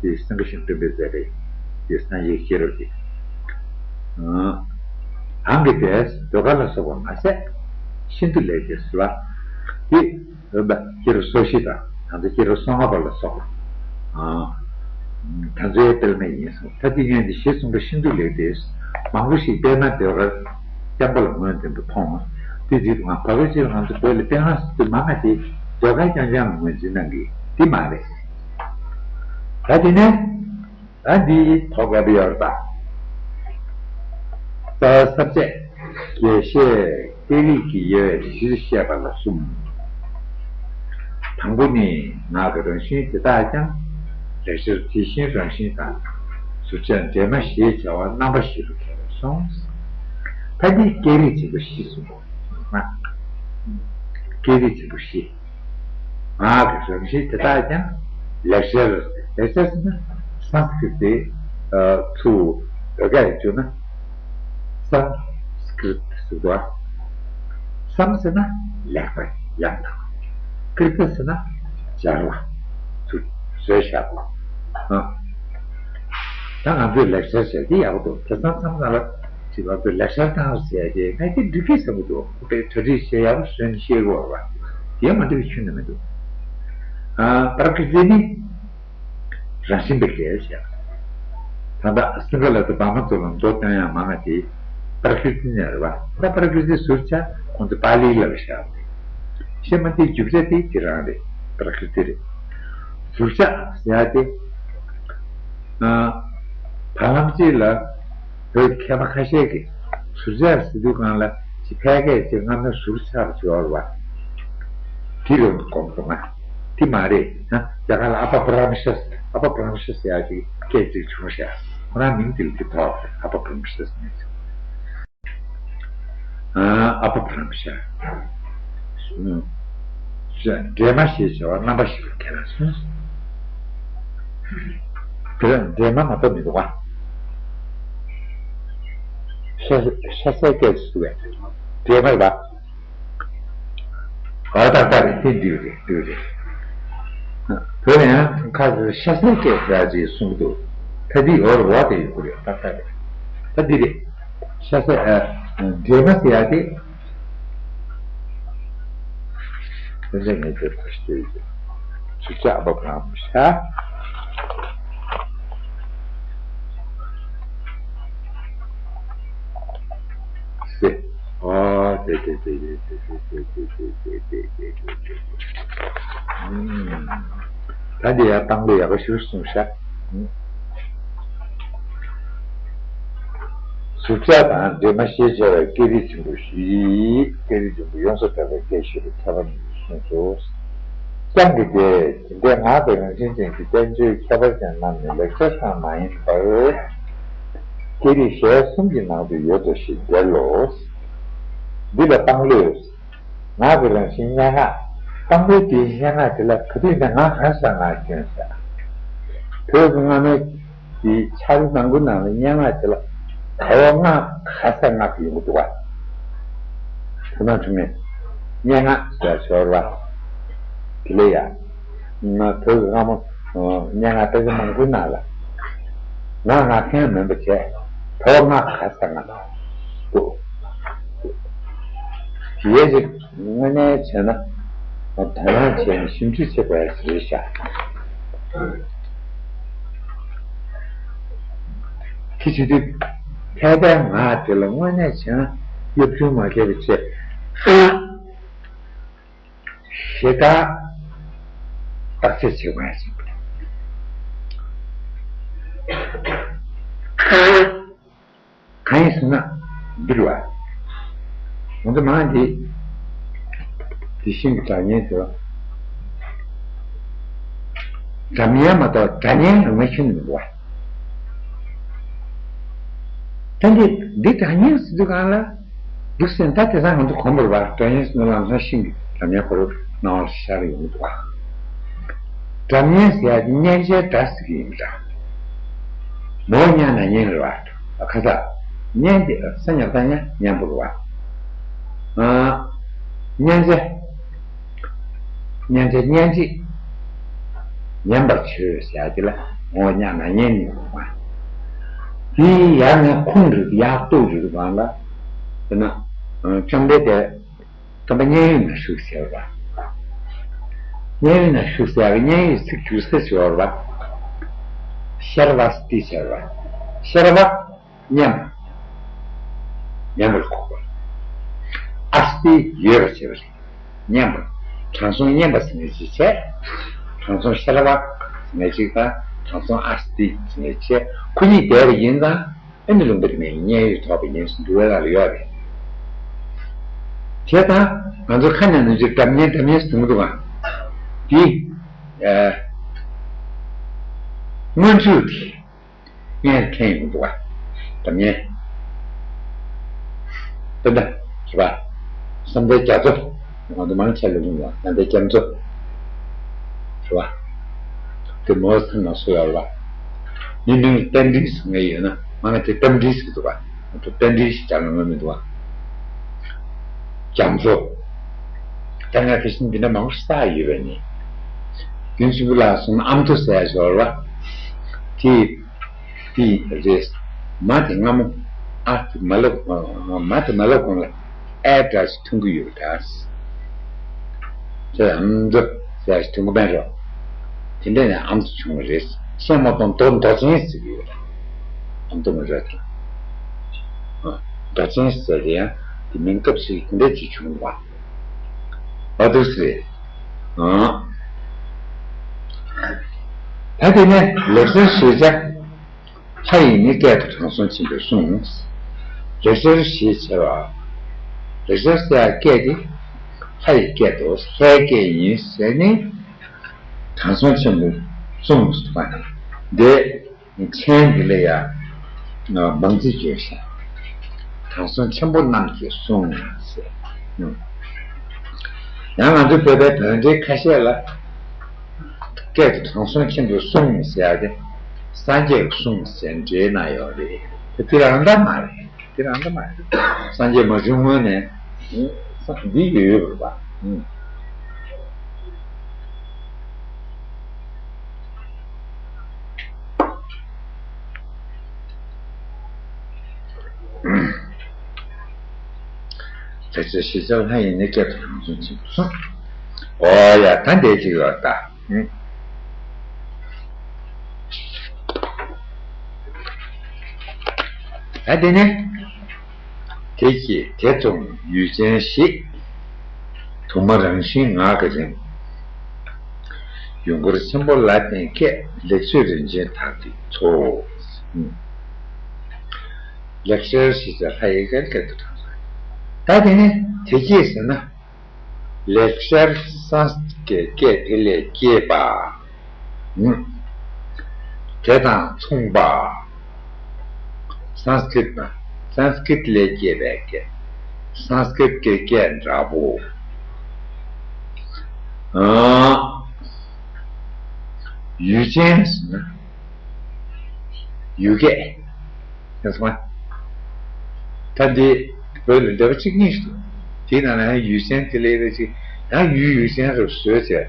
དེ་སངས་རྒྱས་བཅོམ་ལྡན་འདས་མཛད་པའི་དེ་སངས་རྒྱས་ཀྱི་སྐྱེས་རབས་དེ། ཨ། གང་གི་དེ་ཟློས་གར་ལ་སོགས་པ་མ་ཟད་ཤིན་ཏུ་ལེགས་ཏེ་ཟེར་བ། དེ། འོན་པ་སྐྱེས་རབས་སོ་བཞི་དང་ད་ལྟ་སྐྱེས་རབས་སོ་ལྔ་པ་ལ་སོགས་པ། ཨ། ད་ཚོའི་དཔེར་ན་ཡིན་སོང་། ད་དེ་ངས་འདི་ཞེས་གསུངས་པ་ཤིན་ཏུ་ལེགས་ཏེ། མང་པོ་ཞིག་དཔེར་ན་ཟློས་གར་རྐྱང་པ་ལ་ངོས་འཛིན་པ་མཐོང་། དེ་རྗེས་ང་བར་པ་ཅིག་ང་ཚོ་བོད་ལ་དཔེར་ན་དེ་མང་ང་དེ་ཟློས་གར་རྐྱང་རྐྱང་ལ་ངོས་འཛིན་གནང་གི་དེ་མ་རེད། ད་དེ་ནས། ཨ། འདིའི་ཐོག་ལ་ཡོད་པ། རྩ་བ་ས་བཅད། རྒྱས་བཤད་སྐད་རིགས་ཀྱི་དབྱེ་བས་བཞིར་བཤད་པ་ལ་གསུམ། དང་པོ་ནི་ངག་གི་རང་བཞིན་དེ་དག་ཀྱང་ལེགས་སྦྱར་དེ་བཞིན་རང་བཞིན་དང་། ཟུར་བཅད་འདྲེས་མ་ཞེས་བྱ་བ་རྣམ་པ་བཞི་རུ་ཕྱེ་བས་གསུངས། ད་འདི་སྐད་རིགས་ཆེན་པོ་བཞི་གསུངས་པ་ན། སྐད་རིགས་ཆེན་པོ་བཞི། ངག་གི་རང་བཞིན་དེ་དག་ཀྱང་ལེགས་སྦྱར། ལེགས་སྦྱར་ཟེར་ན་སཾ་སྐྲྀ་ཏ་ཚུར་བོད་སྐད་བརྗོད་ན་སཾ་སྐྲྀ་ཏ་ཟེར་དུས། སཾ་ཟེར་ན་ལེགས་པ་ཡང་དག། ཀྲྀ་ཏ་ཟེར་ན་སྦྱར་བ། ཚུར་བཟོས་བཞག་པ། ཨ། ད་ང་ཚོས་ལེགས་སྦྱར་བྱས་དེ་ཡག་པོ་འདུག་དེང་སང་མཚམས་ནང་ལ། ཅིག་ལབ་དུས་ལེགས་སྦྱར་བཏང་རོགས་ཟེར་ཡ་དེ་ང་དེ་འགྲིག་གི་བསམ་གྱི་འདུག་ཁོ་པས་གྲ་སྒྲིག་བྱས་ཡག་པོ་བཟོས་ནས་བཤད་དགོས་པ། དེ་མ་འགྲིག་པའི་ཁྱོན་ནས་མི་འདུག་ཨ་པྲ་ཀྲི་ཏི་ནི་རང་བཞིན་པའི་གལ་ཆེ། ད་ལྟ་སིང་ག་ལ་དང་བར་མ་ཚོ་ལ་མདོ་སྟོན་ཡ་མང་ང་དེ་པྲ་ཀྲི་ཏི་ནས་རེད་པ། ད་པྲ་ཀྲི་ཏི་ཟུར་ཆ་ཁོང་ཚོ་པཱ་ལིའི་ལབ་བཞག་གཞན་མ་དེ་རྒྱུ་ཆ་དེ་དེ་རང་རེད། པྲ་ཀྲི་ཏི་རེད། ཟུར་ཆ་ཟེར་ཡ་དེ། ཨ། བར་ལམ་གཅིག་ལ་བོད་མཁས་པ་ཁ་ཤས་ཀྱིས་ཟུར་ཆ་ཟེར་དུས་སྒང་ལ་ཅིག་ཕལ་སྐད་ཅིག་སྔ་མོའི་ཟུར་ཆ་ལ་སྦྱོར་བ། དེ་རུ་གོམས་སོང་ང་། དེ་མ་རེད་ན། རྒྱ་གར་ལ་ཨ་པ་བྷ་རམ་ཤ་ཨ་པ་བྷ་རམ་ཤ་ཟེར་ཡ་ཅིག་སྐད་ཅིག་བྱུང་ཤག་ཁོ་རང་མིང་དེ་ལ་དེ་ཐོགས་ཨ་པ་བྷ་རམ་ཤ་ཟེར་ནས། ཨ་པ་བྷ་རམ་ཤ། འདྲེས་མ་ཞེས་བྱ་བ་རྣམ་པ་བཞི་པོ་ཁས་ལེན་གསུངས། དེ་ལ་འདྲེས་མ་མ་གཏོགས་མི་འདུག་པ། ཤ་ཤ་ཟའི་སྐད་དུ་ཟེར་བས་འདྲེས་མ་རེད་པ། ཨ་ཏག་ཏག་རེད། དེ་འདུས་རེད། འདུས་རེད། བོད་ལ་ཡང་ཁ་ཟེར་ཤ་ཟའི་སྐད་ཟེར་ཅིག་གསུང་གི་འདུག་ད་འདི་འོ་རེད། འོ་དེ་ཡོད་ཀྱི་རེད། ཏག་ཏག་རེད། ད་འདི་རེད། ཤ་ཟ་ཨ། འདྲེས་མ་ཟེར་ཡ་དེ། དེ་འདྲ་ངས་དེ་ཕར་ཤེས་ཀྱི། ཆུ་ཆག་པ་བག་མ་ཤ། ཟེར། ཨོ་དེ་དེ། ཨུམ། ད་འདི་ཡང་བཏང་ལོ་ཡག་པོ་ཞིག་གསུངས་ཤག་ཟུར་ཆ་དང་འདྲེས་མ་ཞེས་བྱ་བའི་སྐད་རིགས་ཆེན་པོ་བཞི། སྐད་རིགས་ཆེན་པོ་ཡོངས་སུ་གྲགས་པའི་སྐད་ཞེས་པའི་ཁྱད་པར་གཉིས་སུ་གསུངས་སོ། སྤྱང་གི་སྐད། དེ་འདྲའི་ངག་གི་རང་བཞིན་ཅན་གྱི་བསྟན་བཅོས་ཁྱད་པར་ཅན་རྣམས་ནི་ལེགས་སྦྱར་ཙམ་མ་ཡིན་པར། སྐད་རིགས་གཞལ་གསུམ་གྱི་ནང་དུ་ཡོད་དོ་ཞེས་འགྲེལ་ལོ། འདི་ལ་དཔང་ལོས། ངག་གི་རང་བཞིན་སྙན་ངག་དཔང་པོའི་དེའི་སྙན་ངག་དེ་ལ་ག་དུས་ནས་ངག་ག་ས་ངག་སྐྱོན་ཟེར། བོད་ཀྱི་སྔ་མའི་གི་ཕྱག་དཔེ་མང་པོའི་ནང་ལ་སྙན་ངག་དེ་ལ་ག་བ་ངག་ག་ས་ངག་ཡོང་གི་འདུག་པ། དེ་ནང་ཚུད་མེད། སྙན་ངག་ཟེར་ཞོར་བ། དེ་ལས་ཡ། ང་བོད་ཀྱི་སྔ་མོ་སྙན་ངག་དཔེ་ཆ་མང་པོའི་ནང་ལ་ངག་ངག་མཁན་མིན་པ་བྱས། ག་བ་ངག་ག་ས་ངག་འདུག་ཡོད་ཅིག་དངོས་གནས་བྱས་ན། དོ་སྣང་བྱས་ནས་ཞིབ་འཇུག་བྱེད་དགོས་ཡ་ཞིག་རེད་ཤག་དེ་བྱེད་དུས་ཕལ་པའི་ངག་དེ་ལ་དངོས་གནས་བྱས་ན་གཡོ་སྒྱུ་མ་བརྒྱབ་པའི་ཆེད་ཞེ་དྲག་བརྟག་དཔྱད་བྱེད་དགོས་ཡ་ཞིག་གང་ཡིན་ཟེར་ན། འདི་རེད་བ། ང་ཚོ་མང་འདི། དེ་བཞིན་གྱི་སྒྲ་སྙན་ཟེར་བ། སྒྲ་སྙན་མ་གཏོགས་སྒྲ་སྙན་ངོ་མ་ཤེས་ནི་མི་འདུག་བ། ད་འདི་འདི་སྒྲ་སྙན་ཟེར་དུས་གང་ལ། འདུག་སེ་ད་དེ་སང་ང་ཚོ་གོམས་པ་རེད་བ། སྒྲ་སྙན་ཟེར་ན་ལམ་སང་ཤིང་གི་སྒྲ་སྙན་ཁོ་རང་སྣང་བ་ལ་ཤར་ཡོང་གི་འདུག་བ། སྒྲ་སྙན་ཟེར་ཡ་དེ་སྙན་ཆའི་སྒྲ་ཟེར་གྱི་ཡིན་པ་འདྲ། མོ་སྙན་ན་སྙན་རེད་བ། ཁ་ས། སྙན་དེ་ས་ཉབ་ད་སྙན་སྙན་པོ་རེད་བ། ཨ། སྙན་ཆ། སྙན་ཆ་སྙན་ཆ། ཉན་པར་བྱོས་ཟེར་ཡ་དེ་ལ་མོ་སྙན་ན་སྙན་ནི་རེད་བ། དེ་ཡང་ནས་ཁུངས་རེད། ཡག་ཏུ་རེད་བ་ལ། དེ་ན། བཅོམ་ལྡན་འདས། སྟོན་པ་མཉན་ཡོད་ན་བཞུགས་ཟེར་བ། མཉན་ཡོད་ན་བཞུགས་ཟེར་བ། མཉན་ཡོད་ཚིག་སྒྱུར་ས་ཟེར་བ། ཤར་བ་སྟི་ཟེར་བ། ཤར་བ་མཉན་པ། མཉན་པར་གོ་བ། ཨ་སྟི་ཡོད་པ་ཟེར་བ་རེད། མཉན་པ། དྲང་སྲོང་མཉན་པ་ཟེར་ནས་ཅིག་བྱས། དྲང་སྲོང་ཤར་བ་ཟེར་ནས་ཅིག་དང་། དྲང་སྲོང་ཨ་སྟི་ཟེར་ནས་བྱས། ཁོ་གཉིས་བསྡད་པ་ཡིན་ཙང་། ཨ་ནི་ལུང་པ་དེ་ནས་མཉན་ཡོད་ཐོབ་པ་ཡིན་ཟེར་འདུལ་བའི་ནང་ལ་ཡོད་རེད། དེ་དང་ང་ཚོ་ཁ་ནས་ནམ་རྒྱུན་སྒྲ་སྙན་སྒྲ་སྙན་ཟེར་གྱི་འདུག་ག་འདི། ཨ། སྔོན་འཇུག་དེ་སྙན་མཁན་ཡོང་འདུག་ག་སྒྲ་སྙན། དཔེར་ན། རེད་པ། བསམ་གཏན་རྒྱ་མཚོ། ང་ཚོ་མང་ཆེ་ལ་ཡོང་བ་བསམ་གཏན་རྒྱ་མཚོ། རེད་པ། དེ་མོ་ཚང་ན་སུ་ཡོད་རེད་པ། མི་མིང་རྟ་མགྲིན་ཟེར་མཁན་ཡོད་ན་མང་ཆེ་རྟ་མགྲིན་ཟེར་གྱི་འདུག་ག་ང་ཚོ་རྟ་མགྲིན་ཞེས་བྱ་ལ་ངོ་མི་འདུག་ག་རྒྱ་མཚོ། ད་ང་དེ་བཞིན་འདི་འདྲ་མང་པོ་བསགས་ཡོད་པ་ནི། རྒྱུན་ཆེན་པོ་ལ་སོང་ན་ཨ་མདོ་ཟེར་ཡ་ཞིག་ཡོད་རེད་པ། དེ། དེ་རེད། མ་དེ་སྔ་མོ། མ་དེ་མ་ལབ་མ་དེ་མ་ལབ་གོང་ལ་ཨེ་འདྲ་ཞིག་ཐོན་གི་ཡོད་ད། དེ་ཨམ་དུ་ཟེར་ཞིག་ཐོན་གི་མེད་རོ། དེ་འདྲ་ནས་ཨམ་དུ་བྱུང་བ་རེད། བཤད་མ་གཏོང་མདོ་མདོ་ཆེན་ཟེར་གི་ཡོད་ད། ཨམ་དུ་མ་རེད་ད། མདོ་ཆེན་ཟེར་དེ་ཡང་དེ་མིང་སྐབས་ཤིག་དེ་འདྲ་ཅིག་བྱུང་བ། བ་དུ་སི། ད་དེ་ནས་ལེགས་སྦྱར་ཤེས་བྱ་ལྷ་ཡིས་ནི་སྐད་དུ་དྲང་སྲོང་ཆེན་པོས་གསུངས། ལེགས་སྦྱར་ཞེས་བྱ་བ། ལེགས་སྦྱར་ཟེར་ཡ་སྐད་དེ་ལྷ་ཡི་སྐད་དུ་ལྷའི་སྐད་ཡིན་ཟེར་ནས་དྲང་སྲོང་ཆེན་པོས་གསུངས་པ་འདི། མཚན་འདི་ལ་ཡང་མང་ཚིག་བརྗོད་བྱ། དྲང་སྲོང་ཆེན་པོ་རྣམས་ཀྱིས་གསུངས་ཟེར། ཡང་ང་ཚོའི་བོད་པའི་བོད་འགྲེལ་ཁ་ཤས་ལ་སྐད་དུ་དྲང་སྲོང་ཆེན་པོས་གསུངས་ཟེར་ཡ་དེ་སངས་རྒྱས་ཀྱིས་གསུངས་ཟེར་འགྲེལ་གནང་ཡོད་རེད། དེ་རང་འདྲ་མ་རེད། དེ་རང་འདྲ་མ་རེད། སངས་རྒྱས་མ་བྱུང་སྔོན་ནས་འདི་ཡོད་ཡོད་པ། ལེགས་སྦྱར་ཞེས་བྱ་ལྷ་ཡིས་ནི་སྐད་དུ་དྲང་སྲོང་ཆེན་པོས་གསུངས། ཨོ་ཡ་ད་འདས་ཅིག་ཡོད་ད། ད་དེ་ནས་དེ་སྐྱེས་དེ་མཐོང་ཡུལ་ཅན་ཞིག་དུ་མ་རང་བཞིན་ངག་གི་རིམ། ཡུལ་འཁོར་ཆེན་པོ་ལ་བརྟེན་སྐད། ལེགས་བཅོས་རིན་ཆེན་དག་གི་མཚོ། ལེགས་སྦྱར་ཞེས་བྱ་ལྷ་ཡི་སྐད་དུ་དྲངས་སོ། ད་དེ་ནས་དེ་སྐྱེས་ཟེར་ན། ལེགས་སྦྱར་སཾ་སྐྲྀཏ་གི་སྐད་དེ་ལས་སྐྱེས་པ། དེ་དང་མཚུངས་པ། སཾ་སྐྲྀཏ་དང་སཾ་སྐྲྀཏ་ལས་སྐྱེས་པའི་སྐད། སཾ་སྐྲྀཏ་གི་སྐད་འདྲ་པོ། ཡུལ་ཅན་ཟེར་ན་ཡུལ་སྐད། ཡང་སོང་ང་། ད་འདི་བོད་ལ་འདྲ་པོ་གཅིག་གཉིས་ཤིག་འདུག་དེའི་ནང་ན་ཡང་ཡུལ་ཅན་དེ་ལས་རེ་ཅིག་ཡང་ཡུལ་ཡུལ་ཅན་རེ་བཟོས་བྱས།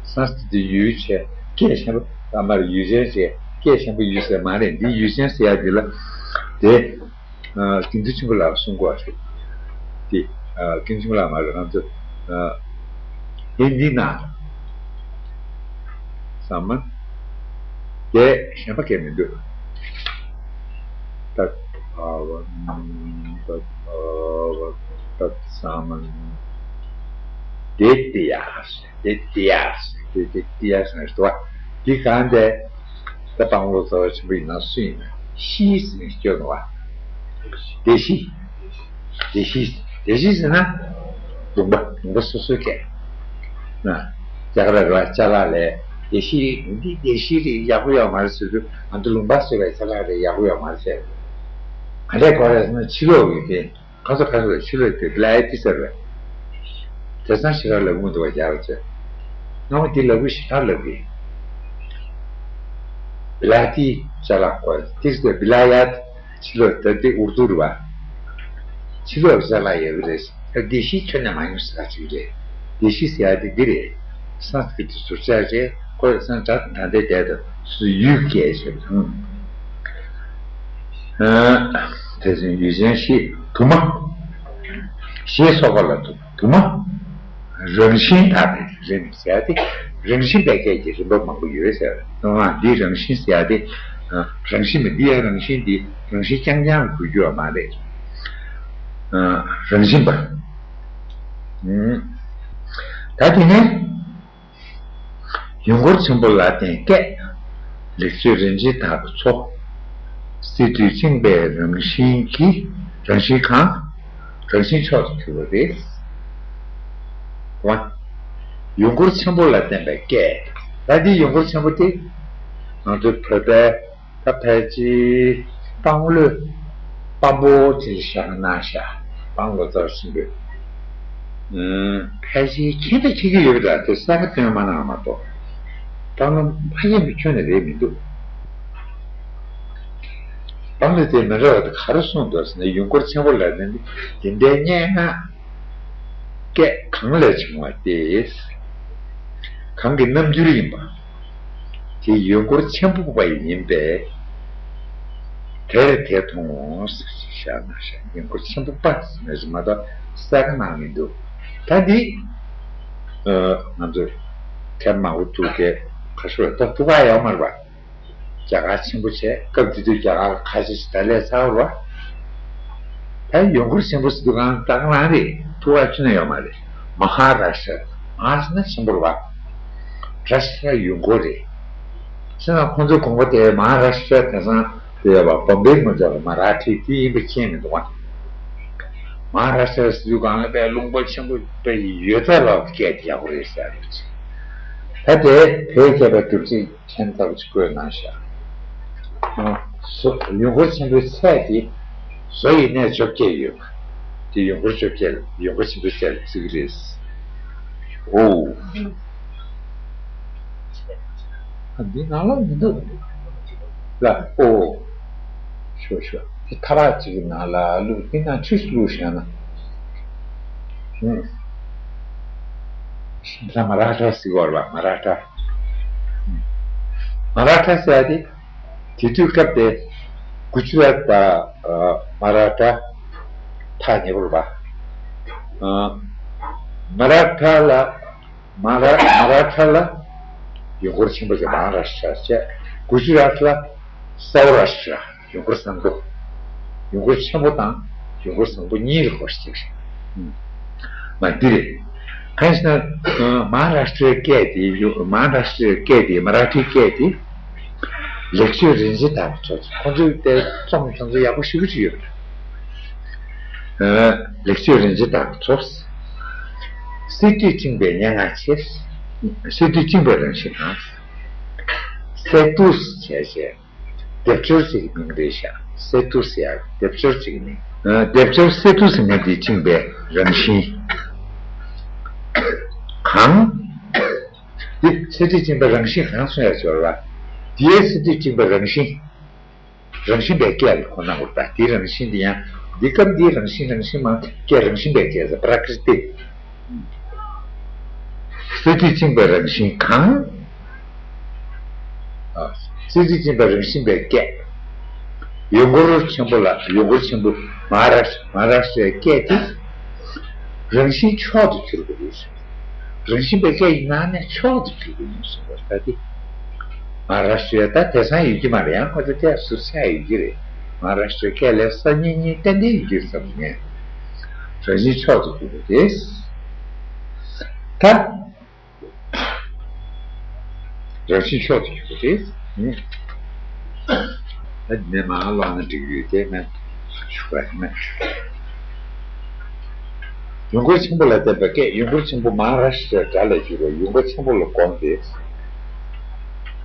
སཾ་སྐྲྀཏ་དེ་ཡུལ་བྱས། སྐད་ཆེན་པོ་ཨ་མར་ཡུལ་ཅན་བྱས། སྐད་ཆེན་པོ་ཡུལ་ཟེར་མ་རེད། འདི་ཡུལ་ཅན་ཟེར་ཡ་འདི་ལ་དེ། དགེ་འདུན་ཆོས་འཕེལ་ལགས་གསུང་གོ་རེད། དེ་དགེ་འདུན་ཆོས་འཕེལ་ལགས་མ་རེད། ང་ཚོ་ཡིན་འདི་ན་ས་མ་དེ་གཞན་པ་གས་མི་འདུག་ཏ་ཐ་བ་ཏ་ཐ་བ་ཏ་ས་མ་དེ་ཏི་ཡ་དེ་ཏི་ཡ་དེ་ཏི་ཡ་ཟེར་ཏོ། དེ་གང་དེ། ད་དཔང་ལོ་ཙཱ་བ་ཆེན་པོ་ཡིན་ན་སུ་ཡིན་ན་ཤི་ཟེར་ནས་སྐྱོན་བ། བདེ་གཤེགས། བདེ་གཤེགས། བདེ་གཤེགས་ཟེར་ན། ལུང་པ་ལུང་པ་སོ་སོའི་སྐད། ན། རྒྱ་གར་ར་ཅ་ལག་ལས། བདེ་གཤེགས་འདི་བདེ་གཤེགས་རེད་ཡག་པོ་ཡོད་མ་རེད་ཟེར་དུས་ང་ཚོ་ལུང་པ་བཟོས་པའི་ཅ་ལག་རེད་ཡག་པོ་ཡོད་མ་རེད་ཟེར། ག་འདྲས་གོ་རེད་ཟེར་ན་ཕྱི་ལོགས་ཀྱི་དེ། ཁ་སོ་ཁ་སོ་ཕྱི་ལོགས་དེ་བླ་ཡ་ཏི་ཟེར་བས། དེ་སང་ཞེ་དྲག་ལབ་མི་འདུག་བ་རྒྱ་བ་ཚོས། ང་མ་དེ་ལབ་གི་ཞེ་དྲག་ལབ་གི། བླ་ཏི་ཅ་ལག་གོ་ཏིག་ཏི་བླ་ཡ་ཕྱི་ལོགས་དེ་དེ་ཨུར་དུ་རུ་བ། ཕྱི་ལོགས་ཅ་ལག་ཡོད་གི་རེད། ད་བདེ་གཤེགས་ཁྱོན་ནས་མ་ཡོང་ས་ཅིག་རེད། བདེ་གཤེགས་ཟེར་ཡ་དེ་འདི་རེད། སང་སྐྲྀཏ་ཟུར་ཆག་རེད། ཁོ་སང་སྒྲ་ད་ལྟའི་དེ་དང་སུ་ཡུལ་སྐད་ཟེར་དང་། དེ་བཞིན་ཡུལ་ཅན་ཞེས་དུ་མ། ཞེས་སོགས་པ་ལ་དུ་དུ་མ། རང་བཞིན་དག་པའི་རིམ་ཟེར་ཏེ། རང་བཞིན་པའི་སྐད་ཀྱི་རིམ་པ་མང་པོ་ཡོད་ཟེར། ཨ་འདི་རང་བཞིན་ཟེར་ཏེ། རང་བཞིན་མི་འདི་ཡང་རང་བཞིན་འདི་རང་བཞིན་རྐྱང་རྐྱང་གོ་རྒྱུ་བ་མ་རེད། རང་བཞིན་པ། ད་དེ་ནས། ཡུལ་འཁོར་ཆེན་པོ་ལ་བརྟེན་སྐད། ལེགས་བཅོས་རིན་ཆེན་དག་གི་མཚོ། སི་ཏུས་བཅིངས་པའི་རང་བཞིན་གྱི་རང་བཞིན་གང་། རང་བཞིན་མཆོག་ཏུ་གྱུར་པ་རེད། བ། ཡུལ་འཁོར་ཆེན་པོ་ལ་བརྟེན་པའི་སྐད། ད་འདི་ཡུལ་འཁོར་ཆེན་པོ་དེ། ང་ཚོའི་བོད་པའི་ད་ཕལ་ཆེར་དཔང་ལོས་དཔང་པོ་དེ་བཞག་གནང་ཤག་དཔང་ལོ་ཙཱ་བ་ཆེན་པོས། ཕལ་ཆེར་མཁྱེན་ད་མཁྱེན་གྱི་ཡོད་པ་འདྲ། དེ་གསལ་པོ་སྟོན་མ་གནང་མ་གཏོགས། དཔང་ལོ་ཕ་ཡན་པའི་ཁྱོན་ནས་རེད་མི་འདུག་དཔང་ལོས་དེ་མི་འདྲ་བ་དེ་ག་རེ་གསུངས་འདུག་ཟེར་ན། ཡུལ་འཁོར་ཆེན་པོ་ལ་ནི་འདི་འདྲའི་སྙན་ངག་སྐད་གང་ལས་བྱུང་བ་སྟེ། གང་གི་རྣམ་འགྱུར་ཡིན་པ། དེ་ཡུལ་འཁོར་ཆེན་པོ་པ་ཡིན་པས། དེར་དེ་མཐོང་ངོ་། ཡང་ན་ཡུལ་འཁོར་ཆེན་པོ་པ་ཟེར་ནས་མ་གཏོགས་གསལ་ཁ་ནང་མི་འདུག་ད་འདི་ང་ཚོ་ཐེངས་མང་པོ་ཐུག་གི་ཁ་ཤོར་ད་ཐུག་ག་ཡོད་མ་རེད་པ། རྒྱ་གར་ཆེན་པོ་བྱས་སྐབས་དེ་དུས་རྒྱ་གར་ཁ་ཤས་ཤིག་ད་ལས་ཚར་བ། ད་ཡུལ་འཁོར་ཆེན་པོ་ཟེར་དུས་གང་ད་གང་རང་རེད། ཐུག་ག་ཅི་ནས་ཡོད་མ་རེད། མ་ཧཱ་རཱ་ཤྲ། མ་ཧཱ་ཟེར་ན་ཆེན་པོ་རེད་པ། རཱ་ཤྲ་ཡུལ་འཁོར་རེད། བྱས་ན་ཁོང་ཚོའི་དགོངས་པ་དེ་མ་ཧཱ་རཱ་ཤྲ་དེང་སང་དེ་ཡོད་པ་བོམ་བེ་ངོས་འཇོག་ལ་མ་ར་ཐི་དེ་ཡིན་པ་མཁྱེན་མི་འདུག་ག་མ་ཧཱ་རཱ་ཤྲ་ཟེར་དུས་གང་ལ་དཔེ་ལུང་པ་ཆེན་པོ་དཔེ་ཡོད་ཚད་ལ་སྐད་དེ་ཡག་པོ་རེད་ཟེར་ཡག་ཅིག་ད་དེ་བོད་མཁས་པ་སྒྲུབ་བྱེད་མཁན་ཚོ་ཅིག་བཀོད་གནང་ཤག་ཨ། སོ་ཡུལ་འཁོར་ཆེན་པོའི་ཚད་དེ་བཟོ་ཡི་གནས་བཅོ་བརྒྱད་ཡོད་པ། དེ་ཡུལ་འཁོར་བཅོ་བརྒྱད་ལ་ཡུལ་འཁོར་ཆེན་པོའི་ཚད་ལ་བརྩི་གི་རེད། ཨོ། ཨ་འདི་ནང་ལོགས་མི་འདུག་ལ། ཨོ། ཤོ་ཤོ་དེ་ཐ་རག་ཅིག་གི་ནང་ལ་བླུགས་དེ་ནང་ཆུ་ཞིག་བླུགས་བཞག་ན། ཧུམ། ད་མ་ར་ཐ་ཟེར་བ་རེད་པ། མ་ར་ཐ། མ་ར་ཐ་ཟེར་ཡ་དེ། དེ་དུས་སྐབས་དེ་གུ་ཇི་རཱཏ་དང་མ་ར་ཐ་ཐག་ཉེ་པོ་རེད་པ། མ་ར་ཐ་ལ་མ་ར་མ་ར་ཐ་ལ་ཡུལ་འཁོར་ཆེན་པོ་ཞིག་མ་ཧཱ་རཱ་ཤྲ་བྱས། གུ་ཇི་རཱཏ་ལ་སའུ་རཱ་ཤྲ་ཡུལ་འཁོར་བཟང་པོ། ཡུལ་འཁོར་ཆེན་པོ་དང་ཡུལ་འཁོར་བཟང་པོ་གཉིས་ལ་གོ་ཞིག་རེད། མ་འདི་རེད། གང་ཞེ་ན། མ་ཧཱ་རཱ་ཤྲའི་སྐད་དེ་ཡུ་མ་ཧཱ་རཱ་ཤྲའི་སྐད་དེ་མ་ར་ཐིའི་སྐད་དེ། ལེགས་བཅོས་རིན་ཆེན་དར་ཚོགས། ཁོང་ཚོས་དེ་རྩོམ་དེ་ཚོ་ཡག་པོ་ཞེ་པོ་ཅིག་ཡོད་རེད། ལེགས་བཅོས་རིན་ཆེན་དར་ཚོགས། སི་ཏུས་བཅིངས་པའི་སྙན་ངག་ཆེ། སི་ཏུས་བཅིངས་པའི་རང་བཞིན་དང་། སེ་ཏུས་བྱས་བྱས། སྡེབ་སྦྱོར་ཅིག་གི་མིང་རེད་ཤག་སེ་ཏུས་ཟེར་ཡག་སྡེབ་སྦྱོར་ཅིག་གི་མིང་། ཨ། སྡེབ་སྦྱོར་སེ་ཏུས་ཟེར་མཁན་དེ་བཅིངས་པའི་རང་བཞིན་གང་། འདི་སེ་ཏུས་བཅིངས་པའི་རང་བཞིན་གང་གསུང་ཡག་སྦྱོར་བ། དེའི་སེ་ཏུས་བཅིངས་པའི་རང་བཞིན། རང་བཞིན་པའི་སྐད་ལ་གོ་ན་འོ་ད་དེའི་རང་བཞིན་དེ་ཡང་འདི་སྐབས་འདིའི་རང་བཞིན་རང་བཞིན་མ་སྐད་རང་བཞིན་པའི་སྐད་ཟེར་པྲ་ཀྲི་ཏི། སེ་ཏུས་བཅིངས་པའི་རང་བཞིན་གང་། ཨ། སེ་ཏུས་བཅིངས་པའི་རང་བཞིན་པའི་སྐད། ཡུལ་འཁོར་ཆེན་པོ་ལ་ཡུལ་འཁོར་ཆེན་པོ་མ་ཧཱ་རཱ་ཤྲ་མ་ཧཱ་རཱ་ཤྲའི་སྐད་དེ་རང་བཞིན་མཆོག་ཏུ་གྱུར་པ་རེད། རང་བཞིན་པའི་སྐད་ཡིན་ན་ནི་མཆོག་ཏུ་གྱུར་པ་ཡིན་གསུངས་པ་ལྟ་སྟེ། མ་ཧཱ་རཱ་ཤྲའི་ད་དེང་སང་ཡོད་ཀྱི་མ་རེད། ཡང་ཁོ་ཚོ་སྐད་ཟུར་ཆག་ཡོད་ཀྱི་རེད། མ་ཧཱ་རཱ་ཤྲའི་སྐད་ལ་སང་ཉིན་གཉིས་ཏན་ཏན་ཡོད་ཀྱི་རེད་བསམ་ངས། རང་བཞིན་མཆོག་ཏུ་གྱུར་པ་རེད། ད། རང་བཞིན་མཆོག་ཏུ་གྱུར་པ་རེད། ཨ། ད་འདི་ནས་མར་ཀློག་ན་འགྲིག་གི་ཡོད་དེ་ནས་ཞུ་བ་ཡིན། ཡུལ་འཁོར་ཆེན་པོ་ལ་བརྟེན་པའི་སྐད། ཡུལ་འཁོར་ཆེན་པོ་མ་ཧཱ་རཱ་ཤྲའི་སྒྲ་ལས་གྱུར་པའི་ཡུལ་འཁོར་ཆེན་པོ་ལ་དགོངས་ཏེ། ལྷ་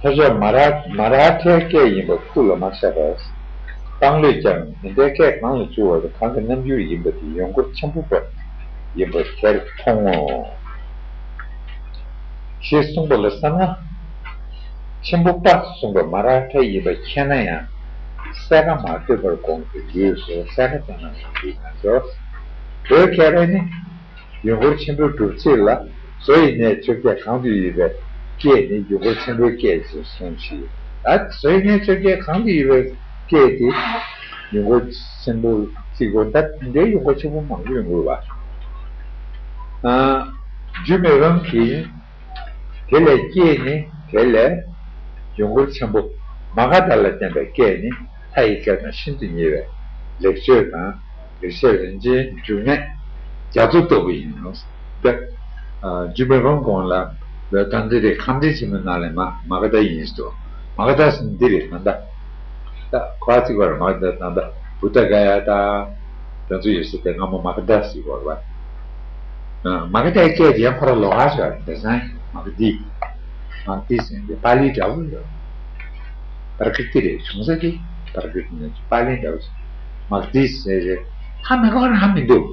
ཕྱོགས་མ་ར་མ་ར་ཐའི་སྐད་ཡིན་པ་ཁུ་ལ་མ་བཞག་པར། སྟག་ལུས་ཀྱང་མི་འདའི་སྐད་གང་ལ་བསྒྱུར་བ་དེ་གང་གི་རྣམ་འགྱུར་ཡིན་པ་དེ་ཡུལ་འཁོར་ཆེན་པོ་པ་ཡིན་པ་དེར་མཐོང་ངོ་། ཞེས་གསུངས་པ་ལ་བསམ་ན། ཆེན་པོ་པ་གསུངས་པ་མ་ར་ཐ་ཡིན་པ་མཁྱེན་ན་ཡང་གསལ་ཁ་མ་ཐོས་པར་དགོངས་ཏེ་ལུས་སུ་གསལ་ཁ་བསྟན་ན་མ་འགྲིག་ན་འགྲོ། བོད་མཁས་པས་ནི། ཡུལ་འཁོར་ཆེན་པོའི་སྒྲུབ་བྱེད་ལ་བཟོ་ཡི་གནས་བཅོ་བརྒྱད་གང་དུ་ཡོད་པའི་སྐད་ནི་ཡུལ་འཁོར་ཆེན་པོའི་སྐད་ཅེས་གསུངས་ཤིང་། ད་བཟོ་ཡི་གནས་བཅོ་བརྒྱད་གང་དུ་ཡོད་པའི་སྐད་དེ་ཡུལ་འཁོར་ཆེན་པོ་གཅིག་གོ། ད་འདིའི་ཡུལ་འཁོར་ཆེན་པོ་མང་པོ་ཡོང་གི་རེད་པ། ཨ། འཇུ་མི་ཝང་གིས། དེ་ལས་སྐྱེས་ནི་དེ་ལས་ཡུལ་འཁོར་ཆེན་པོ་མ་ག་དྷ་ལ་བརྟེན་པའི་སྐད་ནི་ལྷ་ཡི་སྐད་དང་ཤིན་ཏུ་ཉེ་བས་ལེགས་བཅོས་དང་ལེགས་བཤད་རིན་ཆེན་འབྱུང་གནས་རྒྱ་མཚོ་ལྟ་བུ་ཡིན་ནོ། ད་འཇུ་མི་ཝང་གོང་ལ་ད་འདི་རེད། ཁམས་བདེ་ཆེན་མོའི་ནང་ལ་མ་མ་ག་དྷ་ཡིན་ཟེར། མ་ག་དྷ་ཟེར་འདི་རེད་ད་ལྟ། ད་ཁོ་ཨ་ཙི་བར་མ་ག་དྷ་ད་ལྟ་བུདྡྷ་ག་ཡ་དང་དེ་ཚོ་ཡོད་ས་དེ་སྔ་མོ་མ་ག་དྷ་ཟེར་བ་རེད་པ། མ་ག་དྷའི་སྐད་དེ་ཡང་ཁོ་རང་ལོགས་ཀ་ཞིག་རེད། དེང་སང་མ་ག་དྷི། མ་ག་དྷི་ཟེར་དེ་པཱ་ལི་འདྲ་བོ་ཡོད། པྲ་ཀྲི་ཏི་རེད། བྱུང་ས་དེ་པྲ་ཀྲི་ཏི་ནས་པཱ་ལི་འདྲ་བོ་ཞིག་མ་ག་དྷི་ཟེར་རེད། ཧ་མི་གོ་ར་ཧ་མི་འདུག་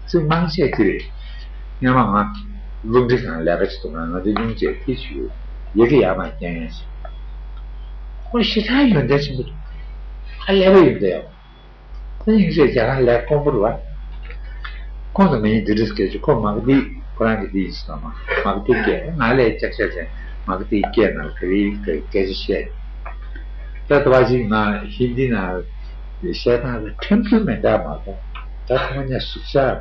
ཚིག་མང་ཆེ་དེ་རེད། སྔོན་མ་ང་རླུང་འཕྲིན་ཁང་ལས་ཀ་བྱེད་དུས་ང་ང་ཚོ་སྙུང་བྱས་དེ་བྱུས་ཡི་གེ་ཡར་མར་རྒྱག་ཡ་ཞིག་ཁོ་ཞེ་དྲག་ཡོན་ཏན་ཆེན་པོ་འདུག་ཧ་ལས་པའི་ཡོན་ཏན་ཡོད། ཁོ་སྙིང་རྗེ་རྒྱ་གར་ལས་དཀོན་པོ་རེད་པ། ཁོང་ཚོ་མི་ཡིན་འདི་འདྲ་སྐད་ཆ་ཁོ་མ་ག་དྷི་ཁོ་རང་གི་འདི་ཡིན་ཟེར་མ་མ་ག་དྷི་སྐད་ང་ལས་ལྕགས་ཤ་ཅན་མ་ག་དྷི་སྐད་ནང་ག་རེ་ག་རེ་སྐད་ཆ་བཤད། ད་ལྟ་བ་ཅིག་ང་ཧིན་དི་ནང་ བཤད་སྟངས་ལ་ཕྲན་བུ་མི་འདྲ་མ་གཏོགས། ད་ཁོང་གཉིས་ཟུར་བཞག